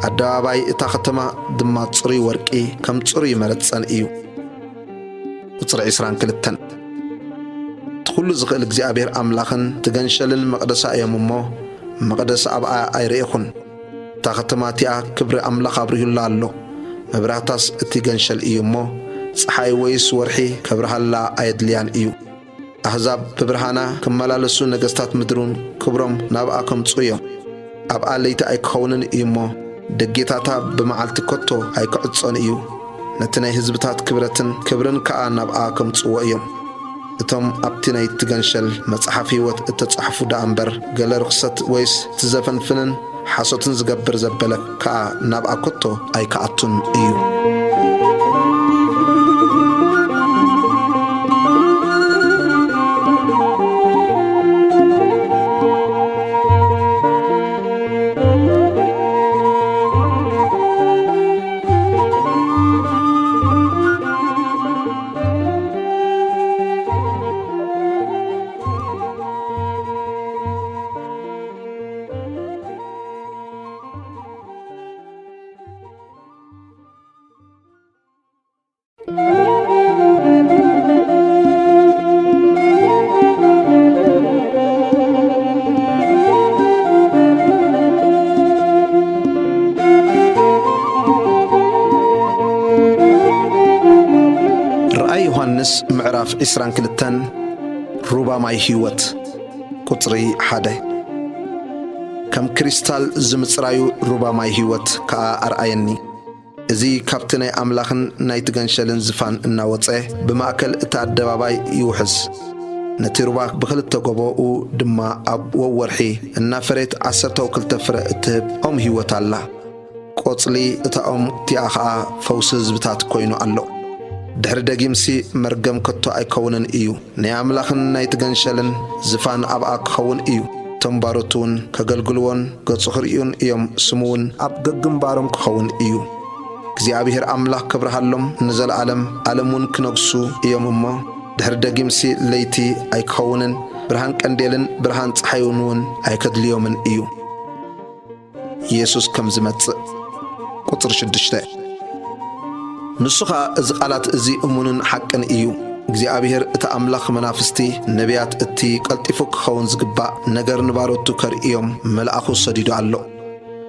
ኣደባባይ እታ ኸተማ ድማ ጽሩይ ወርቂ ከም ጽሩይ መረጸን እዩ። ቁጽሪ ዕስራን ክልተን። እቲ ኹሉ ዝኽእል እግዚኣብሔር ኣምላኽን እቲ ገንሸልን መቕደሳ እዮም እሞ፣ መቕደስ ኣብኣ ኣይረኤኹን። እታ ኸተማ እቲኣ ክብሪ ኣምላኽ ኣብሪሁላ ኣሎ። መብራህታስ እቲ ገንሸል እዩ እሞ፣ ጸሓይ ወይስ ወርሒ ከብርሃላ ኣየድልያን እዩ። ኣህዛብ ብብርሃና ክመላለሱ፣ ነገስታት ምድሩን ክብሮም ናብኣ ከምጽኡ እዮም። ኣብኣ ለይቲ ኣይክኸውንን እዩ እሞ፣ ደጌታታ ብመዓልቲ ከቶ ኣይክዕጾን እዩ። ነቲ ናይ ህዝብታት ክብረትን ክብርን ከኣ ናብኣ ከምጽዎ እዮም። እቶም ኣብቲ ናይቲ ገንሸል መጽሓፍ ህይወት እተጻሕፉ ደኣ እምበር፣ ገለ ርኽሰት ወይስ እቲ ዘፈንፍንን ሓሶትን ዝገብር ዘበለ ከኣ ናብኣ ከቶ ኣይክኣቱን እዩ። ራእይ ዮሃንስ ምዕራፍ ዕስራን ክልተን። ሩባ ማይ ህይወት። ቁጽሪ ሓደ። ከም ክሪስታል ዝምጽራዩ ሩባ ማይ ህይወት ከኣ ኣርኣየኒ። እዚ ካብቲ ናይ ኣምላኽን ናይቲ ገንሸልን ዝፋን እናወጸ ብማእከል እቲ ኣደባባይ ይውሕዝ። ነቲ ሩባ ብኽልተ ጎቦኡ ድማ ኣብ ወወርሒ እናፈረየት ዓሰርተ ክልተ ፍረ እትህብ ኦም ህይወት ኣላ። ቆጽሊ እታ ኦም እቲኣ ኸኣ ፈውሲ ህዝብታት ኮይኑ ኣሎ። ድሕሪ ደጊምሲ መርገም ከቶ ኣይከውንን እዩ። ናይ ኣምላኽን ናይቲ ገንሸልን ዝፋን ኣብኣ ክኸውን እዩ። እቶም ባሮት እውን ከገልግልዎን ገጹ ክርእዩን እዮም። ስሙ እውን ኣብ ገግንባሮም ክኸውን እዩ። እግዚኣብሔር ኣምላኽ ክብርሃሎም፣ ንዘለኣለም ዓለም እውን ክነግሱ እዮም እሞ፣ ድሕሪ ደጊምሲ ለይቲ ኣይክኸውንን፣ ብርሃን ቀንዴልን ብርሃን ጸሓይን እውን ኣይከድልዮምን እዩ። ኢየሱስ ከም ዝመጽእ። ቁጽሪ ሽዱሽተ። ንሱ ኸኣ እዚ ቃላት እዚ እሙንን ሓቅን እዩ። እግዚኣብሔር እቲ ኣምላኽ መናፍስቲ ነቢያት እቲ ቀልጢፉ ክኸውን ዝግባእ ነገር ንባሮቱ ከርእዮም መልኣኹ ሰዲዱ ኣሎ።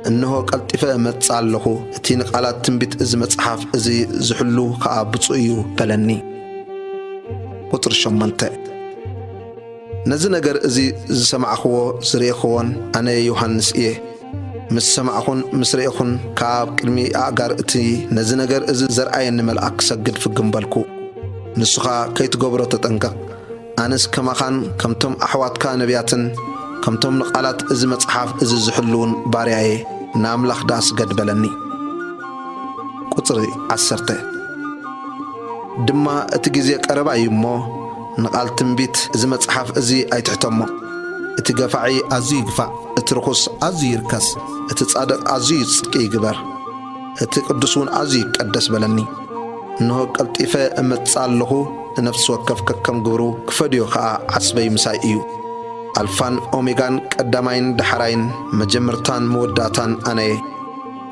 እንሆ ቀልጢፈ እመጽእ ኣለኹ፣ እቲ ንቓላት ትንቢት እዚ መጽሓፍ እዚ ዝሕሉ ኸኣ ብፁዕ እዩ በለኒ። ቁጽሪ ሸሞንተ። ነዚ ነገር እዚ ዝሰማዕኽዎ ዝርኤኽዎን ኣነ ዮሃንስ እየ። ምስ ሰማዕኹን ምስ ርኤኹን ከኣ ኣብ ቅድሚ ኣእጋር እቲ ነዚ ነገር እዚ ዘርኣየኒ መልኣክ ክሰግድ ፍግም በልኩ። ንሱ ኸኣ ከይትገብሮ ተጠንቀቕ። ኣነስ ከማኻን ከምቶም ኣሕዋትካ ነቢያትን ከምቶም ንቓላት እዚ መጽሓፍ እዚ ዝሕልዉን ባርያ እየ። ንኣምላኽ ደኣ ስገድ በለኒ። ቁጽሪ ዓሰርተ። ድማ እቲ ግዜ ቀረባ እዩ እሞ፣ ንቓል ትንቢት እዚ መጽሓፍ እዚ ኣይትሕተሞ። እቲ ገፋዒ ኣዝዩ ይግፋዕ፣ እቲ ርኹስ ኣዝዩ ይርከስ፣ እቲ ጻድቕ ኣዝዩ ጽድቂ ይግበር፣ እቲ ቅዱስ እውን ኣዝዩ ይቀደስ በለኒ። እንሆ ቀልጢፈ እመጽእ ኣለኹ፣ ንነፍሲ ወከፍ ከከም ግብሩ ክፈድዮ ኸኣ ዓስበይ ምሳይ እዩ። ኣልፋን ኦሜጋን፣ ቀዳማይን ዳሕራይን፣ መጀመርታን መወዳእታን ኣነ እየ።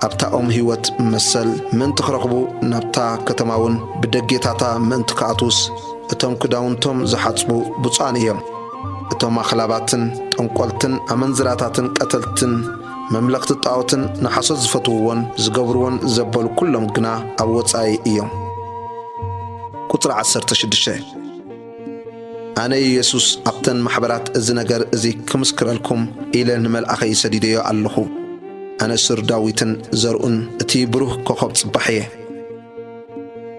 ኣብታ ኦም ህይወት መሰል ምእንቲ ክረኽቡ፣ ናብታ ከተማ እውን ብደጌታታ ምእንቲ ክኣትዉስ፣ እቶም ክዳውንቶም ዝሓጽቡ ብፁዓን እዮም። እቶም ኣኽላባትን ጠንቆልትን ኣመንዝራታትን ቀተልትን መምለኽቲ ጣኦትን ንሓሶት ዝፈትውዎን ዝገብርዎን ዘበሉ ኩሎም ግና ኣብ ወጻኢ እዮም። ቁጽሪ ዓሰርተ ሽዱሽተ። ኣነ የሱስ ኣብተን ማሕበራት እዚ ነገር እዚ ክምስክረልኩም ኢለ ንመልኣኸይ ሰዲደዮ ኣለኹ። ኣነ ሱር ዳዊትን ዘርኡን እቲ ብሩህ ኮኸብ ጽባሕ እየ።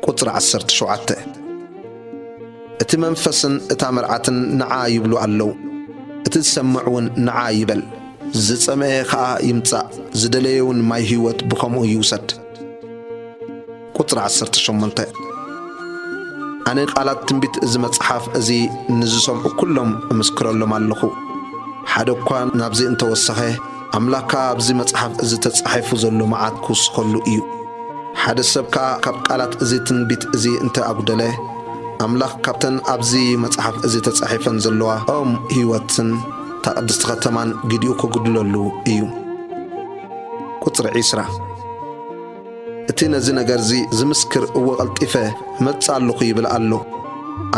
ቁጽሪ ዓሰርተ ሸውዓተ። እቲ መንፈስን እታ መርዓትን ንዓ ይብሉ ኣለዉ። እቲ ዝሰምዕ እውን ንዓ ይበል። ዝጸመየ ኸኣ ይምጻእ፣ ዝደለየ እውን ማይ ህይወት ብኸምኡ ይውሰድ። ቁጽሪ ዓሰርተ ሸሞንተ። ኣነ ቃላት ትንቢት እዚ መጽሓፍ እዚ ንዝሰምዑ ኩሎም እምስክረሎም ኣለኹ። ሓደ እኳ ናብዚ እንተወሰኸ፣ ኣምላኽ ከኣ ኣብዚ መጽሓፍ እዚ ተጻሒፉ ዘሎ መዓት ክውስኸሉ እዩ። ሓደ ሰብ ከኣ ካብ ቃላት እዚ ትንቢት እዚ እንተ ኣጉደለ፣ ኣምላኽ ካብተን ኣብዚ መጽሓፍ እዚ ተጻሒፈን ዘለዋ ኦም ህይወትን እታ ቅድስቲ ከተማን ግዲኡ ክጉድለሉ እዩ። ቁጽሪ ዒስራ። እቲ ነዚ ነገርዚ ዝምስክር እወ ቀልጢፈ መጽእ ኣለኹ ይብል ኣሎ።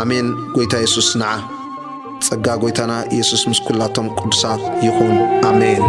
ኣሜን። ጎይታ የሱስ ንዓ። ጸጋ ጎይታና የሱስ ምስ ኩላቶም ቅዱሳት ይኹን። ኣሜን።